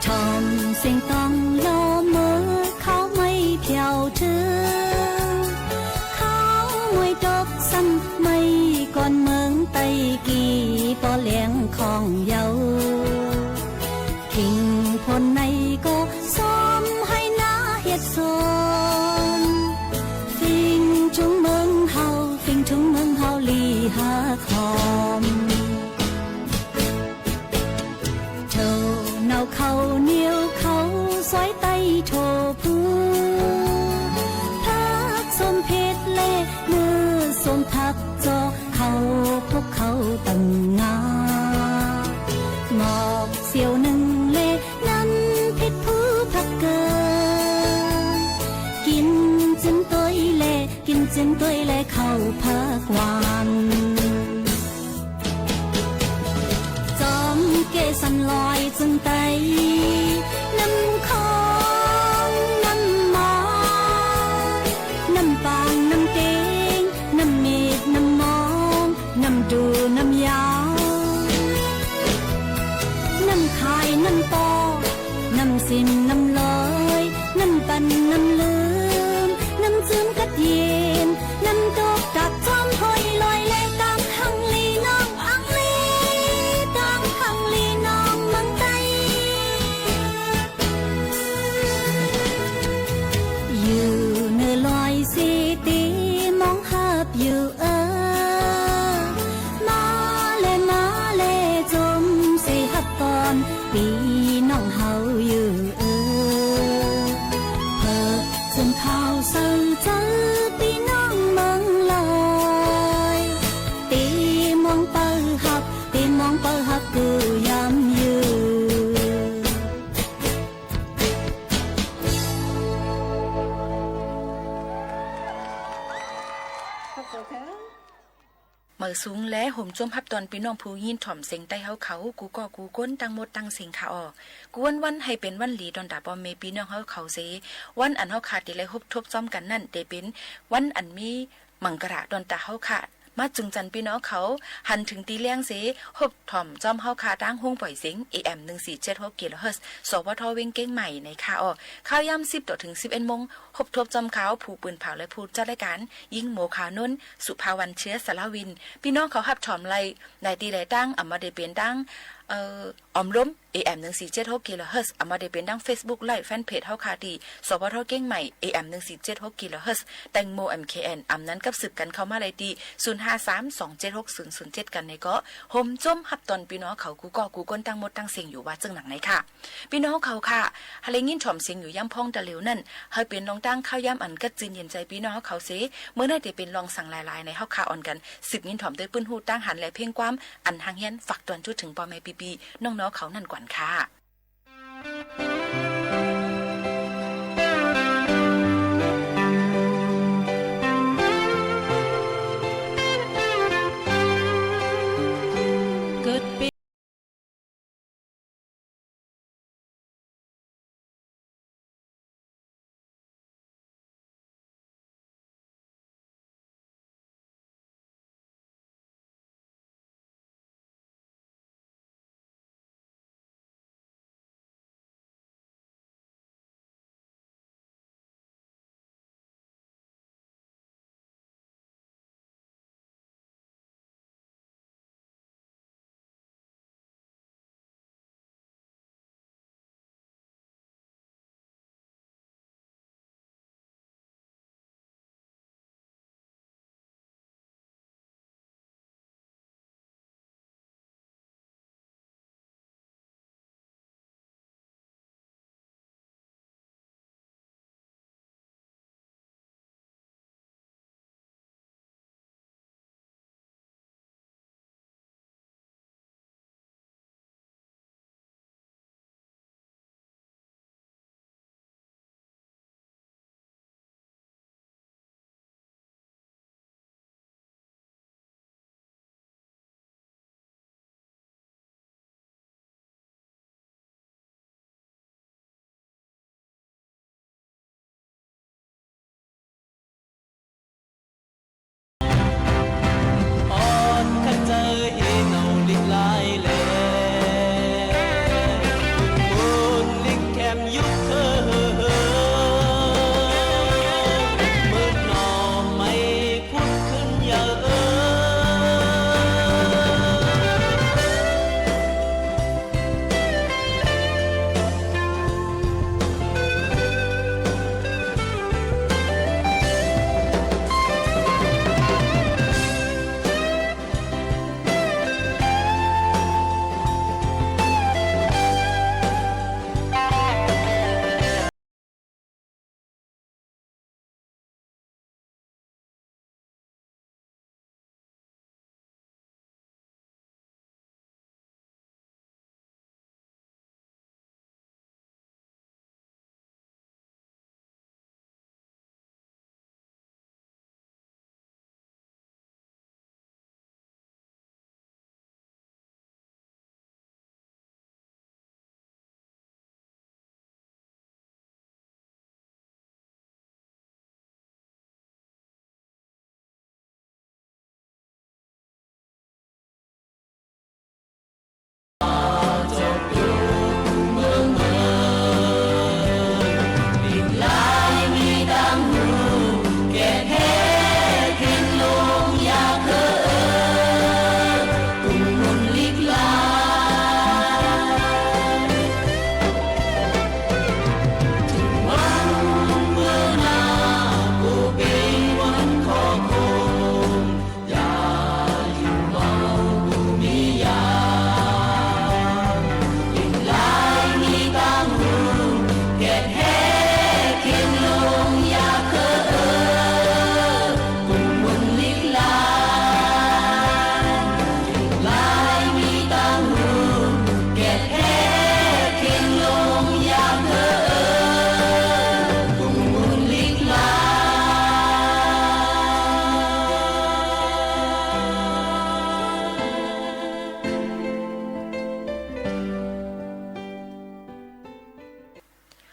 傳聲當落，無靠妹漂流，靠妹獨身，妹趕吂低，佢保領匡佑。 勤奮泥哥，三海那歇順，分中吂口，分中吂口里客行。頭腦靠尿靠水低頭鋪，白ส้撇咧，無ส้白做， 靠僕靠凳牙，莫笑能咧，能撇鋪白个，見真對咧，見真對咧，靠白還。轉過山來正低，南康南茂，南枋南丁， 南密南望，南都南窯，南開南駁，南深南來，南奔南崙，南尖吉峴，南督達尖海來咧，當行里儂尪咧，當行里儂尪仔。 有女來時，地望合有呃，嘛咧嘛咧，總是合當，比儂好有呃。白準靠手，走比儂吂來，地望包合，地望包合，佢也毋要。 မႂ်ႇသုင်လႄႈ ႁူမ်ၸူမ်းႁပ်ႉတွၼ်ႈ ပီႈၼွင်ႉၽူႈယိၼ်းထွမ်ႇသဵင်တႆးႁဝ်းၶဝ် ၵူႈၵေႃႉၵူႈၵူၼ်း တင်းမူတ်းတင်းသဵင်ႈၶႃႈဢေႃႈ။ ၵူႈဝၼ်းဝၼ်း ႁႂ်ႈပဵၼ်ဝၼ်းလီ တွၼ်ႈတႃႇပေႃႈမႄႈပီႈၼွင်ႉႁဝ်းၶဝ်သေ ဝၼ်းဢၼ်ႁဝ်းၶႃႈတေလႆႈႁူပ်ႉထူပ်းၸွမ်းၵၼ်ၼၼ်ႉ တေပဵၼ်ဝၼ်းဢၼ်မီးမင်ႇၵလႃႇ တွၼ်ႈတႃႇႁဝ်းၶႃႈ။ မႃးၸူင်ၸၼ်ပီႈၼွင်ႉၶဝ် ႁၼ်ထိုင်တီႈလႅင်းသေ ႁူပ်ႉထွမ်ႇၸွမ်းႁဝ်းၶႃႈ တၢင်းႁွင်ႈပွႆႇသဵင် ဢေႇဢႅမ်ႇ ၼိုင်ႈသီႇၸဵတ်းႁူၵ်း ၵီႇလူဝ်ႇႁိူတ်ႉ သဝထ ဝဵင်းၵဵင်းမႆႇ ၼႆၶႃႈဢေႃႈ။ ၶၢဝ်းယၢမ်း သိပ်း တေႃႇထိုင် သိပ်းဢဵတ်းမူင်း ႁူပ်ႉထူပ်းၸွမ်းၶႃႈ ၽူႈပိုၼ်ၽၢဝ်ႇလႄႈ ၽူႈၸတ်းလၢႆးၵၢၼ် ယိင်းမူဝ်ၶၢဝ်ၼူၼ်း သုၽႃႇဝၼ်း ၶျိူဝ်းသႃႇလႃႇဝိၼ်း။ ပီႈၼွင်ႉၶဝ် ႁပ်ႉထွမ်ႇလႆႈ လၢႆတီႈလၢႆတၢင်း ဢမ်ႇဝႃႈတေပဵၼ်တၢင်း ဢိူဝ်ႇ ဢွမ်လူမ်း ဢေႇဢႅမ်ႇ ၼိုင်ႈသီႇၸဵတ်းႁူၵ်း ၵီႇလူဝ်ႇႁိူတ်ႉ ဢမ်ႇဝႃႈတေပဵၼ်တၢင်း ၾဵတ်ႉသ်ပုၵ်ႉ လၢႆႉၾႅၼ်ႉပဵတ်ႉႁဝ်းၶႃႈ တီႈ သဝထ ၵဵင်းမႆႇ ဢေႇဢႅမ်ႇ ၼိုင်ႈသီႇၸဵတ်းႁူၵ်း ၵီႇလူဝ်ႇႁိူတ်ႉ တႅင်ႇမူဝ်ႇ ဢႅမ်ႇၶေႇဢႅၼ်ႇ ဢမ်ႇၼၼ် ၵပ်းသိုပ်ႇၵၼ်ၶဝ်ႈမႃးလႆႈတီႈ သုၼ် ႁႃႈ သၢမ် သွင် ၸဵတ်း ႁူၵ်း သုၼ် သုၼ် ၸဵတ်း ၵၼ်ၼႆၵေႃႈ ႁူမ်ၸူမ်းႁပ်ႉတွၼ်ႈ ပီႈၼွင်ႉၶဝ် ၵူႈၵေႃႉၵူႈၵူၼ်း တင်းမူတ်းတင်းသဵင်ႈ ယူႇဝႃႈၸိူင်ႉၼင်ႇၼႆၶႃႈ။ ပီႈၼွင်ႉၶဝ်ၶႃႈ ႁႂ်ႈလႆႈယိၼ်းထွမ်ႇသဵင်ယူႇ ယၢမ်းၽွင်းတေႃႈလဵဝ်ၼၼ်ႉ ႁႂ်ႈပဵၼ်လွင်ႈတၢင်းၶၢဝ်းယၢမ်း ဢၼ်ၵတ်းၸိုၼ်ႈယဵၼ်ၸႂ် ပီႈၼွင်ႉၶဝ်သေ မိူဝ်ႈၼႆႉတေပဵၼ်လွင်ႈသင်လၢႆလၢႆၼႆ ႁဝ်းၶႃႈဢွၼ်ၵၼ် သိုပ်ႇယိၼ်းထွမ်ႇတူၺ်း ပိုၼ်ႉႁူႉတၢင်းႁၼ်လႄႈ ၽဵင်းၵႂၢမ်း ဢၼ်ႁၢင်ႈႁႅၼ်း ၽၢၵ်ႇတွၼ်ႈၸူးထိုင် ပေႃႈမႄႈပီႈပီႈၼွင်ႉၼွင်ႉၶဝ်ၼၼ်ႉၵွၼ်ႇၶႃႈ။ ၵိူတ်ႇပဵၼ်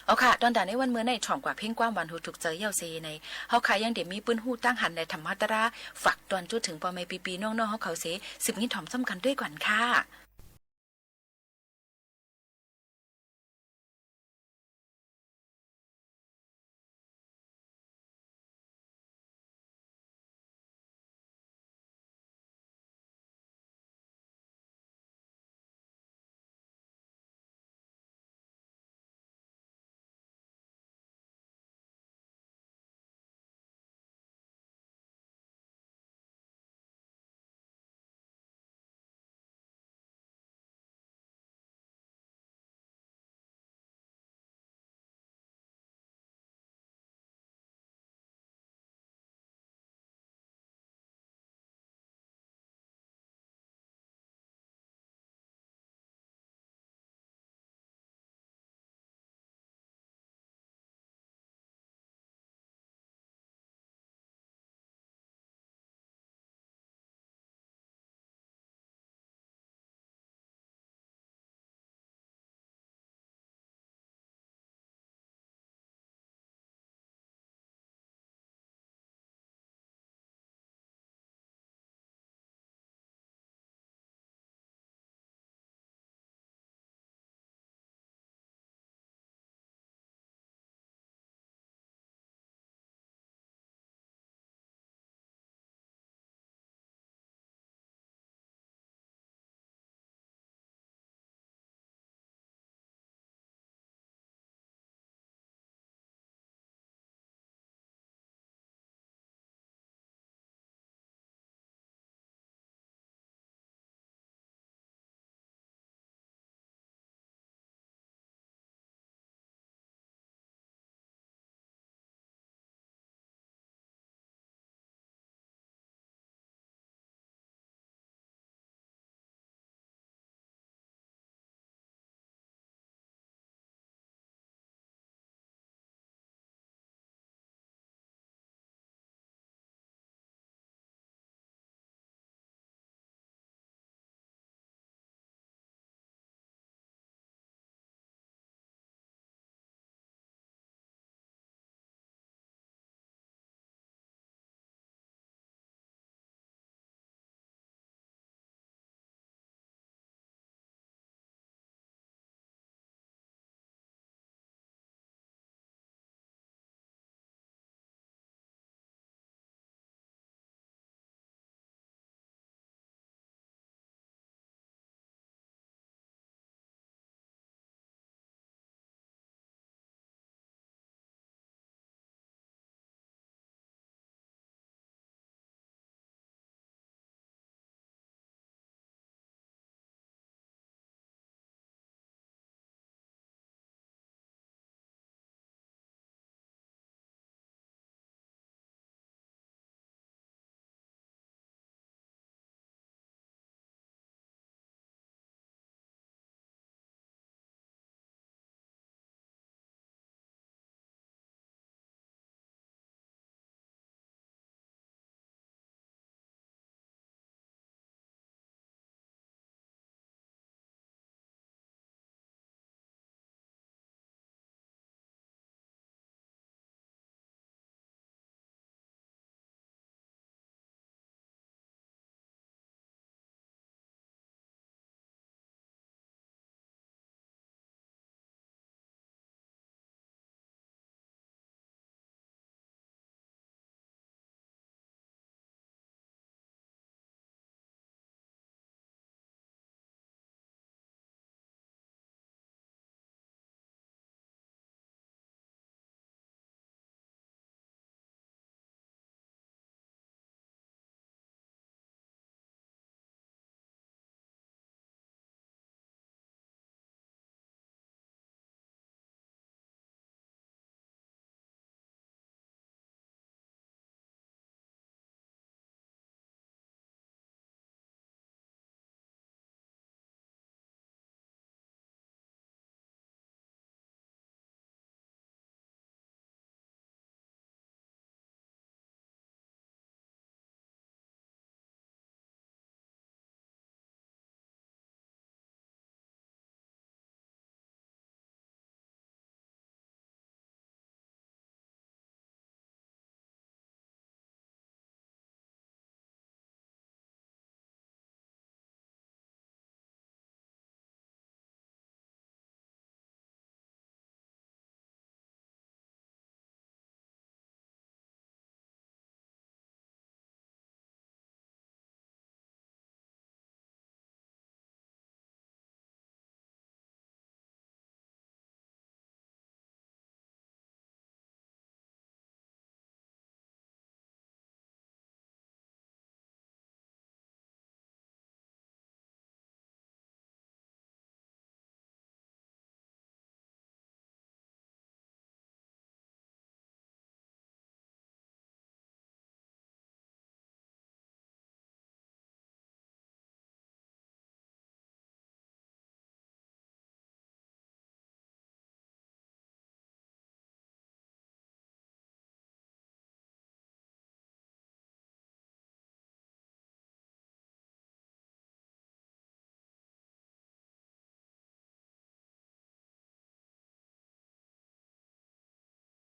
เอาค่ะ ตอนต๋าในวันเมื่อนี้ถ่อมกว่าเพลงความหวานหูถูกใจ๋เย้าเสียใน เฮาค่ะยังเดียวมีปื้นฮู้ต้างหันและธรรมะตรา ฝากตอนจู๊เถิงป้อแม่ปี้ๆ น้องๆ เฮาเขาเสีย สืบงิ้นถ่อมซ้ำกั๋นตวยก่อนค่ะ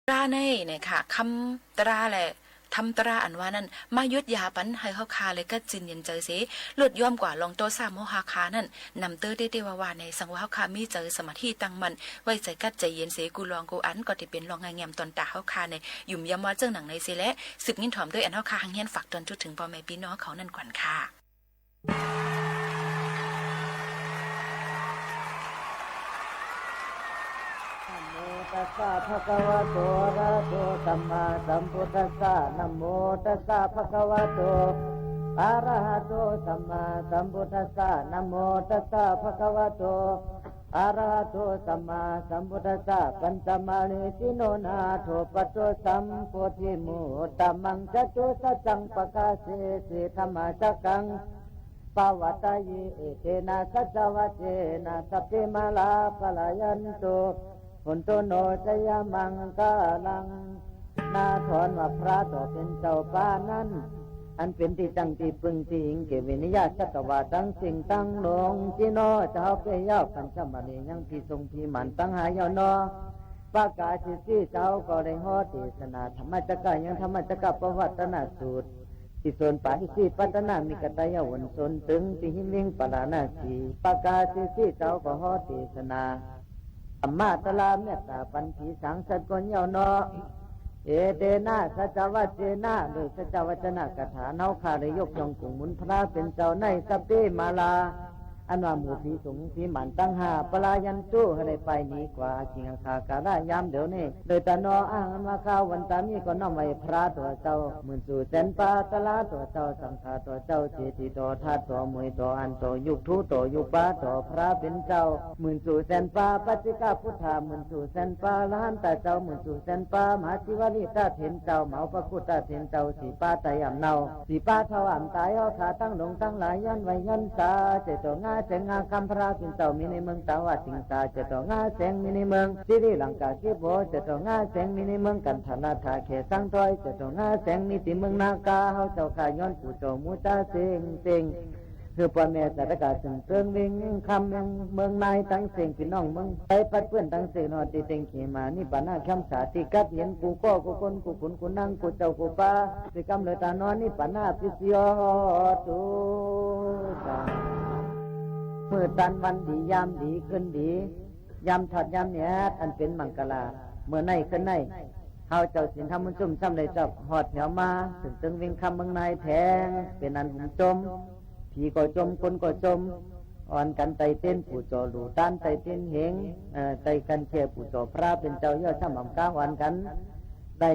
ตราในเนี่ยค่ะ กำตราและธรรมตราอันว่านั้น มาหยุดยาปันหื้อเฮาข้าได้กั๊ดจื้นเย็นใจ๋เส ลดย่อมกว่าล่องต่อสามโมหะข้านั้น นำเต๊อะเต๊อะเต๊อะว่าว่าใน สังว่าเฮาข้ามีใจ๋สมาธิตั้งมั่น ไว้ใจ๋กั๊ดใจ๋เย็นเส กู้ล่องกู้อันก็ตี้เป๋นล่องง่ายแง่มต๋อนต๋าเฮาข้าใน หยุมย้ำว่าเจิ่งหนังในเสแล สืบงิ้นถ่อมตวยอันเฮาข้าหังเฮียนฝากตวนจุดเถิงป้อแม่ปี้น้องเขานั้นก่อนค่ะ นะโมตัสสะ ภะคะวะโต อะระหะโต สัมมาสัมพุทธัสสะ นะโมตัสสะ ภะคะวะโต อะระหะโต สัมมาสัมพุทธัสสะ นะโมตัสสะ ภะคะวะโต อะระหะโต สัมมาสัมพุทธัสสะ ปัญจมาเรสิโน นาโถ ปัตโต สัมโพธิมุตตะมัง จตุสัจจัง ปะกาเสสิ ธัมมะจักกัง ปะวัตตะยิ เอเตนะ สัจจะวะเจนะ สัพเพ มาลา ปะลายันตุ โหนตุ โน จะยะมังคะลัง นาถอนว่าพระต๋วเป๋นเจ้าป้านั้น อันเป๋นตี้ตั้งตี้ปึ้งตี้อิงแก่เวนิยสัตวะตังสิ่งตังหลวง ตี้น้อเจ้าเป๋ยาว ปัญจมาเรยังผีสงผีหมานตังห้าเย้านอ ปะกาสิสีเจ้าก็ได้ฮ้อเตสนา ธัมมะจักกะยัง ธัมมะจักกะปะวัตตนสูตร ตี้โสนปาอิสิปัตตนมิกตะยะวนโสนตึง ตี้หิมเวงปาราณสี ปะกาสิสีเจ้าก็ฮ้อเตสนา ธัมมะตราเมตต๋าปันผีสางสัตว์คนเย้านอ เอเตนะ สัจจะวะเจนะ โดยสัจจะวะจนะกถา เฮาข้าได้ยกย่องกุ่งหมุนพระเป๋นเจ้าใน สัพเพ มาลา อันว่าหมู่ผีสงผีหมานตังห้า ปะลายันตุ หื้อได้ไปหนีกว่า อาคิงอาคาการะยามเดี๋ยวนี้ โดยตะนอ อะหัง อันว่าข้าวันตานี้ก็น้อมไหว้พระตั๋วเจ้า หมื่นสู่แสนปา ตราตั๋วเจ้า สังฆาตั๋วเจ้า เจดีย์ตั๋ว ธาตุตั๋ว หมวยตั๋ว อันตั๋ว ยุคทูตั๋ว ยุคปาตั๋ว พระเป๋นเจ้า หมื่นสู่แสนปา ปัจเจกพุทธา หมื่นสู่แสนปา อรหันตะเจ้า หมื่นสู่แสนปา มหาสิวลีตะเถรเจ้า มหาอุปคุตตะเถรเจ้า สี่ปาต๋ายอ่ำเนา สี่ปาเฒ่าอ่ำต๋าย เฮาข้าตังหลงตังหลาย ย้อนไหว้ย้อนสา เจ้าตั๋วงาแสงงาคำ พระเป๋นเจ้ามีในเมืองตาวาติงสา เจ้าตั๋วงาแสงมีในเมืองสิริลังกา เกโบ เจ้าตั๋วงาแสงมีในเมืองกันทะละทะ แขสังถ้อย เจ้าตั๋วงาแสงมีตี้เมืองนาคา เฮาเจ้าข้าย้อนปู่เจ้าหมู่จ๋าเซ้งเซ้ง คือป้อแม่สัตตะกา ซึ่งเติงเว็งคำเมืองนายตังเซ้ง ปี้น้องเมืองไตปัดเปื้อนตังเซ้ง ฮอดตี้เต็งเขมานิพพานะ แคมสาตี้กัดเห็น กู้ก้อกู้คนกู้ขุนกู้นางกู้เจ้ากู้ปา ตี้กำเลิดตานอนนิพพานะ ปิสโยตุสา มื้อตันวันดียามดีคืนดี ยามทอดยามแอด อันเป๋นมังกรา มื้อในคืนใน เฮาเจ้าศีลธรรมบุญซุ่มซ้ำได้จอบฮอดแถวมา ซึ่งเติงเว็งคำเมืองนายแถง เป๋นอันหุมจม ผีก็จม คนก็จม อ่อนกั๋นไต่เต้นปู่เจ้าหลู่ตาน ไต่เต้นเหง เอ่อ ไต่กั๋นแค่ปู่เจ้าพระเป๋นเจ้า เยียะซ้ำอ่ำก้าอ่อนกั๋น ได้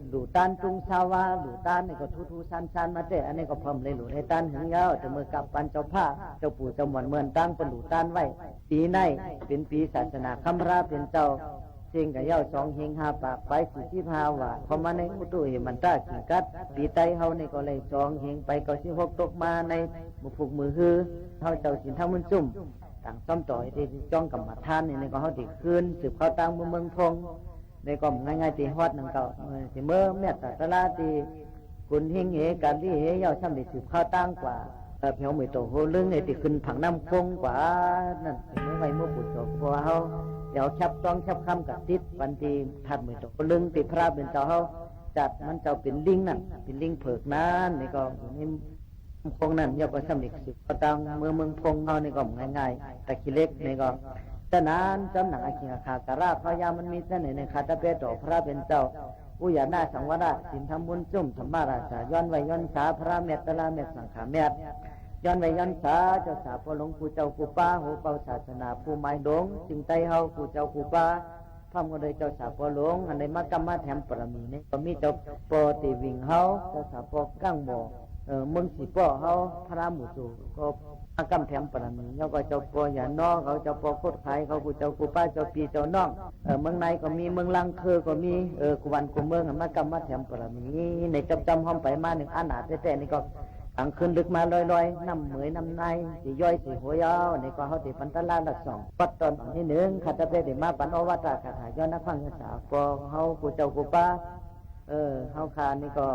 หลู่ตานจุงซาวา หลู่ตานนี่ก็ทู่ๆ ซานๆ มาแต๊ อันนี้ก็พ่อมได้หลู่ได้ตานหึงยาว แต่เมื่อกลับปันเจ้าผ้า เจ้าปู่เจ้าหม่อนเมือนตังเปิ้นหลู่ตานไว้ ปี๋ในเป๋นปี๋ศาสนาคำพระเป๋นเจ้า เซ้งก็เย้าสองเหงห้าปาก ไปสี่สิบห้าว่า เข้ามาในอุตุเหมันตาขิงกัด ปี๋ไตเฮานี่ก็เลยสองเหงไปเก้าสิบหก ตกมาในมื้อพุกมื้อฮือ เฮาเจ้าศีลธรรมบุญซุ่ม ต่างซ้อมต่อตี้จ้องกรรมฐานนี่ นี่ก็เฮาตี้คืนสืบเข้าตังเมืองพง นี่ก็ง่ายๆ ตี้ฮอดนั่นก็ เอ่อ ตี้เมืองเมตตาตะลาตี้กุนหิ้งเห กาลีเห เย้าซ้ำได้สืบเข้าตังกว่า เอ่อ แผวเหมยโตโฮลึง ไอ้ตี้ขึ้นผังน้ำคงกว่า นั่นตี้เมืองไว้เมืองปู่โส เพราะว่าเฮาเดี๋ยวแคบต้องแคบค่ำกับติดวันตี้ธาตุเหมยโตโฮลึงตี้พระเป๋นเจ้าเฮาจัดมันเจ้าเป๋นลิงนั่น เป๋นลิงเผิกนั่น นี่ก็อยู่ใน คงนั้น เย้าก็ซ้ำได้สืบเข้าตังเมือง เมืองพงเฮานี่ก็ง่ายๆ ตะขี้เหล็กนี่ก็ ฉะนั้น จำหนังอาคิงอาคาการะ พยายามมันมีเสน่ห์ในคาถาเป๋นต่อพระเป๋นเจ้า อุยานาสังวร ศีลธรรมบุญซุ่ม ธรรมราชา ย้อนไหว้ย้อนสา พระเมตตาเมตสังฆาเมต ย้อนไหว้ย้อนสา เจ้าสาวพ่อหลวง กู้เจ้ากู้ปา หัวเป่าศาสนา ผู้หมายหลวง จึงไตเฮา กู้เจ้ากู้ปา พร้อมกั๋นโดยเจ้าสาวพ่อหลวง อันได้มากำมาแถมปารมีนี่ ก็มีเจ้าป้อเตวิงเฮา เจ้าสาวป้อก้างบ่อ เอ่อ เมืองสีป้อเฮา พระหมู่สูงก็มากำแถมปารมี แล้วก็เจ้าป้อหยาน้อเขา เจ้าป้อโคตรขายเขา กู้เจ้ากู้ปา เจ้าปี้เจ้าน้อง เอ่อ เมืองในก็มี เมืองลังเคอก็มี เอ่อ กู้วันกู้เมืองมากำมาแถมปารมี ในจำๆ ฮ้อมไปมานึ่งอานาถแต๊ๆ นี่ก็ กลางคืนลึกมาลอยๆ น้ำเหมยน้ำนาย ตี้ย้อยตี้หัวเย้า นี่ก็เฮาตี้ปันตะลาหลักสอง ปัดตอนนี้นึ่ง ข้าตะเป๋ได้มาปันโอวาทคาถา ย้อนนักฟังย้อนสา ป้อเฮา กู้เจ้ากู้ปา เออ เฮาข้านี่ก็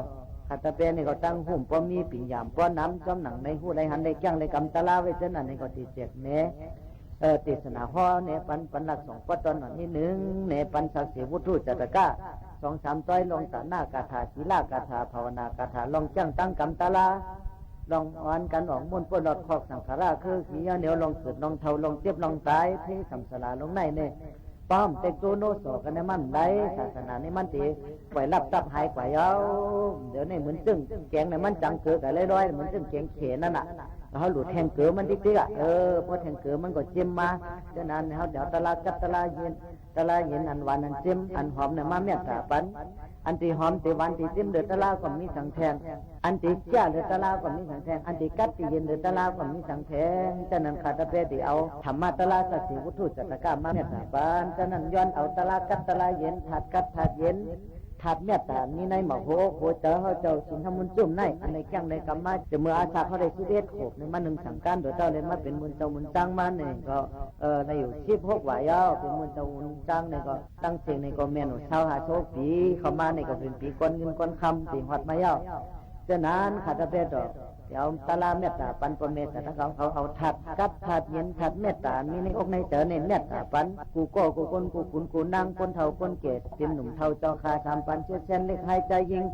ข้าตะเป๋นี่ก็ตั้งหุ้ม ป้อมีปิญญา ป้อนำ จอมหนังในฮู้ได้หันได้แก้งได้กำตะลาไว้เช่นนั้น นี่ก็ตี้แจกแหน เออ เตสนาฮ้อแหนปัน ปันหลักสอง ปัดตอนนี้นึ่ง แหนปันสักเสวุตถุจัตตกะ สองสามต้อย ลองตะหน้าคาถา ศีลคาถา ภาวนาคาถา ลองจ้างตั้งกำตะลา ลองอ่อนกั๋นออกม่วนป้นรอดคอกสังขารา คือขี้เหนียว ลองเกิด ลองเฒ่า ลองเจ็บ ลองต๋าย เทสำสาราลงในนี่ ป้อมเต็กโตโนสอกั๋นในมันได้ ศาสนานี่มันติป่อยลับตับหายกว่าเย้า เดี๋ยวนี้เหมือนซึ่งแกงในมันจังเกิดอะไรร้อย เหมือนซึ่งแกงเขนนั่นน่ะ เฮาหลุดแทงเกิดมันติ๊กๆ อ่ะ เออ พอแทงเกิดมันก็เจ็มมา ฉะนั้นเฮาจะเอาตะลากัดตะลาเย็น ตะลาเย็นอันหวานอันเจ็มอันหอมเนี่ยมาเมตตาปัน อันตี้หอมตี้หวานตี้เจ็มเหลือตะลาก็มีสังแทง อันตี้เจ๊ยเหลือตะลาก็มีสังแทง อันตี้กัดตี้เย็นเหลือตะลาก็มีสังแทง ฉะนั้นข้าตะแปะตี้เอาธรรมะตะลาสัตถิวัตถุจัตตากะมาเมตตาปัน ฉะนั้นย้อนเอาตะลากัดตะลาเย็น ธาตุกัดธาตุเย็น ธาตุเมตตามีในหม้อหัวอกหัวใจ๋เฮาเจ้าศีลธรรมบุญจุ่มใน อันในแก้งในกำมา จะเมื่ออาสาเขาได้สิบเอ็ดขวบนี่มานึ่งสังกานโดยเจ้าเลยมาเป๋นมูลเจ้ามูลจ๊างมานี่ก็ เออ ได้อยู่สิบหกวาเย้า เป๋นมูลเจ้ามูลจ๊างนี่ก็ ตั้งเสียงนี่ก็แม่นอยู่ซาวห้าซาวปี๋ เข้ามานี่ก็เป๋นปี๋ก้อนเงินก้อนคำตี้ฮอดมาเย้า ฉะนั้นข้าตะแปะก็เดี๋ยวตะลาเมตตาปันป้อแม่ตาทั้งสองเขา เอาธาตุกัดธาตุเย็นธาตุเมตตามีในอกในใจ๋นี่เมตตาปัน กู้ก้อกู้คน กู้ขุนกู้นาง คนเฒ่าคนแก่ เต็มหนุ่มเฒ่า เจ้าข้าสามปัน เชื้อแสนเล็กหายใจ๋ยิ่ง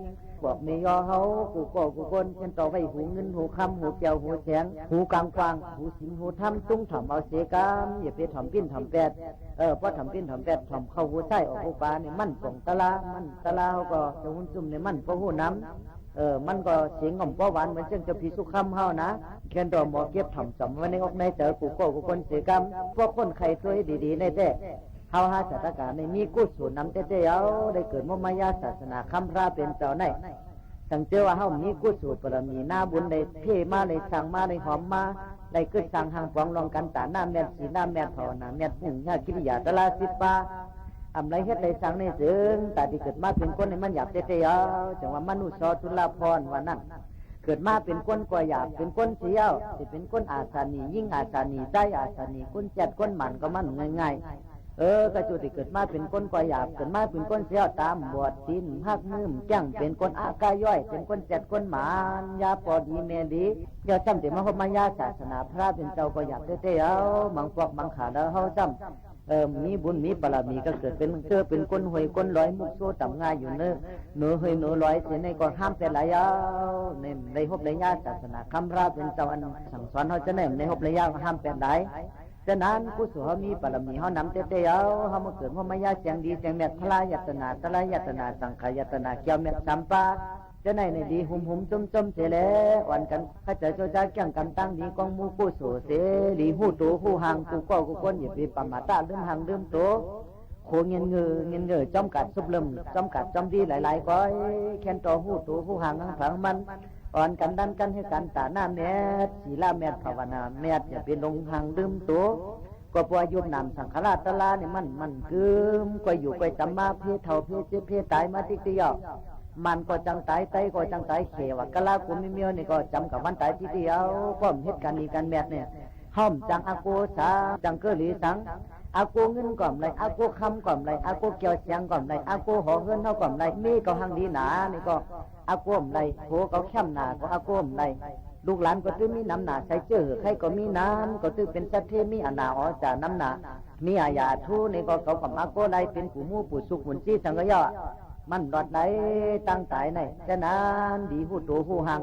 ปวกแม่ยอเฮา กู้ก้อกู้คน เช่นต่อไว้หูเงินหูคำ หูแก้วหูแสง หูกว้างๆ หูศีลหูธรรม จุ่งถ่อมเอาเสียกำ อย่าไปถ่อมปิ้นถ่อมแปด เออ พอถ่อมปิ้นถ่อมแปด ถ่อมเข้าหูซ้ายออกหูขวานี่ มันป่องตะลา มันตะลาเฮาก็จะหุ้นจุ่มนี่มันบ่ฮู้นำ เออ มันก็เสียงง่อมบ่หวานเหมือนเสียงเจ้าผีสุกคำเฮานะ แค่นดอกหมอเก็บถ่อมจ๋อมไว้ในอกในใจ๋ กู้ก้อกู้คนเสียกำ พวกคนไข้ตัวยดีๆ ในแต๊ เฮาหาศาสตราจารย์นี่มีกุศลนำแต๊ๆ เอา ได้เกิดมามายาศาสนาคำพระเป๋นเจ้าใน สังเจอว่าเฮามีกุศลบารมีนาบุญ ได้เพ่มา ได้สร้างมา ได้หอมมา ได้กึ๊ดสร้างห้างปองลองกั๋นต๋าหน้าแมต ศีลหน้าแมต ภาวนาแมต ปุญญกิริยาตะลาสิบป่า อ่ำได้เฮ็ดได้สร้างนี่เจิ่ง ต๋าตี้เกิดมาเป๋นคนนี่มันหยาบแต๊ๆ เอา จั่งว่ามนุษย์สอจุลพรว่านั้น เกิดมาเป๋นคนก็หยาบ เป๋นคนเสีย สิเป๋นคนอาสาหนี ญิงอาสาหนี จายอาสาหนี คนแจ๊ดคนหมานก็มันง่ายๆ เออ กะจุติเกิดมาเป๋นคนก็หยาบ เกิดมาเป๋นคนเสีย ต๋าบอด ตี๋หัก มือแก้ง เป๋นคนอะกะย้อย เป๋นคนแจ๊ดคนหมาน ยาป้อดีแม่ดี เดี๋ยวจ้ำตี้มาพบมายาศาสนาพระเป๋นเจ้าก็หยาบแต๊ๆ เอา บางพวกบางขาแล้วเฮาจ้ำ เออ มีบุญมีบารมีก็เกิดเป๋นเตื้อเป๋นคนห้วยคนลอย มุกโซต่ำง่ายอยู่เนอะ เหนือห้วยเหนือลอยเสียในก็ห้ามแปดหลายเอา ใน ในพบระยะศาสนาคำพระเป๋นเจ้าอันสั่งสอนเฮาจะแน่ในพบระยะห้ามแปดหลาย ฉะนั้นกุศลเฮามีบารมีเฮานำแต๊ๆ เอา เฮามาเกิดพบมายาแสงดีแสงแมต พระยตนา ตะลายตนา สังขายตนา แก้วแมตสามป่า จะในในดีหุมๆ จ้มๆ เสียแล อ่อนกั๋น เข้าใจ๋โจจาเกี่ยงกั๋นตั้งดี กองหมู่กุศลเสรี ฮู้ตั๋วฮู้ห่าง กู้ก้อกู้คน อย่าไปประมาทลืมห่างลืมตั๋ว โขเงียนเงอเงียนเงอ จ้อมกัดซุบเริ่ม จ้อมกัดจ้อมดีหลายๆ ก้อย แค่นต่อฮู้ตั๋วฮู้ห่างหังผังมัน อ่อนกั๋นดันกั๋นหื้อกั๋นต๋าหน้าแมต ศีลาแมต ภาวนาแมต อย่าไปหลงห่างลืมตั๋ว ก็เพราะยุบหนามสังขาราตะลานี่มัน มันกึม ก็อยู่ก็จ๋ำมา เพศเฒ่า เพศเจ็บ เพศต๋ายมาติ๊กเดียว มันก็จังต๋าย ไตก็จังต๋าย เขวะกะลากุมเมียวนี่ก็จ๋ำกับวันต๋ายติ๊กเดียว ก็เฮ็ดกั๋นดีกั๋นแมตเนี่ย เฮาบ่จังอากู้สา จังเก้อหลีสัง อากู้เงินก็บ่ได้ อากู้คำก็บ่ได้ อากู้แก้วแสงก็บ่ได้ อากู้หอเฮือนเฮาก็บ่ได้ มีก็หังดีหนา นี่ก็อากู้บ่ได้ ผัวก็แค่มหน้าก็อากู้บ่ได้ ลูกหลานก็ตื้อมีหนำหนา ใส่เจื้อหื้อใค่ก็มีหนำ ก็ตื้อเป๋นสัตว์เทมีอนาถอจ๋าหนำหนา มีอาญาทูนี่ก็เขาก็มาโก้ไล่เป๋นปู่มู่ปู่สุกปู่จี้สังกะเยาะ มันรอดได้ตั้งต๋ายใน ฉะนั้นดีฮู้ตั๋วฮู้ห่าง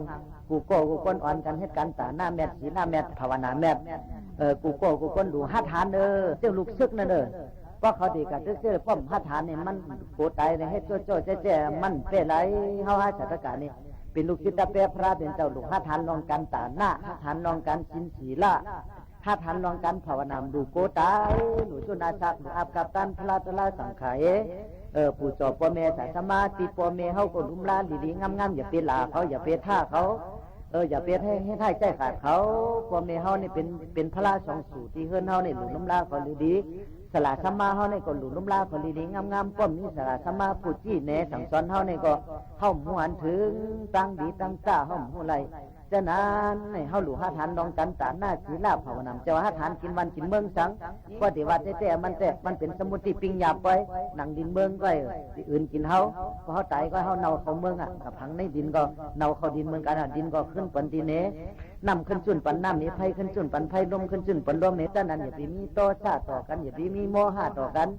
กู้ก้อกู้คนอ่อนกั๋นเฮ็ดกั๋นต๋าหน้าแมต ศีลาแมต ภาวนาแมต เออ กู้ก้อกู้คนหลู่หัตถ์หาญเออ เจ้าลูกศึกนั่นเออ เพราะเขาดีกับตึกเจ้าป้อมหัตถ์หาญนี่มันโกต๋ายเลย เฮ็ดโจ้ๆ แจ้ๆ มันเป้ไหล เฮาหาศาสตราจารย์นี่ เป๋นลูกศิษย์ตะแปะพระเป๋นเจ้า หลู่หัตถ์หาญลองกั๋นต๋าหน้า หัตถ์หาญลองกั๋นศีลศีลา หัตถ์หาญลองกั๋นภาวนา หลู่โกต๋าย หลู่จุนอาสัก หลู่อับกับตันพระตะลาสังขาร เออ ปู่จ่อป้อแม่สายสมาธิ ป้อแม่เฮาก็หลุมลาดีๆ งามๆ อย่าไปหล่าเขา อย่าไปท่าเขา เออ อย่าไปให้ ให้ท้ายใจขาดเขา ป้อแม่เฮานี่เป๋น เป๋นพระสองสูตรตี้เฮือนเฮานี่หลู่หลุมลาเขาดีๆ สลาสมาเฮานี่ก็หลู่หลุมลาเขาดีๆ งามๆ ป้อมนี้สลาสมาผู้จี้แนะสั่งสอนเฮานี่ก็เฮาบ่ฮู้อันเถิง ตั้งดีตั้งซ่าเฮาบ่ฮู้ไร ฉะนั้นให้เฮาหลู่หัตถ์หาญลองกั๋นต๋าหน้าศีลาภาวนา จะว่าหัตถ์หาญกิ๋นวันกิ๋นเมืองสัง ก็ตี้ว่าแต๊ๆ มันแต๊ มันเป๋นสมมุติปิงยาปอย หนังดินเมืองก็ตี้อื่นกิ๋นเฮา พอเฮาต๋ายก็เฮาเน่าเข้าเมืองอ่ะ กับผังในดินก็เน่าเข้าดินเมืองกั๋นอ่ะ ดินก็ขึ้นเปิ้นตี้เน น้ำขึ้นจุ่นปันน้ำ มีไฟขึ้นจุ่นปันไฟ ลมขึ้นจุ่นปันลม ในต้านนั้นอย่าไปมีโทสะต่อกั๋น อย่าไปมีโมหะต่อกั๋น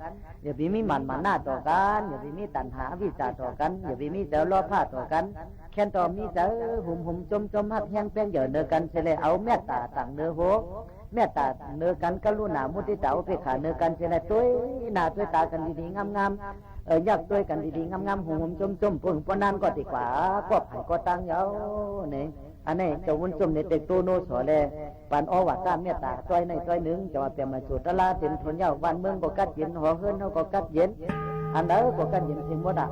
อย่าไปมีหมั่นมานะต่อกั๋น อย่าไปมีตัณหาอวิชชาต่อกั๋น อย่าไปมีใจ๋โลภะต่อกั๋น แค่นต่อมีใจ๋หุมหุมจมจม ฮักแฮงแปงเยื่อเนือกั๋นเสียแล เอาเมตตาตั้งเนือหัว เมตตาเนือกั๋น กรุณา มุทิตา อุเปกขาเนือกั๋นเสียแล ตวยหน้าตวยต๋ากั๋นดีๆ งามๆ เออ แยกตวยกั๋นดีๆ งามๆ หุมหุมจมจม ปนปนนั้นก็ดีกว่า ก็ไผก็ตั้งเย้าเนี่ย อันนี้เจ้าบุญสมเนี่ยเต็กโตโนสอแล ปันโอวาทเมตตาตวยในตวยนึ่ง จะว่าเปียงมาสู่ตะลาเต็มทนเย้า บ้านเมืองก็กั๊ดเย็น หอเฮือนเฮาก็กั๊ดเย็น อันใดก็กั๊ดเย็นเสียหมดอะ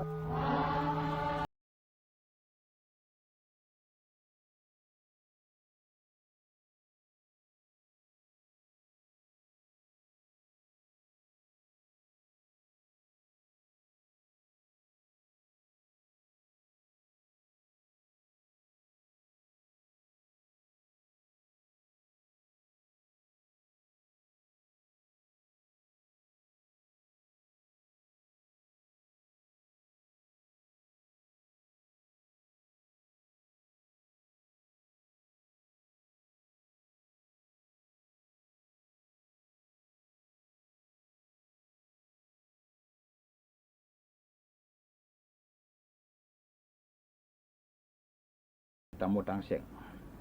ตังหมดตังเสี้ยง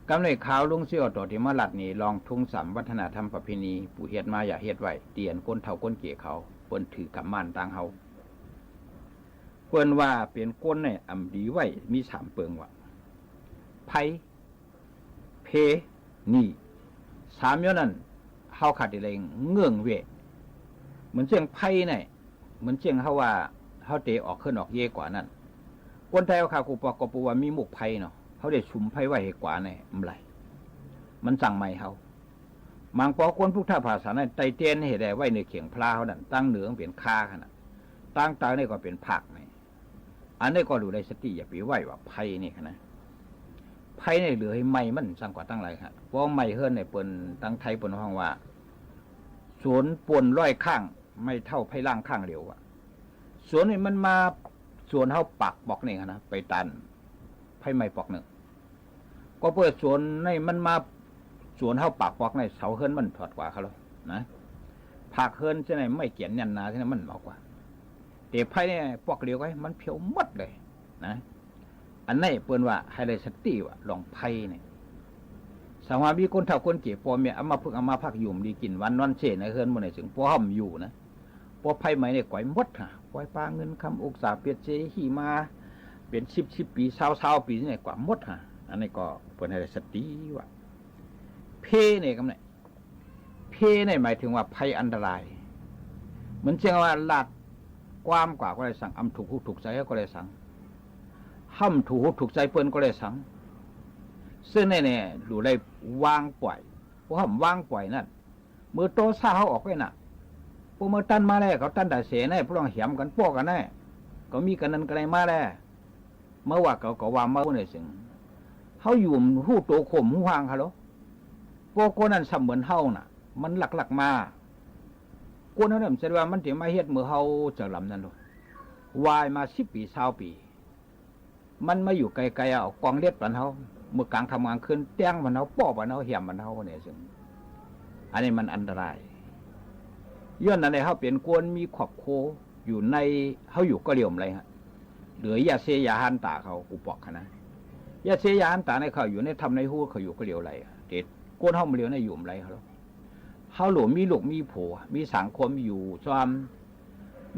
กำเนิดข่าวลุงเสี่ยวต่อตี้มาลัดนี่ ลองทุ่งสามวัฒนธรรมประเพณี ผู้เฮ็ดมาอย่าเฮ็ดไว้ ตี้อันคนเฒ่าคนแก่เขา เปิ้นถือกำม่านตางเฮา เปิ้นว่าเป๋นคนเนี่ยอ่ำดีไว้ มีสามเปิงว่า ไพ เพ หนี้ สามย้อนนั้น เฮาขาดตี้แลเงื่องเว้ย เหมือนเจียงไพเนี่ย เหมือนเจียงเฮาว่า เฮาเตออกเฮือนออกเย้ยกว่านั้น คนไตเฮาข้ากูปอกก็ปูว่ามีหมวกไพเนาะ เฮาได้สุมไพไว้หื้อกว่าเนี่ย บ่าไร มันจั้งไหม้เฮา หมางปอคนพุทธภาษานั้น ไตเตียนหื้อได้ไว้ในเข่งพลาเฮานั้น ตางเหนือเป๋นคาขนาด ตางใต้นี่ก็เป๋นผักนี่ อันนี้ก็หลู่ได้สติ อย่าไปไหว้ว่าไพนี่ค่ะนะ ไพนี่เหลือหื้อไหม้มันจั้งกว่าตังหลายค่ะ เพราะไหม้เฮือนเนี่ยเปิ้น ตางไทยเปิ้นฮ้องว่า สวนป่นร้อยข้าง ไม่เท่าไพล่างข้างเดียวอะ สวนนี่มันมาสวนเฮาปากปอกนี่ค่ะนะ ไปตันไพไหม้ปอกนึ่ง ก็เปื้อสวนนี่มันมาสวนเฮาปากปอกนี่ เสาเฮือนมันถอดกว่าเขาแล้วนะ ผากเฮือนเสียนี่ไม่เกียนแน่นหนาเสียนี่มันเบากว่า แต่ไพนี่ปอกเดียวก็มันเผียวหมดเลยนะ อันนี้เปิ้นว่าหื้อได้สติว่าลองไพนี่ สังว่ามีคนเฒ่าคนแก่ป้อแม่อามาพึกอามาพากอยู่บ่ดีกิ๋นหวานนอนเซในเฮือนหมู่นี่ เซิ่งป้อห้ามอยู่นะ ป้อไพไหม้นี่ก๋วยหมดฮะ ก๋วยปลาเงินคำอุกษาเปียดเสหีมา เป๋นสิบสิบปี๋ ซาวซาวปี๋นี่ก๋วยหมดฮะ อันนี้ก็เปิ้นหื้อได้สติว่า เพนี่กำเนี่ย เพนี่หมายถึงว่าภัยอันตราย เหมือนเจียงว่าลาดความกว่าก็ได้สัง อำถูกหูถูกใจ๋ก็ได้สัง ห้ามถูกหูถูกใจ๋เปิ้นก็ได้สัง ซึ่งนี่เนี่ยหลู่ได้วางป่อย เพราะห้ามวางป่อยนั่น เมื่อโทสะเฮาออกไปน่ะ พวกเมื่อตันมาแล้ว เขาตันต๋าเสน่ห์ พวกลองแหมกั๋นป้อกั๋นแน่ ก็มีกั๋นนั้นกั๋นในมาแล้ว เมื่อว่าเขาก็ว่าเมื่อในเซิ่ง เฮาอยู่ฮู้โตข่มฮู้ห่างเขาโล พวกคนนั้นเสมือนเฮาน่ะ มันลักๆ มา คนเฮาเนี่ยมันแสดงว่ามันเตรียมมาเฮ็ดเมื่อเฮาเจอลำนั้นโล วายมาสิบปี๋ ซาวปี๋ มันมาอยู่ไกลๆ เอากองเล็ดปันเฮา เมื่อกลางค่ำกลางคืน แต๊งปันเฮา ป้อปันเฮา แหมปันเฮาเนี่ยเซิ่ง อันนี้มันอันตราย ย้อนนั้นเลย เฮาเป๋นคนมีครอบครัวอยู่ใน เฮาอยู่ก็เหลียวบ่าไรฮะ เหลือญาติเสยาหานต๋าเขา กูปอกหั้นนะ ญาติเสยาหานต๋าในเขาอยู่ในถ้ำในฮูเขาอยู่ก็เหลียวบ่าไร แต่คนเฮาบ่เหลียวในอยู่บ่าไรเขา เฮาหลู่มีลูกมีผัว มีสังคมอยู่ซ้อม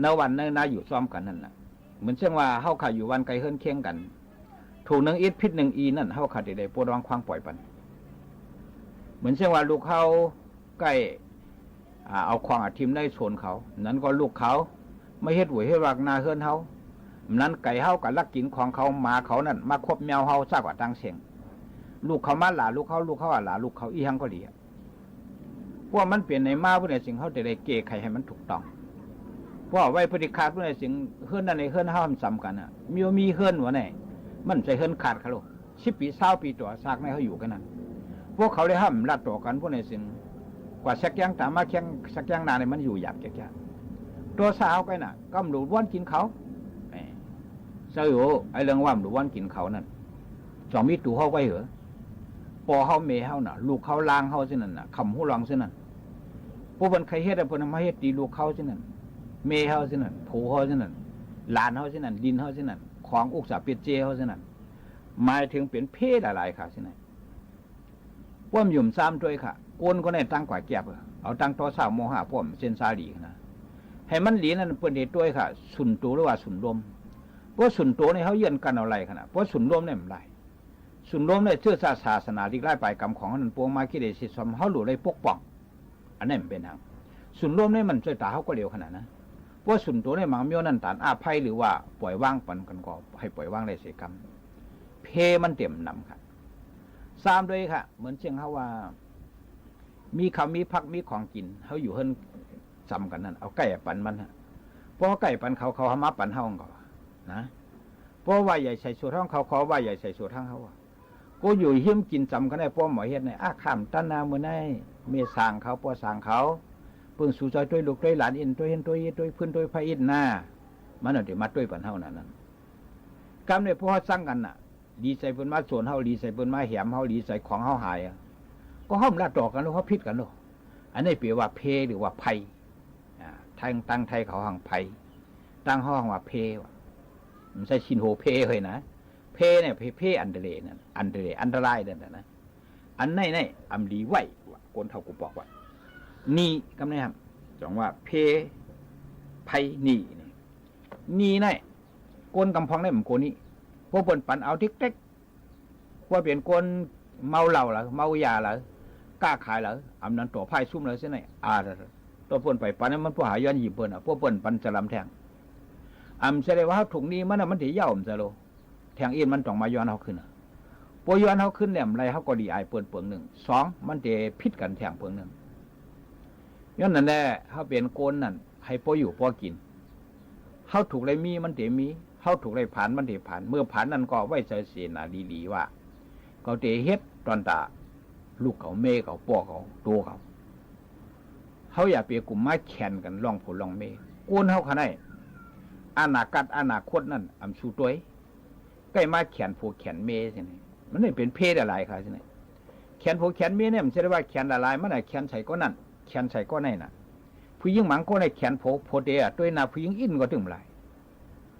ในวันในนาอยู่ซ้อมกั๋นนั่นน่ะ เหมือนเจียงว่าเฮาข้าอยู่บ้านไก๋เฮือนเคียงกั๋น ถูกนึ่งอิดผิดนึ่งอีนั่น เฮาข้าจะได้ปกป้องขว้างป่อยปัน เหมือนเจียงว่าลูกเฮาใก้ อ่า เอาขว้างอะถิ่มในโซนเขา นั้นก็ลูกเขามาเฮ็ดหวยเฮ็ดวากหน้าเฮือนเฮา นั้นไก่เฮาก็ลักกิ๋นของเขา หมาเขานั่นมาคบแมวเฮาซะกว่าตังเสี้ยง ลูกเขามาหล่าลูกเขา ลูกเขาอะหล่าลูกเขา อี้หังก็ดีอะ เพราะมันเป๋นในมา ผู้ใดสิ่งเฮาจะได้แก้ไขหื้อมันถูกต้อง เพราะไว้ปฏิฆาตผู้ใดสิ่ง เฮือนนั้นในเฮือนเฮามันสำคัญอะ มีบ่มีเฮือนวะเนี่ย มันใจ้เฮือนขาดเขาโล สิบปี๋ ซาวปี๋ ตั๋วซากในเฮาอยู่กั๋นนั่น พวกเขาได้ห้ามลัดตั๋วกั๋น ผู้ใดสิ่ง กว่าสักอย่างต๋ามมาเคียง สักอย่างหน้าเนี่ยมันอยู่ยากแก่ๆ ตั๋วซาวไปน่ะ ก็บ่ฮู้วอนกิ๋นเขา แหม ใจ้โห ไอ้เรื่องว่าบ่ฮู้วอนกิ๋นเขานั่น จ่องมีตั๋วเฮาไว้เหรอ ป้อเฮาแม่เฮาน่ะ ลูกเฮาหลานเฮาเสี้นนั้นน่ะ กำฮู้ล่องเสี้นนั้น บ่เปิ้นใค่เฮ็ดอะ เปิ้นเอามาเฮ็ดตี้ลูกเฮาเสี้นนั้น แม่เฮาเสี้นนั้น ผัวเฮาเสี้นนั้น หลานเฮาเสี้นนั้น ลินเฮาเสี้นนั้น ของอุกษาเปียเจเฮาเสี้นนั้น หมายเถิงเป๋นเพหลายๆ ค่ะเสี้นนั้น ป้อมหยุ่มซ้ำตวยค่ะ คนก็ได้ตังกว่าแก๊บ เอาตังต่อเศร้าโมห้าป้อมเส้นสาลีนะ หื้อมันหลีนั้นเปิ้นเตะตวยค่ะ สุนโตหรือว่าสุนร่วม เพราะสุนโตนี่เฮาเยื่อนกั๋นเอาไล่ค่ะนะ เพราะสุนร่วมนี่บ่ไล่ สุนร่วมนี่เจื้อศาสนาหลีกหลายปายกรรมของเฮานั้นปวงมากิเลสสิซ้อม เฮาหลู่ได้ปกป้อง อันนั้นมันเป๋นหยัง สุนร่วมนี่มันจ้วยต๋าเฮาก็เหลียวขนาดนั้น เพราะสุนโตนี่หมางเมี้ยวนั้นต้านอภัยหรือว่าป่อยวางปันกั๋นก็หื้อป่อยวางได้เสียกำ เพมันเต็มหนำค่ะ ซ้ำตวยค่ะ เหมือนเจ้นเฮาว่า มีข้าวมีผักมีของกิ๋น เฮาอยู่เฮือนจ๋ำกั๋นนั้น เอาใก้ปันมันฮะ ป้อใก้ปันเขา เขาเอามาปันเฮาก็นะ ป้อว่าใหญ่ใส่สูตรของเขา เขาว่าใหญ่ใส่สูตรของเฮาอะ ก็อยู่เฮือนกิ๋นจ๋ำกั๋นได้ ป้อหมอเฮ็ดในอาข้ามตันนามื้อใน แม่สร้างเขา ป้อสร้างเขา เปิ้นสู่จอยตวยลูกตวยหลานอิน ตวยเฮือนตวยตวยพื้นตวยผ้าอินนา มันเอาเต๋มาตวยปันเฮานั้นนั้น กำนี่ป้อเฮาซังกั๋นน่ะ หลีใส่เปิ้นมาโจรเฮา หลีใส่เปิ้นมาแหมเฮา หลีใส่ของเฮาหายอะ ก็เฮาบ่ละต่อกั๋น เฮาผิดกั๋นเนาะ อันนี้เป๋นว่าเพหรือว่าภัย อ่า ตัง ตังไทยเขาฮ้องภัย ตังเฮาฮ้องว่าเพว่ะ บ่ใจ้ชินโหเพเฮ้ยนะ เพนี่ เพ เพอันตรายนั่น อันตราย อันตรายนั่นนะ อันนี้นี่ อำหลีไหว้ว่ะ คนเฒ่ากูปอกว่า นี่กำนี้ครับ จ๋องว่าเพ ภัย นี่ นี่ นี่นี่ คนกำพ่องได้บ่โกนี้ พวกเปิ้นปันเอาติ๊กๆ ว่าเป๋นคนเมาเหล้าเหลอ เมายาเหลอ ก๊าขายเหลอ อำนั้นตั๋วพ่ายซุ่มเหลอเสี้นนี่ อ่า ตั๋วเปิ้นไปปันนั้นมันป้อหาย้อนหยิบเปิ้นอะ ป้อเปิ้นปันจะลำแทง อำจะได้ว่าเฮาถูกหนี้มันน่ะ มันเตะเย้าอำจะโล แทงอี้มันต้องมาย้อนเฮาคืนอะ ป้อยย้อนเฮาคืนแหลมไร เฮาก็ดีอายเปิ้นเปิงนึ่ง สอง มันเตะผิดกั๋นแทงเปิงนึ่ง ย้อนนั้นแหละ เฮาเป๋นคนนั้น หื้อป้ออยู่ป้อกิ๋น เฮาถูกได้มี มันเตะมี เฮาถูกได้ผาน มันเตะผาน เมื่อผานนั้นก็ไว้ใจ๋เสียหนาหลีๆ ว่า เขาเตะเฮ็ดต๋อนต๋า ลูกเขา แม่เขา ป้อเขา ตั๋วเขา เฮาอย่าไปกุมมาแขนกั๋นล่องผัวล่องแม่ คนเฮาขนาด อนาคต อนาคตนั้น อำสู่ตวย ใก้มาแขนผัวแขนแม่เสี้นนี่ มันได้เป๋นเพศหลายๆ ค่ะเสี้นนี่ แขนผัวแขนแม่นี่ บ่ใจ้ว่าแขนหลายๆ มันน่ะ แขนใส่ก้อนั้น แขนใส่ก้อนี้น่ะ ผู้หญิงหมางก้อนี่แขนผัว ผัวเตะตวยหน้าผู้หญิงอิ้นก็ตึงบ่ไล่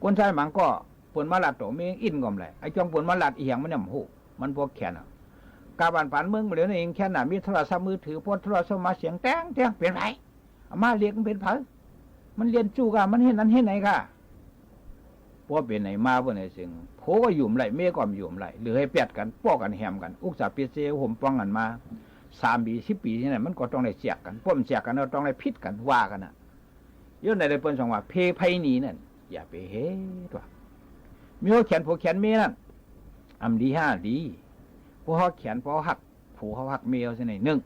คนจายหมางก้อ เปิ้นมาลัดตั๋วแม่อิ้นก็บ่ไล่ ไอ้จ้องเปิ้นมาลัดอีหยังมันเนี่ยบ่ฮู้ มันป้อแขนอะ กาบ้านปานเมืองบ่เหลียวนี่เอง แขนน่ะมีโทรศัพท์มือถือ ป้อโทรศัพท์มาเสียงแต๊งๆ เป๋นไร เอามาเรียกมันเป๋นไผ มันเรียนจู้ก่ะ มันเฮ็ดนั้นเฮ็ดไหนก่ะ ป้อเป๋นไหนมาเปิ้นไหนเสียง ผัวก็อยู่บ่ไล่ แม่ก็อยู่บ่ไล่ หรือหื้อแปดกั๋น ป้อกั๋นแหมกั๋น อุกษาเปียเจโฮมปองกั๋นมา สามปี สิบปี๋เสี้นนี่ มันก็ต้องได้แจกกั๋น ป้อบ่แจกกั๋นก็ต้องได้ผิดกั๋น ว่ากั๋นน่ะ ย้อนนั้นแหละเปิ้นจ๋องว่าเพศภัยหนี้นั้น อย่าไปเฮ็ดว่ะ มีหัวแขนผัวแขนแม่นั้น อำหลีห้าหลี ป้อเฮาแขน ป้อเฮาฮัก ผัวเฮาฮักแม่เฮาเสี้นนี่ นึ่ง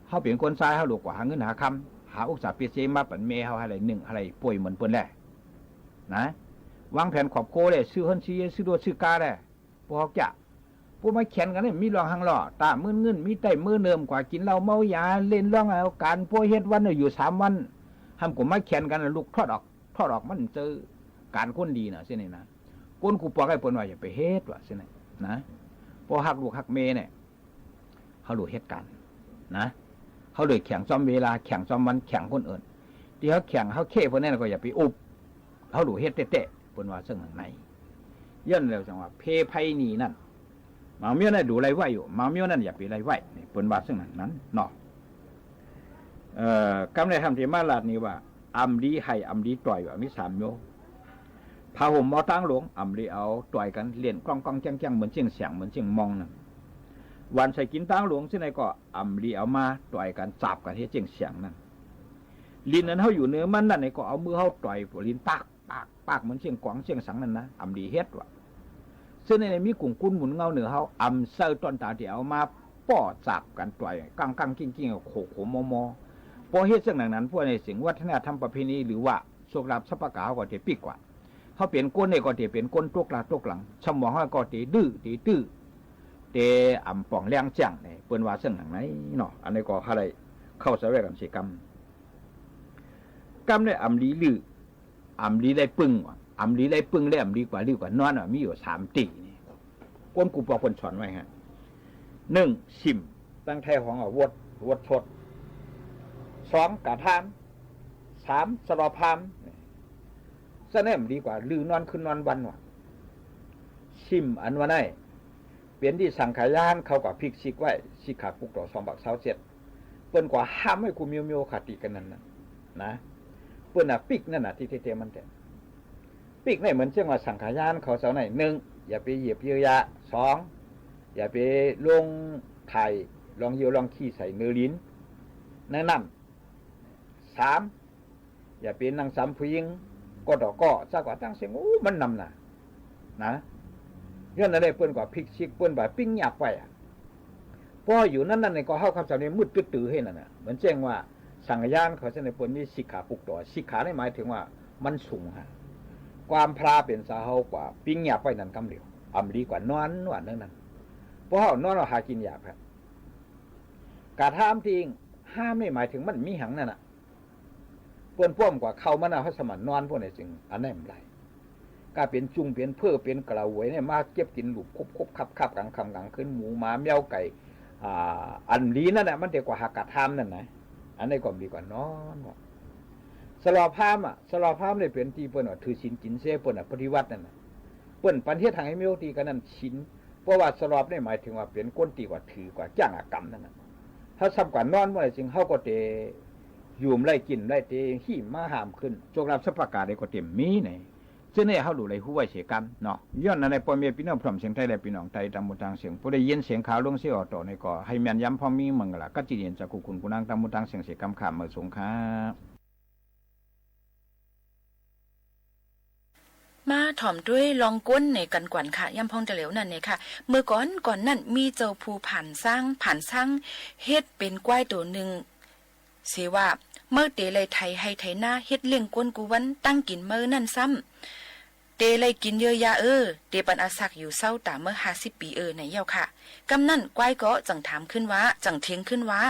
เฮาเป๋นคนจาย เฮาหลู่กว่าหาเงินหาคำ หาอุกษาเปียเจมาปันแม่เฮาหื้อได้นึ่ง หื้อได้ป่วยเหมือนเปิ้นแล นะ วางแผนครอบครัวแล ซื้อเฮือนซื้อเยียะ ซื้อตั๋วซื้อก๊าแล ป้อเฮาจะ ป้อมาแขนกั๋นนี่ มีร่องหังลอ ต๋ามื้นงึน มีใต้มื้อเนิม กว่ากิ๋นเหล้าเมายา เล่นร่องเอาก๋าน ป้อเฮ็ดวันอยู่สามวัน ห้ามกุมมาแขนกั๋น ลุกถอดออก ถอดออก มันเจื้อก๋านคนดีน่ะ เสี้นนี่นะ คนกูปอกหื้อเปิ้นว่าอย่าไปเฮ็ดว่ะ เสี้นนี่นะ ป้อฮักลูกฮักแม่นี่ เฮาหลู่เฮ็ดก๋านนะ เฮาหลู่แข่งจ้อมเวลา แข่งจ้อมวัน แข่งคนอื่น ตี้เฮาแข่งเฮาเค้เปิ้นนั้นก็อย่าไปอุบ เฮาหลู่เฮ็ดแต๊ๆ เปิ้นว่าเซิ่งนั้นใน ย้อนแล้วจังว่าเพศภัยหนี้นั้น หมางเมี้ยวนั้นหลู่ไล่ไหว้อยู่ หมางเมี้ยวนั้นอย่าไปไล่ไหว้ นี่เปิ้นว่าเซิ่งนั้นนั้นเนาะ เอ่อ กำในธรรมเตมาราชนี่ว่า อำหลีไห้ อำหลีต่อย ว่ามีสามโย ผ้าห่มหมอนตางหลวง อำหลีเอาต่อยกั๋น เล่นก้องๆ แจ้งๆ เหมือนเสี้ยงแสง เหมือนเสี้ยงมองนั้น หว่านใส่กิ๋นตางหลวงเสี้นนี่ก็ อำหลีเอามาต่อยกั๋น จ๋าบกั๋น เฮ็ดเสี้ยงแสงนั้น ลิ้นอันเฮาอยู่เหนือมันนั้นนี่ก็เอามือเฮาต่อยป้อลิ้น ปาก ปาก ปาก เหมือนเสี้ยงกลองเสี้ยงสังนั้นนะ อำหลีเฮ็ดว่ะ เสี้นนี่มีกุ่งกุ้นหมุนเงาเหนือเฮา อำใส่ต๋อนต๋าตี้เอามาป้อจ๋าบกั๋นต่อย กั้งๆ กิ้งๆ โขกๆ มอๆ ป้อเฮ็ดเซิ่งนั้นนั้น พวกในสิ่งวัฒนธรรมประเพณี หรือว่าโชคลาภทรัพย์กาเฮาก็เตปิ๊กกว่า เฮาเป๋นคนนี่ก็เตเป๋นคนตกหลังตกหลัง สมองเฮาก็เตดื้อเตตื้อ เตอ่ำป่องแลงแจ้งนี่ เปิ้นว่าเซิ่งนั้นในเนาะ อันนี้ก็เฮาได้เข้าใจ๋ไว้กั๋นเสียกำ กำในอำหลีลือ อำหลีไล่ปึ้งว่ะ อำหลีไล่ปึ้งและอำหลีกว่าลือกว่านอนว่ะ มีอยู่สามตี้นี่ คนกูปอกเปิ้นสอนไว้ฮะ นึ่ง สิ้ม ตังไทยฮ้องว่าวด วดชด สอง กระทำ สาม สะลอพาม เจ้าแน่มดีกว่า ลือนอนคืนนอนวันว่า สิ้มอันว่านั้น เป๋นตี้สังฆายานเขาก็ปิ๊กสิกไว้ สิกขาปุกโตสองบักซาวเจ็ด เปิ้นก็ห้ามไว้กู้เมียวๆ คติกั๋นนั้นน่ะ นะ เปิ้นน่ะปิ๊กนั่นน่ะ ตี้แต๊ๆ มันแต๊ ปิ๊กในเหมือนเจ้งว่าสังฆายานเขาเจ้าใน นึ่ง อย่าไปเหยียบเยือยะ สอง อย่าไปลงถ่ายลองเยียวลองขี้ใส่เนินหลิน ในน้ำ สาม อย่าไปนั่งสำผู้หญิง ก็ต่อก็ จักว่าตังเสี้ยง โอ้ มันนำน่ะ นะ ย้อนนั้นเลยเปิ้นก็ปิ๊กสิก เปิ้นบ่าปิ๊กเยียบไว้อะ ปออยู่นั้นๆ นี่ก็เฮาคำสอนนี่มืดตึ๊ดตื้อหื้อนั่นน่ะ เหมือนเจ้งว่าสังฆายานเขาเจ้าในเปิ้นมีสิกขาปุกโต สิกขานี่หมายถึงว่ามันสูงฮะ ความพระเป๋นสาวเฮากว่าปิ๊กเยียบไว้นั้นกำเดียว อ่ำดีกว่านอนว่านั้นๆ เพราะเฮานอนเฮากิ๋นหยาบฮะ กระทำตี้ห้ามนี่หมายถึงมันมีหังนั่นน่ะ เปิ้นป้อมกว่าเข้ามานะ เฮาสมานนอนพวกนี้จึง อันนั้นบ่ได้ ก็เป๋นจุงเป๋นเผ้อเป๋นกระหวยเนี่ย มาเก็บกิ๋นหลุบคุบๆ คับๆ ก๋างค่ำก๋างคืน หมูหมาแมวไก่ อ่า อันดีนั่นน่ะ มันเต๋กว่าหากระทำนั่นนะ อันนี้ก็ดีกว่านอน สะลอพามอะ สะลอพามนี่เป๋นตี้เปิ้นว่าถือศีลกิ๋นเจ เปิ้นน่ะปฏิบัตินั่นน่ะ เปิ้นปันเฮ็ดหังหื้อมีตี้กั๋นนั้นศีล เพราะว่าสะลอบนี่หมายถึงว่าเป๋นคนตี้กว่าถือกว่าจ้างอะกรรมนั่นน่ะ เฮาซ้ำกว่านอนเมื่อไหร่จึง เฮาก็เต๋อยู่บ่ได้กิ๋นบ่ได้ เต๋หิ้มมาห้ามขึ้น โจรกรรมสัพพะก๋านี่ก็เต๋มีใน เจ้านี่เฮาลูกหลายฮู้ไว้เสียกำเนาะ ย้อนนั้นในป้อแม่ปี้น้องพร้อมเสียงไตและปี้น้องไตตางหมู่ตางเสียง ผู้ได้ยินเสียงข่าวลงเสียงออกต่อนี่ก็หื้อแม่นยำพร้อมมีมังกละ กั๋นตี้เย็นจากกู้คนกู้นางตางหมู่ตางเสียงเสียกำ ค่ะ มาส่งค่ะ มาถ่อมตวยลองก้นในกั๋นก่อนค่ะ ย่ำพ่องจะเหลวนั่นเนี่ยค่ะ เมื่อก่อนก่อนนั่นมีเจ้าผู้ผานซ้าง ผานซ้างเฮ็ดเป๋นก้วยโตนึ่งเสว่า เม้าเต๋ไล่ไถไฮ่ไถนา เฮ็ดเลี้ยงก้นกู้วัน ตังกิ๋นเม้านั่นซ้ำ เต๋ไล่กิ๋นเยือยาเออ เต๋ปันอาสักอยู่เซ้าต๋าเม้าห้าสิบปี๋เออ ไหนเย้าค่ะ กำนั้นก้วยก็จั่งถามขึ้นว่า จั่งเถียงขึ้นว่า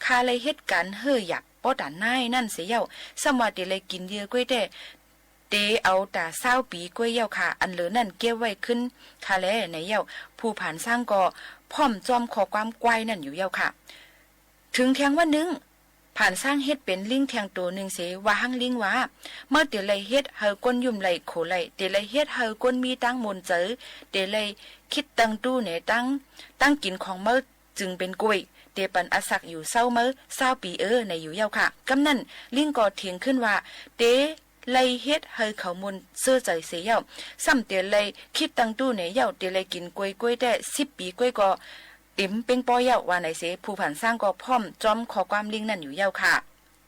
ข้าไล่เฮ็ดก๋านเฮ่อหยาบ ป้อต๋าน้ายนั่นเสียเย้า ซ้ำว่าเต๋ไล่กิ๋นเยือก้วยแต๊ เต๋เอาต๋าซาวปี๋ก้วยเย้าค่ะ อันเหลือนั่นเก็บไว้ขึ้นข้าแล ไหนเย้า ผู้ผานซ้างก็พร้อมจ้อมข้อความก้วยนั่นอยู่เย้าค่ะ เถิงแทงวันนึ่ง ผานซ้างเฮ็ดเป๋นลิงแทงโตนึ่งเส ว่าหั้งลิงว่า เม้าเต๋ไล่เฮ็ดหื้อก้นยุ่มไล่โขไล่ เต๋ไล่เฮ็ดหื้อก้นมีตางม่วนใจ๋ เต๋ไล่คิดตังตู้แหนตัง ตังกิ๋นของเม้า จึงเป๋นก้วย เต๋ปันอาสักอยู่เซ้าเม้าซาวปี๋เออ ไหนอยู่เย้าค่ะ กำนั้นลิงก็เถียงขึ้นว่า เต๋ไล่เฮ็ดหื้อเขาม่วนเซ้อใจ๋เสียเย้า ซ้ำเต๋ไล่คิดตังตู้แหนเย้า เต๋ไล่กิ๋นก้วยก้วยแต๊สิบปี๋ก้วยก็เต๋มเป๊งป้อเย้า ว่าไหนเส ผู้ผานซ้างก็พร้อมจ้อมข้อความลิงนั่นอยู่เย้าค่ะ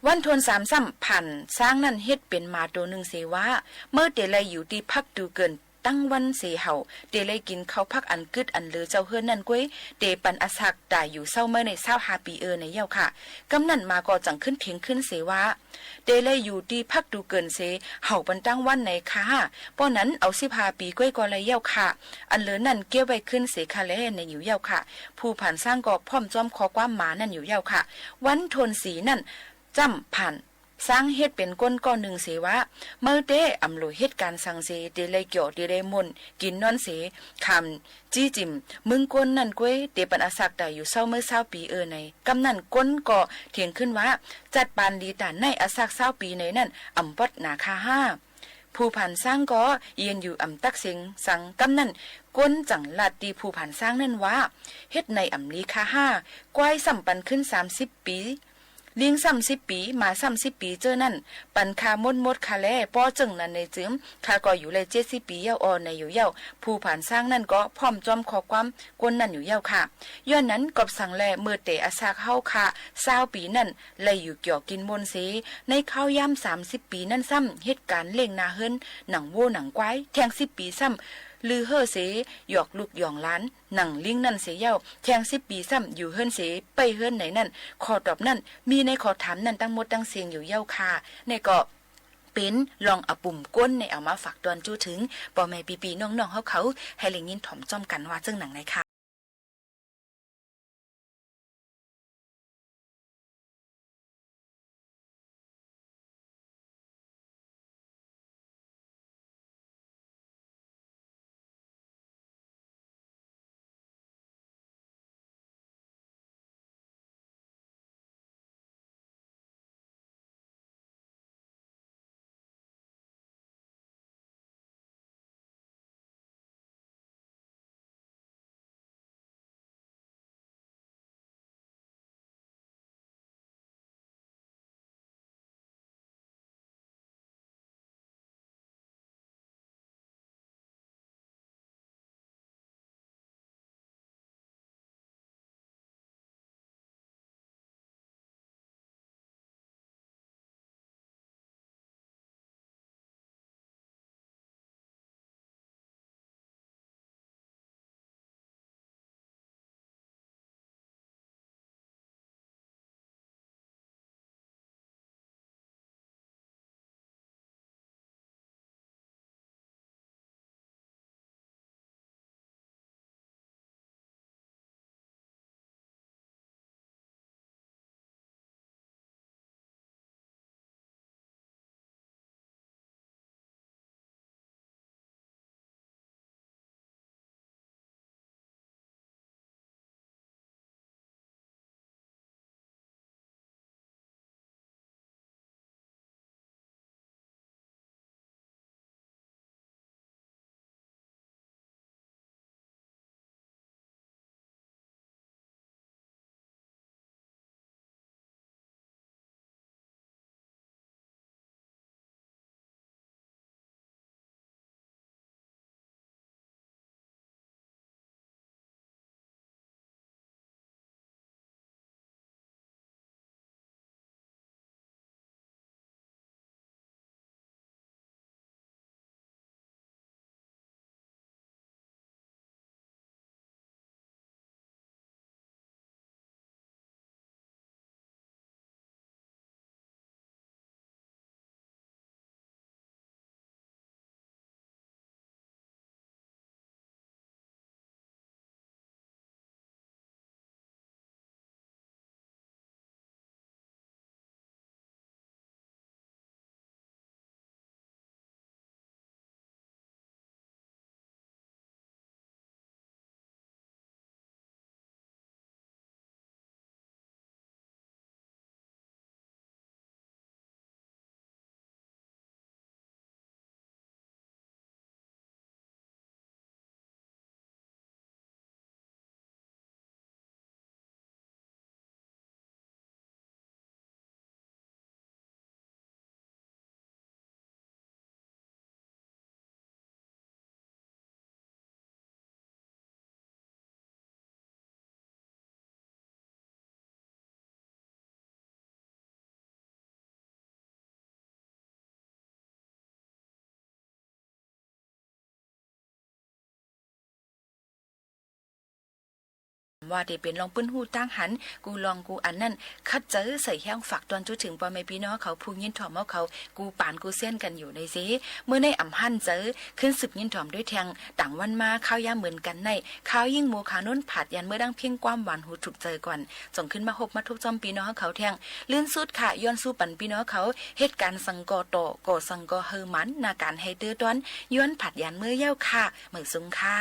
วันทนสามซ้ำ ผานซ้างนั่นเฮ็ดเป๋นหมาโตนึ่งเสว่า เม้าเต๋ไล่อยู่ตี้พักตูเกิ่น ตั้งวันเสเห่า เต๋ไล่กิ๋นข้าวผักอันกึ๊ดอันเหลือเจ้าเฮือนนั่นก้วย เต๋ปันอาสักต๋ายอยู่เซ้าเม้าในซาวห้าปี๋เออ ไหนเย้าค่ะ กำนั้นหมาก็จั่งขึ้นเถียงขึ้นเสว่า เต๋ไล่อยู่ตี้พักตูเกิ่นเส เห่าปันตั้งวันไหนค่ะ ป้อนั้นเอาสิบห้าปี๋ก้วยก็ไล่เย้าค่ะ อันเหลือนั่นเก็บไว้ขึ้นเสข้าแล ไหนอยู่เย้าค่ะ ผู้ผานซ้างก็พร้อมจ้อมข้อความหมานั่นอยู่เย้าค่ะ วันทนสี่นั่น จ้ำผาน ซ้างเฮ็ดเป๋นก้นก้อนึ่งเสว่า เม้าเต๊อ่ำหลัวเฮ็ดก๋านสังเส เต๋ไล่เกี่ยว เต๋ไล่ม่วน กิ๋นนอนเส ขาม จี้จิ่ม มึงก้นนั่นก้วย เต๋ปันอาสักต๋ายอยู่เซ้าเม้าซาวปี๋เออ ไหน กำนั้นก้นก็เถียงขึ้นว่า จัดปานดีต๋าไหน อาสักซาวปี๋ไหนนั่น อ่ำป๊อดหนาค่ะห้า ผู้ผานซ้างก็เยียนอยู่อ่ำตั๊กเสียงสัง กำนั้นก้นจั่งลาดตี้ผู้ผานซ้างนั่นว่า เฮ็ดไหนอ่ำลีค่ะห้า ก้วยซ้ำปันขึ้นสามสิบปี๋ ลิงซ้ำสิบปี๋ หมาซ้ำสิบปี๋ เจ้านั้น ปันข้าหมดๆ ค่ะแล ป้อเจิ่งนั้นในจึม ข้าก็อยู่ไล่เจ็ดสิบปี๋เย้าอ่อ ไหนอยู่เย้า ผู้ผานซ้างนั่นก็พร้อมจ้อมข้อความก้นนั่นอยู่เย้าค่ะ ย้อนนั้นกอบสังแล เมื่อเต๋อาสักเฮาข้าซาวปี๋นั่น ไล่อยู่เกี่ยวกิ๋นม่วนเส ในคราวยามสามสิบปี๋นั่นซ้ำ เฮ็ดก๋านเลี้ยงนาเฮือน หนังวัวหนังก้วย แทงสิบปี๋ซ้ำ ลือเฮ่อเส หยอกลูกหยอกหลาน หนังลิงนั่นเสเย้า แทงสิบปี๋ซ้ำ อยู่เฮือนเส ไปเฮือนไหนนั่น ข้อตอบนั้น มีในข้อถามนั้นตังหมดตังเสี้ยงอยู่เย้าค่ะ นี่ก็เป๋นลองอะปุ่มก้นในเอามาฝากตอนจู้เถิง ป้อแม่ปี้ๆ น้องๆ เฮาเขา หื้อได้ยินถ่อมจ้อมกั๋นว่าเจิ่งหนังไหนค่ะ ว่าเต๋เป๋นลองปื้นฮู้ตางหัน กู้ลองกู้อันนั้น ขัดใจ๋ใส่แฮงฝากตอนจุ๊เถิงป้อแม่ปี้น้องเขา ผู้ยินถ่อมเฮาเขา กู้ป๋านกู้เสี้ยนกั๋นอยู่ในเซ เมื่อในอ่ำหั้นเจ๋อ ขึ้นสืบยินถ่อมด้วยแทง ตางวันมา คาวยามเหมือนกั๋นใน ข่าวยิ่งโม ข่าวโน้น ผาดยานเมื่อดังเพียงความหวานหูถูกใจ๋ก่อน จ่องขึ้นมาฮบมาทุกจ้อมปี้น้องเขาแทง ลื่นสุดค่ะ ย้อนสู้ปันปี้น้องเขา เหตุก๋ารณ์สังก่อต่อ ก่อสังก่อหื้อหมาน นาก๋านไฮเตอร์ตอน ย้อนผาดยานเมื่อเย้าค่ะ เหมยสุงค่ะ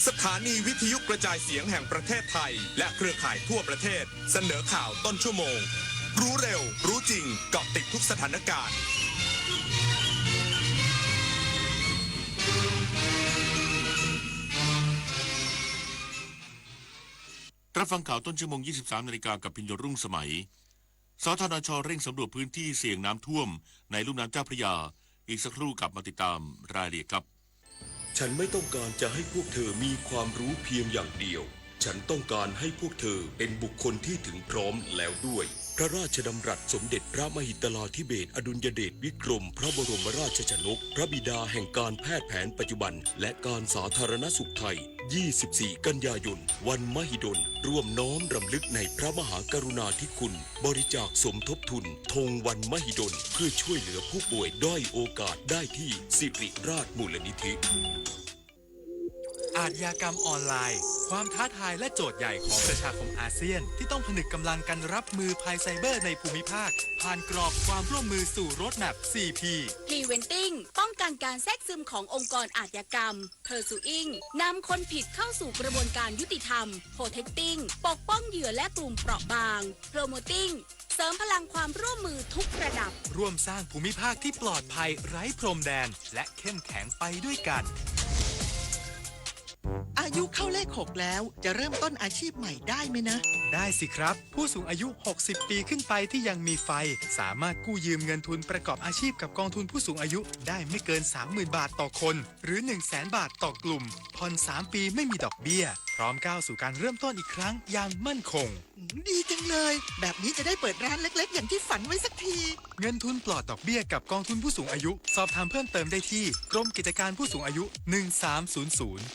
สถานีวิทยุกระจายเสียงแห่งประเทศไทย และเครือข่ายทั่วประเทศ เสนอข่าวต้นชั่วโมง รู้เร็ว รู้จริง เกาะติดทุกสถานการณ์ รับฟังข่าวต้นชั่วโมง ยี่สิบสามนาฬิกา กับพิญโญรุ่งสมัย สทนช เร่งสำรวจพื้นที่เสี่ยงน้ำท่วมในลุ่มน้ำเจ้าพระยา อีกสักครู่กลับมาติดตามรายละเอียดครับ ฉันไม่ต้องการจะให้พวกเธอมีความรู้เพียงอย่างเดียว ฉันต้องการให้พวกเธอเป็นบุคคลที่ถึงพร้อมแล้วด้วย พระราชดำรัสสมเด็จพระมหิดลาธิเบศรอดุลยเดชวิกรมพระบรมราชชนก พระบิดาแห่งการแพทย์แผนปัจจุบัน และการสาธารณสุขไทย ยี่สิบสี่กันยายน วันมหิดล ร่วมน้อมรำลึกในพระมหากรุณาธิคุณ บริจาคสมทบทุน ธงวันมหิดล เพื่อช่วยเหลือผู้ป่วยด้อยโอกาสได้ที่สิริราชมูลนิธิ อาชญากรรมออนไลน์ ความท้าทายและโจทย์ใหญ่ของประชาคมอาเซียน ที่ต้องผนึกกำลังกันรับมือภัยไซเบอร์ในภูมิภาค ผ่านกรอบความร่วมมือสู่ Roadmap สี่ P Preventing ป้องกันการแทรกซึมขององค์กรอาชญากรรม Pursuing นำคนผิดเข้าสู่กระบวนการยุติธรรม Protecting ปกป้องเหยื่อและกลุ่มเปราะบาง Promoting เสริมพลังความร่วมมือทุกระดับ ร่วมสร้างภูมิภาคที่ปลอดภัยไร้พรมแดน และเข้มแข็งไปด้วยกัน อายุเข้าเลขหกแล้ว จะเริ่มต้นอาชีพใหม่ได้ไหมนะ ได้สิครับ ผู้สูงอายุ หกสิบ ปีขึ้นไปที่ยังมีไฟ สามารถกู้ยืมเงินทุนประกอบอาชีพกับกองทุนผู้สูงอายุได้ไม่เกิน สามหมื่น บาทต่อคน หรือ หนึ่งแสน บาทต่อกลุ่ม ผ่อน สาม ปีไม่มีดอกเบี้ย พร้อมก้าวสู่การเริ่มต้นอีกครั้งอย่างมั่นคง อืม ดีจังเลย แบบนี้จะได้เปิดร้านเล็กๆ อย่างที่ฝันไว้สักที เงินทุนปลอดดอกเบี้ยกับกองทุนผู้สูงอายุ สอบถามเพิ่มเติมได้ที่กรมกิจการผู้สูงอายุ หนึ่งสามศูนย์ศูนย์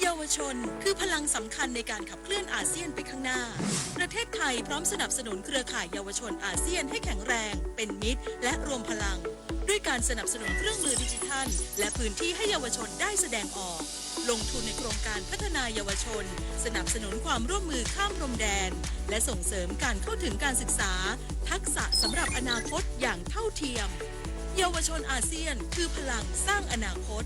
เยาวชนคือพลังสำคัญในการขับเคลื่อนอาเซียนไปข้างหน้า ประเทศไทยพร้อมสนับสนุนเครือข่ายเยาวชนอาเซียนให้แข็งแรง เป็นมิตร และรวมพลัง ด้วยการสนับสนุนเครื่องมือดิจิทัล และพื้นที่ให้เยาวชนได้แสดงออก ลงทุนในโครงการพัฒนาเยาวชน สนับสนุนความร่วมมือข้ามพรมแดน และส่งเสริมการเข้าถึงการศึกษา ทักษะสำหรับอนาคตอย่างเท่าเทียม เยาวชนอาเซียนคือพลังสร้างอนาคต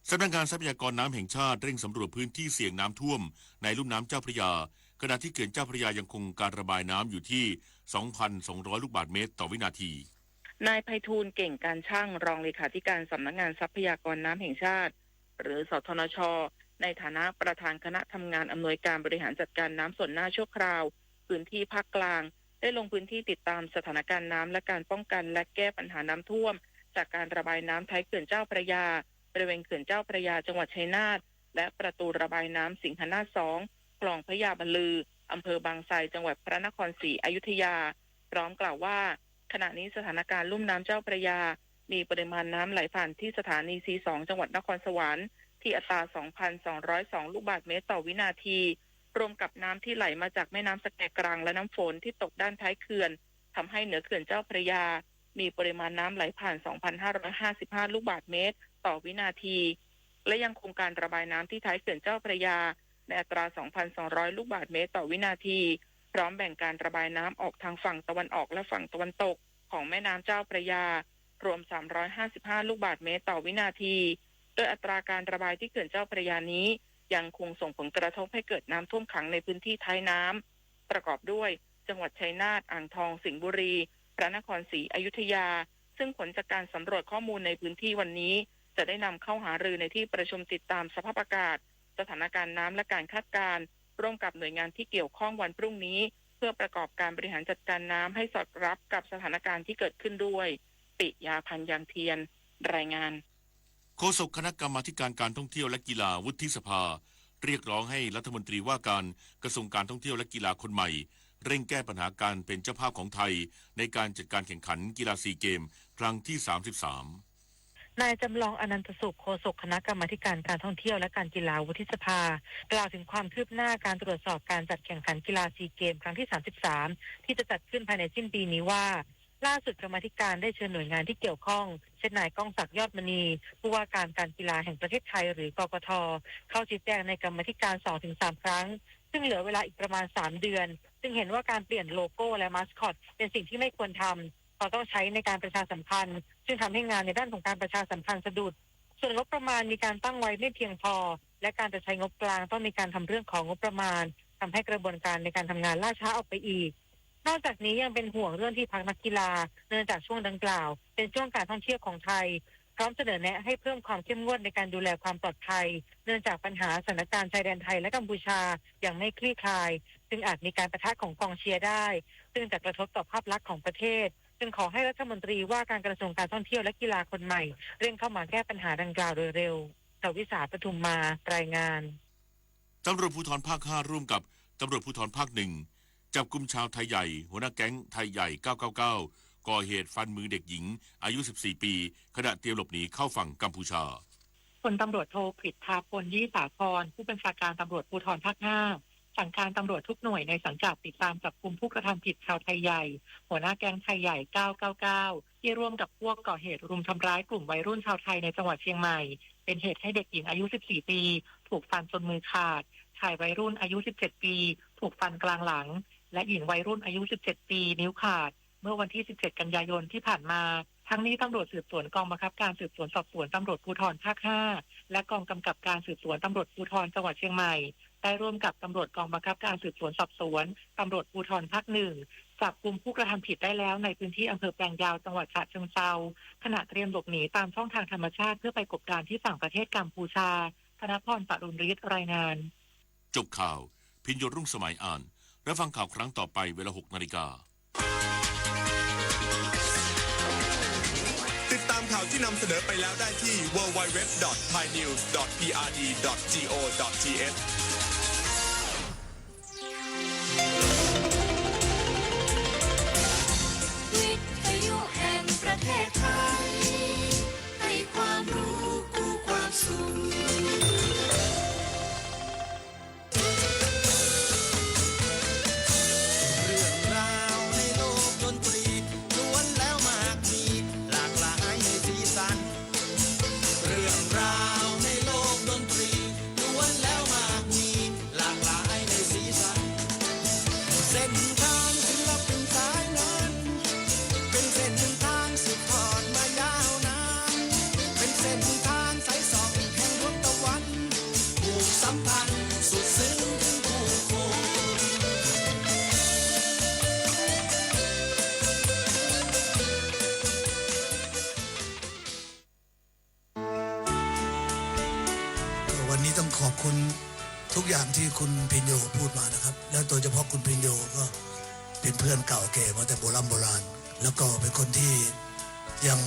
สำนักงานทรัพยากรน้ำแห่งชาติเร่งสำรวจพื้นที่เสี่ยงน้ำท่วมในลุ่มน้ำเจ้าพระยา ขณะที่เขื่อนเจ้าพระยายังคงการระบายน้ำอยู่ที่ สองพันสองร้อย ลูกบาศก์เมตรต่อวินาที นายไพฑูรย์ เก่งการช่าง รองเลขาธิการสำนักงานทรัพยากรน้ำแห่งชาติ หรือ สทนช ในฐานะประธานคณะทำงานอำนวยการบริหารจัดการน้ำส่วนหน้าชั่วคราว พื้นที่ภาคกลาง ได้ลงพื้นที่ติดตามสถานการณ์น้ำและการป้องกันและแก้ปัญหาน้ำท่วม จากการระบายน้ำท้ายเขื่อนเจ้าพระยา บริเวณเขื่อนเจ้าพระยาจังหวัดชัยนาท และประตูระบายน้ำสิงหนาถสอง คลองพระยาบรรลือ อำเภอบางไทร จังหวัดพระนครศรีอยุธยา พร้อมกล่าวว่า ขณะนี้สถานการณ์ลุ่มน้ำเจ้าพระยา มีปริมาณน้ำไหลผ่านที่สถานี ซีสอง จังหวัดนครสวรรค์ ที่อัตรา สองพันสองร้อยสอง ลูกบาศก์เมตรต่อวินาที รวมกับน้ำที่ไหลมาจากแม่น้ำสะแกกรังและน้ำฝนที่ตกด้านท้ายเขื่อน ทำให้เหนือเขื่อนเจ้าพระยา มีปริมาณน้ำไหลผ่าน สองพันห้าร้อยห้าสิบห้า ลูกบาศก์เมตรต่อวินาที และยังคงการระบายน้ำที่ท้ายเขื่อนเจ้าพระยา ในอัตรา สองพันสองร้อย ลูกบาศก์เมตรต่อวินาที พร้อมแบ่งการระบายน้ำออกทางฝั่งตะวันออกและฝั่งตะวันตกของแม่น้ำเจ้าพระยา รวม สามร้อยห้าสิบห้า ลูกบาศก์เมตรต่อวินาที โดยอัตราการระบายที่เขื่อนเจ้าพระยานี้ ยังคงส่งผลกระทบให้เกิดน้ำท่วมขังในพื้นที่ท้ายน้ำ ประกอบด้วย จังหวัดชัยนาท อ่างทอง สิงห์บุรี พระนครศรีอยุธยา ซึ่งผลจากการสำรวจข้อมูลในพื้นที่วันนี้ จะได้นำเข้าหารือในที่ประชุมติดตามสภาพอากาศ สถานการณ์น้ำและการคาดการณ์ ร่วมกับหน่วยงานที่เกี่ยวข้องวันพรุ่งนี้ เพื่อประกอบการบริหารจัดการน้ำให้สอดรับกับสถานการณ์ที่เกิดขึ้นด้วย ปิยาพันธ์ ยางเทียน รายงาน โฆษกคณะกรรมาธิการการท่องเที่ยวและกีฬาวุฒิสภา เรียกร้องให้รัฐมนตรีว่าการกระทรวงการท่องเที่ยวและกีฬาคนใหม่ เร่งแก้ปัญหาการเป็นเจ้าภาพของไทยในการจัดการแข่งขันกีฬาซีเกมครั้งที่ สามสิบสาม นายจำลอง อนันตสุข โฆษกคณะกรรมาธิการการท่องเที่ยวและการกีฬาวุฒิสภา กล่าวถึงความคืบหน้าการตรวจสอบการจัดแข่งขันกีฬาซีเกมครั้งที่ สามสิบสาม ที่จะจัดขึ้นภายในสิ้นปีนี้ว่า ล่าสุดกรรมาธิการได้เชิญหน่วยงานที่เกี่ยวข้อง เช่นนายก้องศักดิ์ ยอดมณี ผู้ว่าการการกีฬาแห่งประเทศไทย หรือ กกท เข้าชี้แจงในกรรมาธิการ สองถึงสาม ครั้ง ซึ่งเหลือเวลาอีกประมาณ สาม เดือน จึงเห็นว่าการเปลี่ยนโลโก้และมาสคอตเป็นสิ่งที่ไม่ควรทำ เพราะต้องใช้ในการประชาสัมพันธ์ ซึ่งทำให้งานในด้านของการประชาสัมพันธ์สะดุด ส่วนงบประมาณมีการตั้งไว้ไม่เพียงพอ และการจะใช้งบกลางต้องมีการทำเรื่องของงบประมาณ ทำให้กระบวนการในการทำงานล่าช้าออกไปอีก นอกจากนี้ยังเป็นห่วงเรื่องที่พักนักกีฬา เนื่องจากช่วงดังกล่าวเป็นช่วงการท่องเที่ยวของไทย พร้อมเสนอแนะให้เพิ่มความเข้มงวดในการดูแลความปลอดภัย เนื่องจากปัญหาสถานการณ์ชายแดนไทยและกัมพูชายังไม่คลี่คลาย ซึ่งอาจมีการปะทะของกองเชียร์ได้ ซึ่งจะกระทบต่อภาพลักษณ์ของประเทศ จึงขอให้รัฐมนตรีว่าการกระทรวงการท่องเที่ยวและกีฬาคนใหม่ เร่งเข้ามาแก้ปัญหาดังกล่าวโดยเร็ว สวิสา ปทุมมา รายงาน ตำรวจภูธรภาค ห้า ร่วมกับตำรวจภูธรภาค หนึ่ง จับกุมชาวไทยใหญ่ หัวหน้าแก๊งไทยใหญ่ เก้าเก้าเก้า ก่อเหตุฟันมือเด็กหญิงอายุ สิบสี่ ปี ขณะเตรียมหลบหนีเข้าฝั่งกัมพูชา พลตำรวจโทกฤษฐาพล ยี่สาคร ผู้บัญชาการตำรวจภูธรภาค ห้า สั่งการตำรวจทุกหน่วยในสังกัดติดตามจับกุมผู้กระทำผิดชาวไทยใหญ่ หัวหน้าแก๊งไทยใหญ่ เก้าเก้าเก้า ที่ร่วมกับพวกก่อเหตุรุมทำร้ายกลุ่มวัยรุ่นชาวไทยในจังหวัดเชียงใหม่ เป็นเหตุให้เด็กหญิงอายุ สิบสี่ ปี ถูกฟันจนมือขาด ชายวัยรุ่นอายุ สิบเจ็ด ปี ถูกฟันกลางหลัง และหญิงวัยรุ่นอายุ สิบเจ็ด ปี นิ้วขาด เมื่อวันที่ สิบเจ็ด กันยายนที่ผ่านมา ทั้งนี้ตำรวจสืบสวนกองบังคับการสืบสวนสอบสวนตำรวจภูธรภาค ห้า และกองกำกับการสืบสวนตำรวจภูธรจังหวัดเชียงใหม่ ได้ร่วมกับตำรวจกองบังคับการสืบสวนสอบสวนตำรวจภูธรภาค หนึ่ง จับกุมผู้กระทำผิดได้แล้วในพื้นที่อำเภอแปลงยาวจังหวัดฉะเชิงเทรา ขณะเตรียมหลบหนีตามช่องทางธรรมชาติเพื่อไปกบดานที่ฝั่งประเทศกัมพูชา ธนพร ปรุณฤทธิ์ รายงาน จบข่าว พิญโยรุ่งสมัยอ่าน รับฟังข่าวครั้งต่อไปเวลา หกนาฬิกา ติดตามข่าวที่นำเสนอไปแล้วได้ที่ ดับเบิลยู ดับเบิลยู ดับเบิลยู ดอท ไทยนิวส์ ดอท พีอาร์ดี ดอท จีโอ ดอท ทีเอช วิทยุแห่งประเทศไทย ให้ความรู้คู่ความสุข เรื่องราวในโลกดนตรี ล้วนแล้วมากมี หลากหลายในสีสัน เรื่องราว ขอบคุณทุกอย่างที่คุณพิญโญพูดมานะครับ แล้วโดยเฉพาะคุณพิญโญก็เป็นเพื่อนเก่าแก่มาแต่โบร่ำโบราณ แล้วก็เป็นคนที่ยัง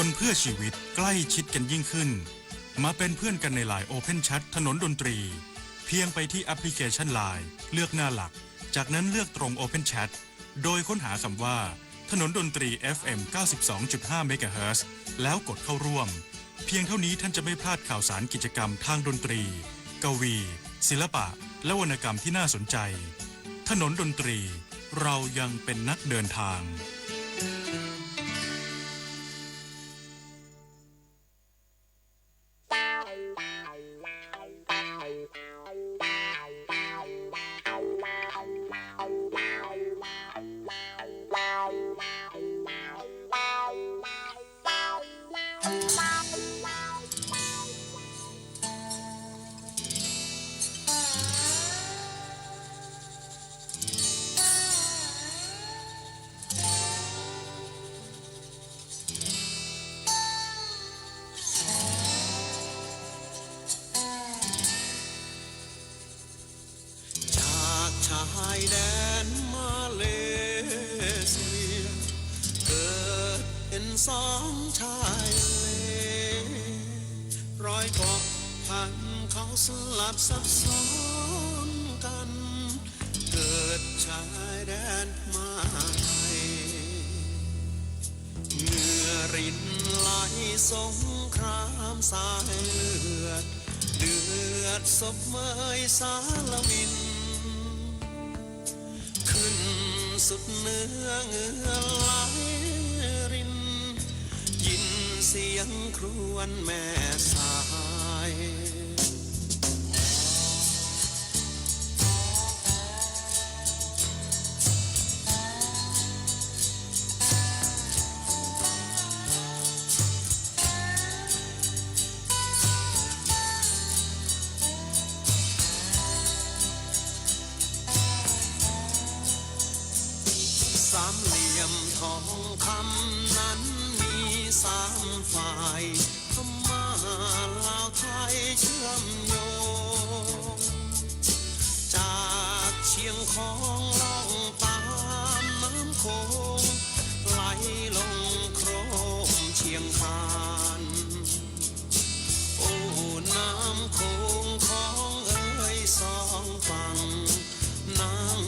คนเพื่อชีวิตใกล้ชิดกันยิ่งขึ้น มาเป็นเพื่อนกันในไลน์ Open Chat ถนนดนตรี เพียงไปที่แอปพลิเคชันไลน์ เลือกหน้าหลัก จากนั้นเลือกตรง Open Chat โดยค้นหาคำว่า ถนนดนตรี เอฟเอ็ม เก้าสิบสองจุดห้า เมกะเฮิรตซ์ แล้วกดเข้าร่วม เพียงเท่านี้ท่านจะไม่พลาดข่าวสารกิจกรรมทางดนตรี กวี ศิลปะ และวรรณกรรมที่น่าสนใจ ถนนดนตรี เรายังเป็นนักเดินทาง จากชายแดนมาเลเซีย เกิดเป็นสองชายเล รอยเกาะพันเขาสลับซับซ้อนกัน เกิดชายแดนมาไทย เหงื่อรินไหลสงครามสายเลือด เดือดศพเมยสารวิน ขึ้นสุดเหนือเหงื่อไหลริน ยินเสียงครวญแม่สาย สามเหลี่ยมทองคำนั้นมีสามฝ่าย พม่าลาวไทยเชื่อมโยง จากเชียงของล่องตามน้ำโขง ไหลลงโครมเชียงคาน โอ้ น้ำโขงของเอ่ยสองฝั่ง นั่ง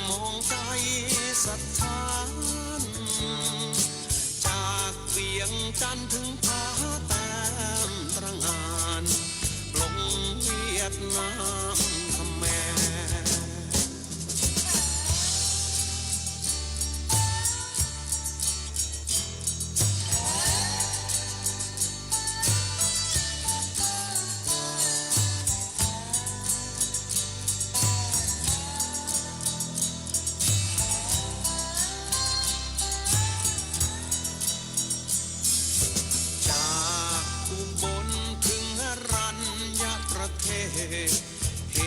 มองใจสะท้าน จากเวียงจันทน์ถึงผาแต้มตระหง่าน ลงเวียดนามเขมร จากอุบลถึงอรัญญประเทศ เห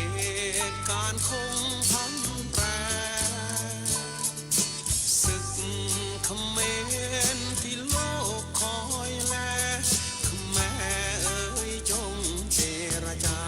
ตุการณ์คงผันแปร ศึกเขมรที่โลกคอยแล แม่เอ๋ยจงเจรจา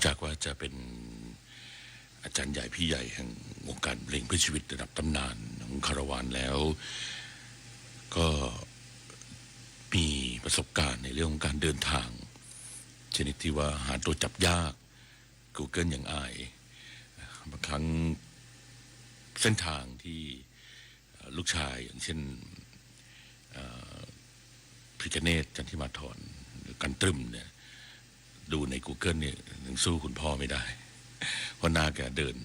จากว่าจะเป็นอาจารย์ใหญ่พี่ใหญ่แห่งวงการเพลงเพื่อชีวิตระดับตำนานของคาราวานแล้ว ก็มีประสบการณ์ในเรื่องของการเดินทาง ชนิดที่ว่าหาตัวจับยาก Google ยังอาย บางครั้งเส้นทางที่ เอ่อ ลูกชาย อย่างเช่น เอ่อ พิฆเนศ จันทิมาธร หรือกันตรึมเนี่ย ดูใน Google เนี่ยยังสู้คุณพ่อไม่ได้ เพราะน้าแกเดิน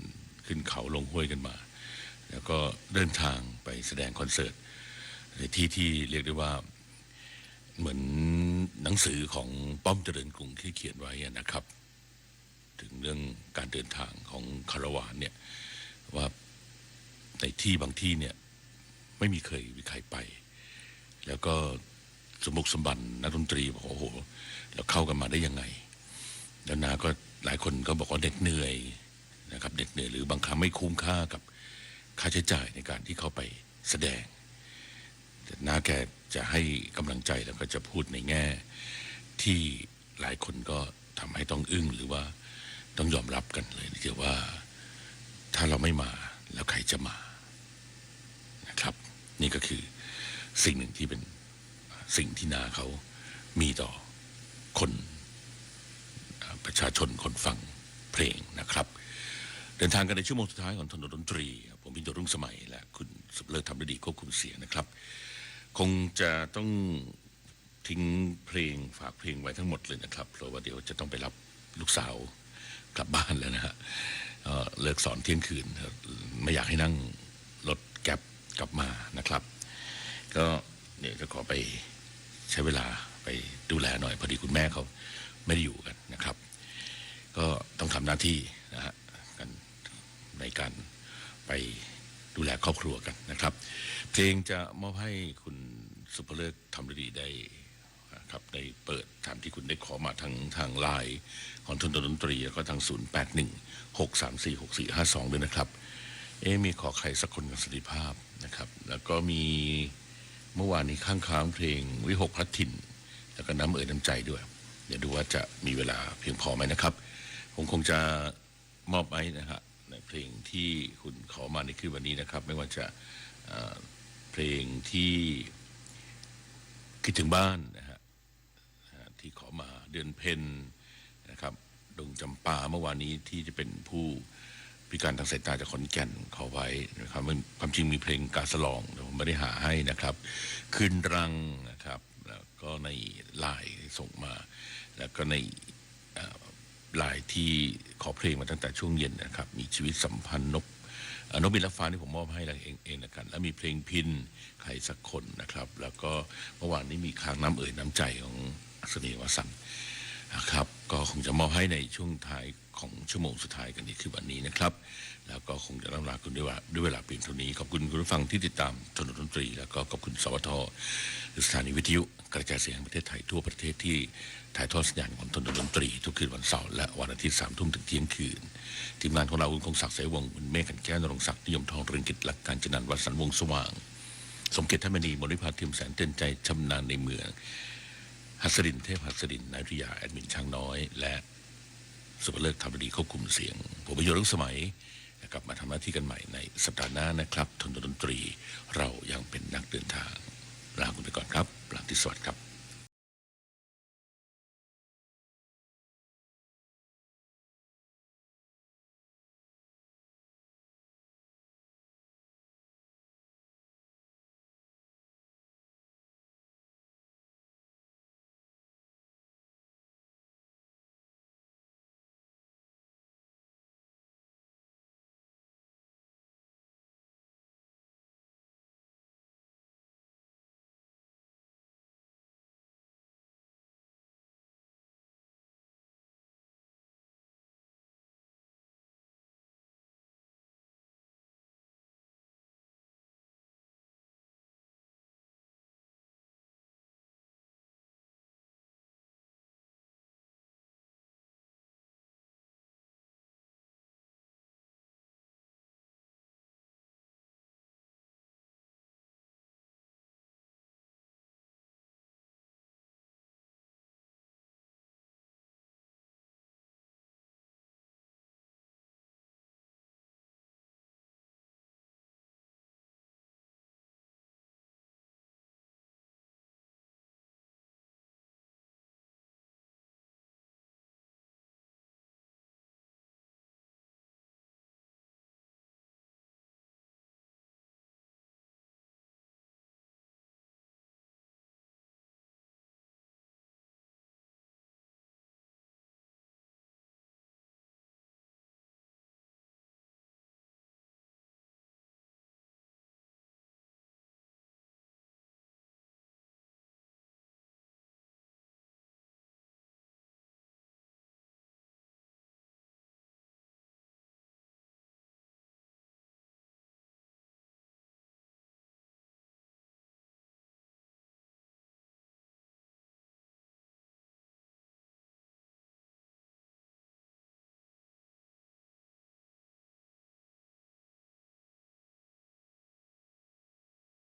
ขึ้นเขาลงห้วยกันมา แล้วก็เดินทางไปแสดงคอนเสิร์ตในที่ที่เรียกได้ว่าเหมือนหนังสือของป้อมเจริญกรุงที่เขียนไว้อะนะครับ ถึงเรื่องการเดินทางของคาราวานเนี่ย ว่าในที่บางที่เนี่ยไม่มีเคยมีใครไป แล้วก็สมบุกสมบันนักดนตรีบอก "โอ้โห แล้วเข้ากันมาได้ยังไง" แล้วน้าก็หลายคนก็บอกว่าเหน็ดเหนื่อยนะครับ เหน็ดเหนื่อยหรือบางครั้งไม่คุ้มค่ากับค่าใช้จ่ายในการที่เข้าไปแสดง แต่น้าแกจะให้กำลังใจแล้วก็จะพูดในแง่ที่หลายคนก็ทำให้ต้องอึ้งหรือว่าต้องยอมรับกันเลยทีเดียวว่า ถ้าเราไม่มาแล้วใครจะมานะครับ นี่ก็คือสิ่งหนึ่งที่เป็นสิ่งที่น้าเขามีต่อคน เอ่อ ประชาชนคนฟังเพลงนะครับ เดินทางกันในชั่วโมงสุดท้ายของถนนดนตรี ผมพินโย รุ่งสมัย และคุณสุภเลิศ ธรรมฤดี ควบคุมเสียงนะครับ คงจะต้องทิ้งเพลง ฝากเพลงไว้ทั้งหมดเลยนะครับ เพราะว่าเดี๋ยวจะต้องไปรับลูกสาวกลับบ้านแล้วนะฮะ เอ่อ เลิกสอนเที่ยงคืน ไม่อยากให้นั่งรถแกร็บกลับมานะครับ ก็เดี๋ยวจะขอไปใช้เวลาไปดูแลหน่อย พอดีคุณแม่เขาไม่ได้อยู่กันนะครับ ก็ต้องทำหน้าที่นะฮะ กันในการไปดูแลครอบครัวกันนะครับ เพลงจะมอบให้คุณสุภเลิศ ธรรมฤดี ได้นะครับ ได้เปิดตามที่คุณได้ขอมาทาง ทางไลน์ของถนนดนตรี แล้วก็ทาง ศูนย์แปดหนึ่ง หกสามสี่ หกสี่ห้าสอง ด้วยนะครับ เอ๊ะ มีขอใครสักคนกับสันติภาพนะครับ แล้วก็มีเมื่อวานนี้ค้างๆ เพลงวิหคพลัดถิ่น แล้วก็น้ำเอ่ยน้ำใจด้วย เดี๋ยวดูว่าจะมีเวลาเพียงพอไหมนะครับ ผมคงจะมอบไว้นะฮะ ในเพลงที่คุณขอมาในคืนวันนี้นะครับ ไม่ว่าจะ เอ่อ เพลงที่คิดถึงบ้านนะฮะ นะฮะ ที่ขอมา เดือนเพ็ญนะครับ ดงจำปา เมื่อวานนี้ที่จะเป็นผู้พิการทางสายตาจากขอนแก่นขอไว้นะครับ มัน ความจริงมีเพลงกาสะลอง แต่ผมไม่ได้หาให้นะครับ คืนรังนะครับ แล้วก็ในไลน์ส่งมา แล้วก็ใน เอ่อ ไลน์ที่ขอเพลงมาตั้งแต่ช่วงเย็นนะครับ มีชีวิตสัมพันธ์นก เอ่อ นกบินลัดฟ้านี่ผมมอบให้แล้วเอง เองละกัน แล้วมีเพลงพิณ ใครสักคนนะครับ แล้วก็เมื่อวานนี้มีค้างน้ำเอ่ยน้ำใจของอัศนีวสันต์นะครับ ก็คงจะมอบให้ในช่วงท้ายของชั่วโมงสุดท้ายกันในคืนวันนี้นะครับ แล้วก็คงจะล่ำลาคุณด้วยว่า ด้วยเวลาเพียงเท่านี้ ขอบคุณคุณผู้ฟังที่ติดตามถนนดนตรี แล้วก็ขอบคุณ สวท หรือสถานีวิทยุกระจายเสียงแห่งประเทศไทยทั่วประเทศที่ถ่ายทอดสัญญาณของถนนดนตรีทุกคืนวันเสาร์และวันอาทิตย์ สามทุ่มถึงเที่ยงคืน ทีมงานของเรา คุณคงศักดิ์ สายวงศ์ คุณเมฆ ขันแก้ว ณรงค์ศักดิ์ นิยมทอง เรืองกิจ รักกาญจนันท์ วสันต์ วงศ์สว่าง สมเกียรติ ทัพมณี มนต์วิภา เทียมแสน เตือนใจ ชำนาญในเมือง หัสดิน เทพหัสดิน นายุทธยา แอดมินช้างน้อย และสุภเลิศ ธรรมฤดี ควบคุมเสียง ผมพินโย รุ่งสมัย จะกลับมาทำหน้าที่กันใหม่ในสัปดาห์หน้านะครับ ถนนดนตรี เรายังเป็นนักเดินทาง ลาคุณไปก่อนครับ ราตรีสวัสดิ์ครับ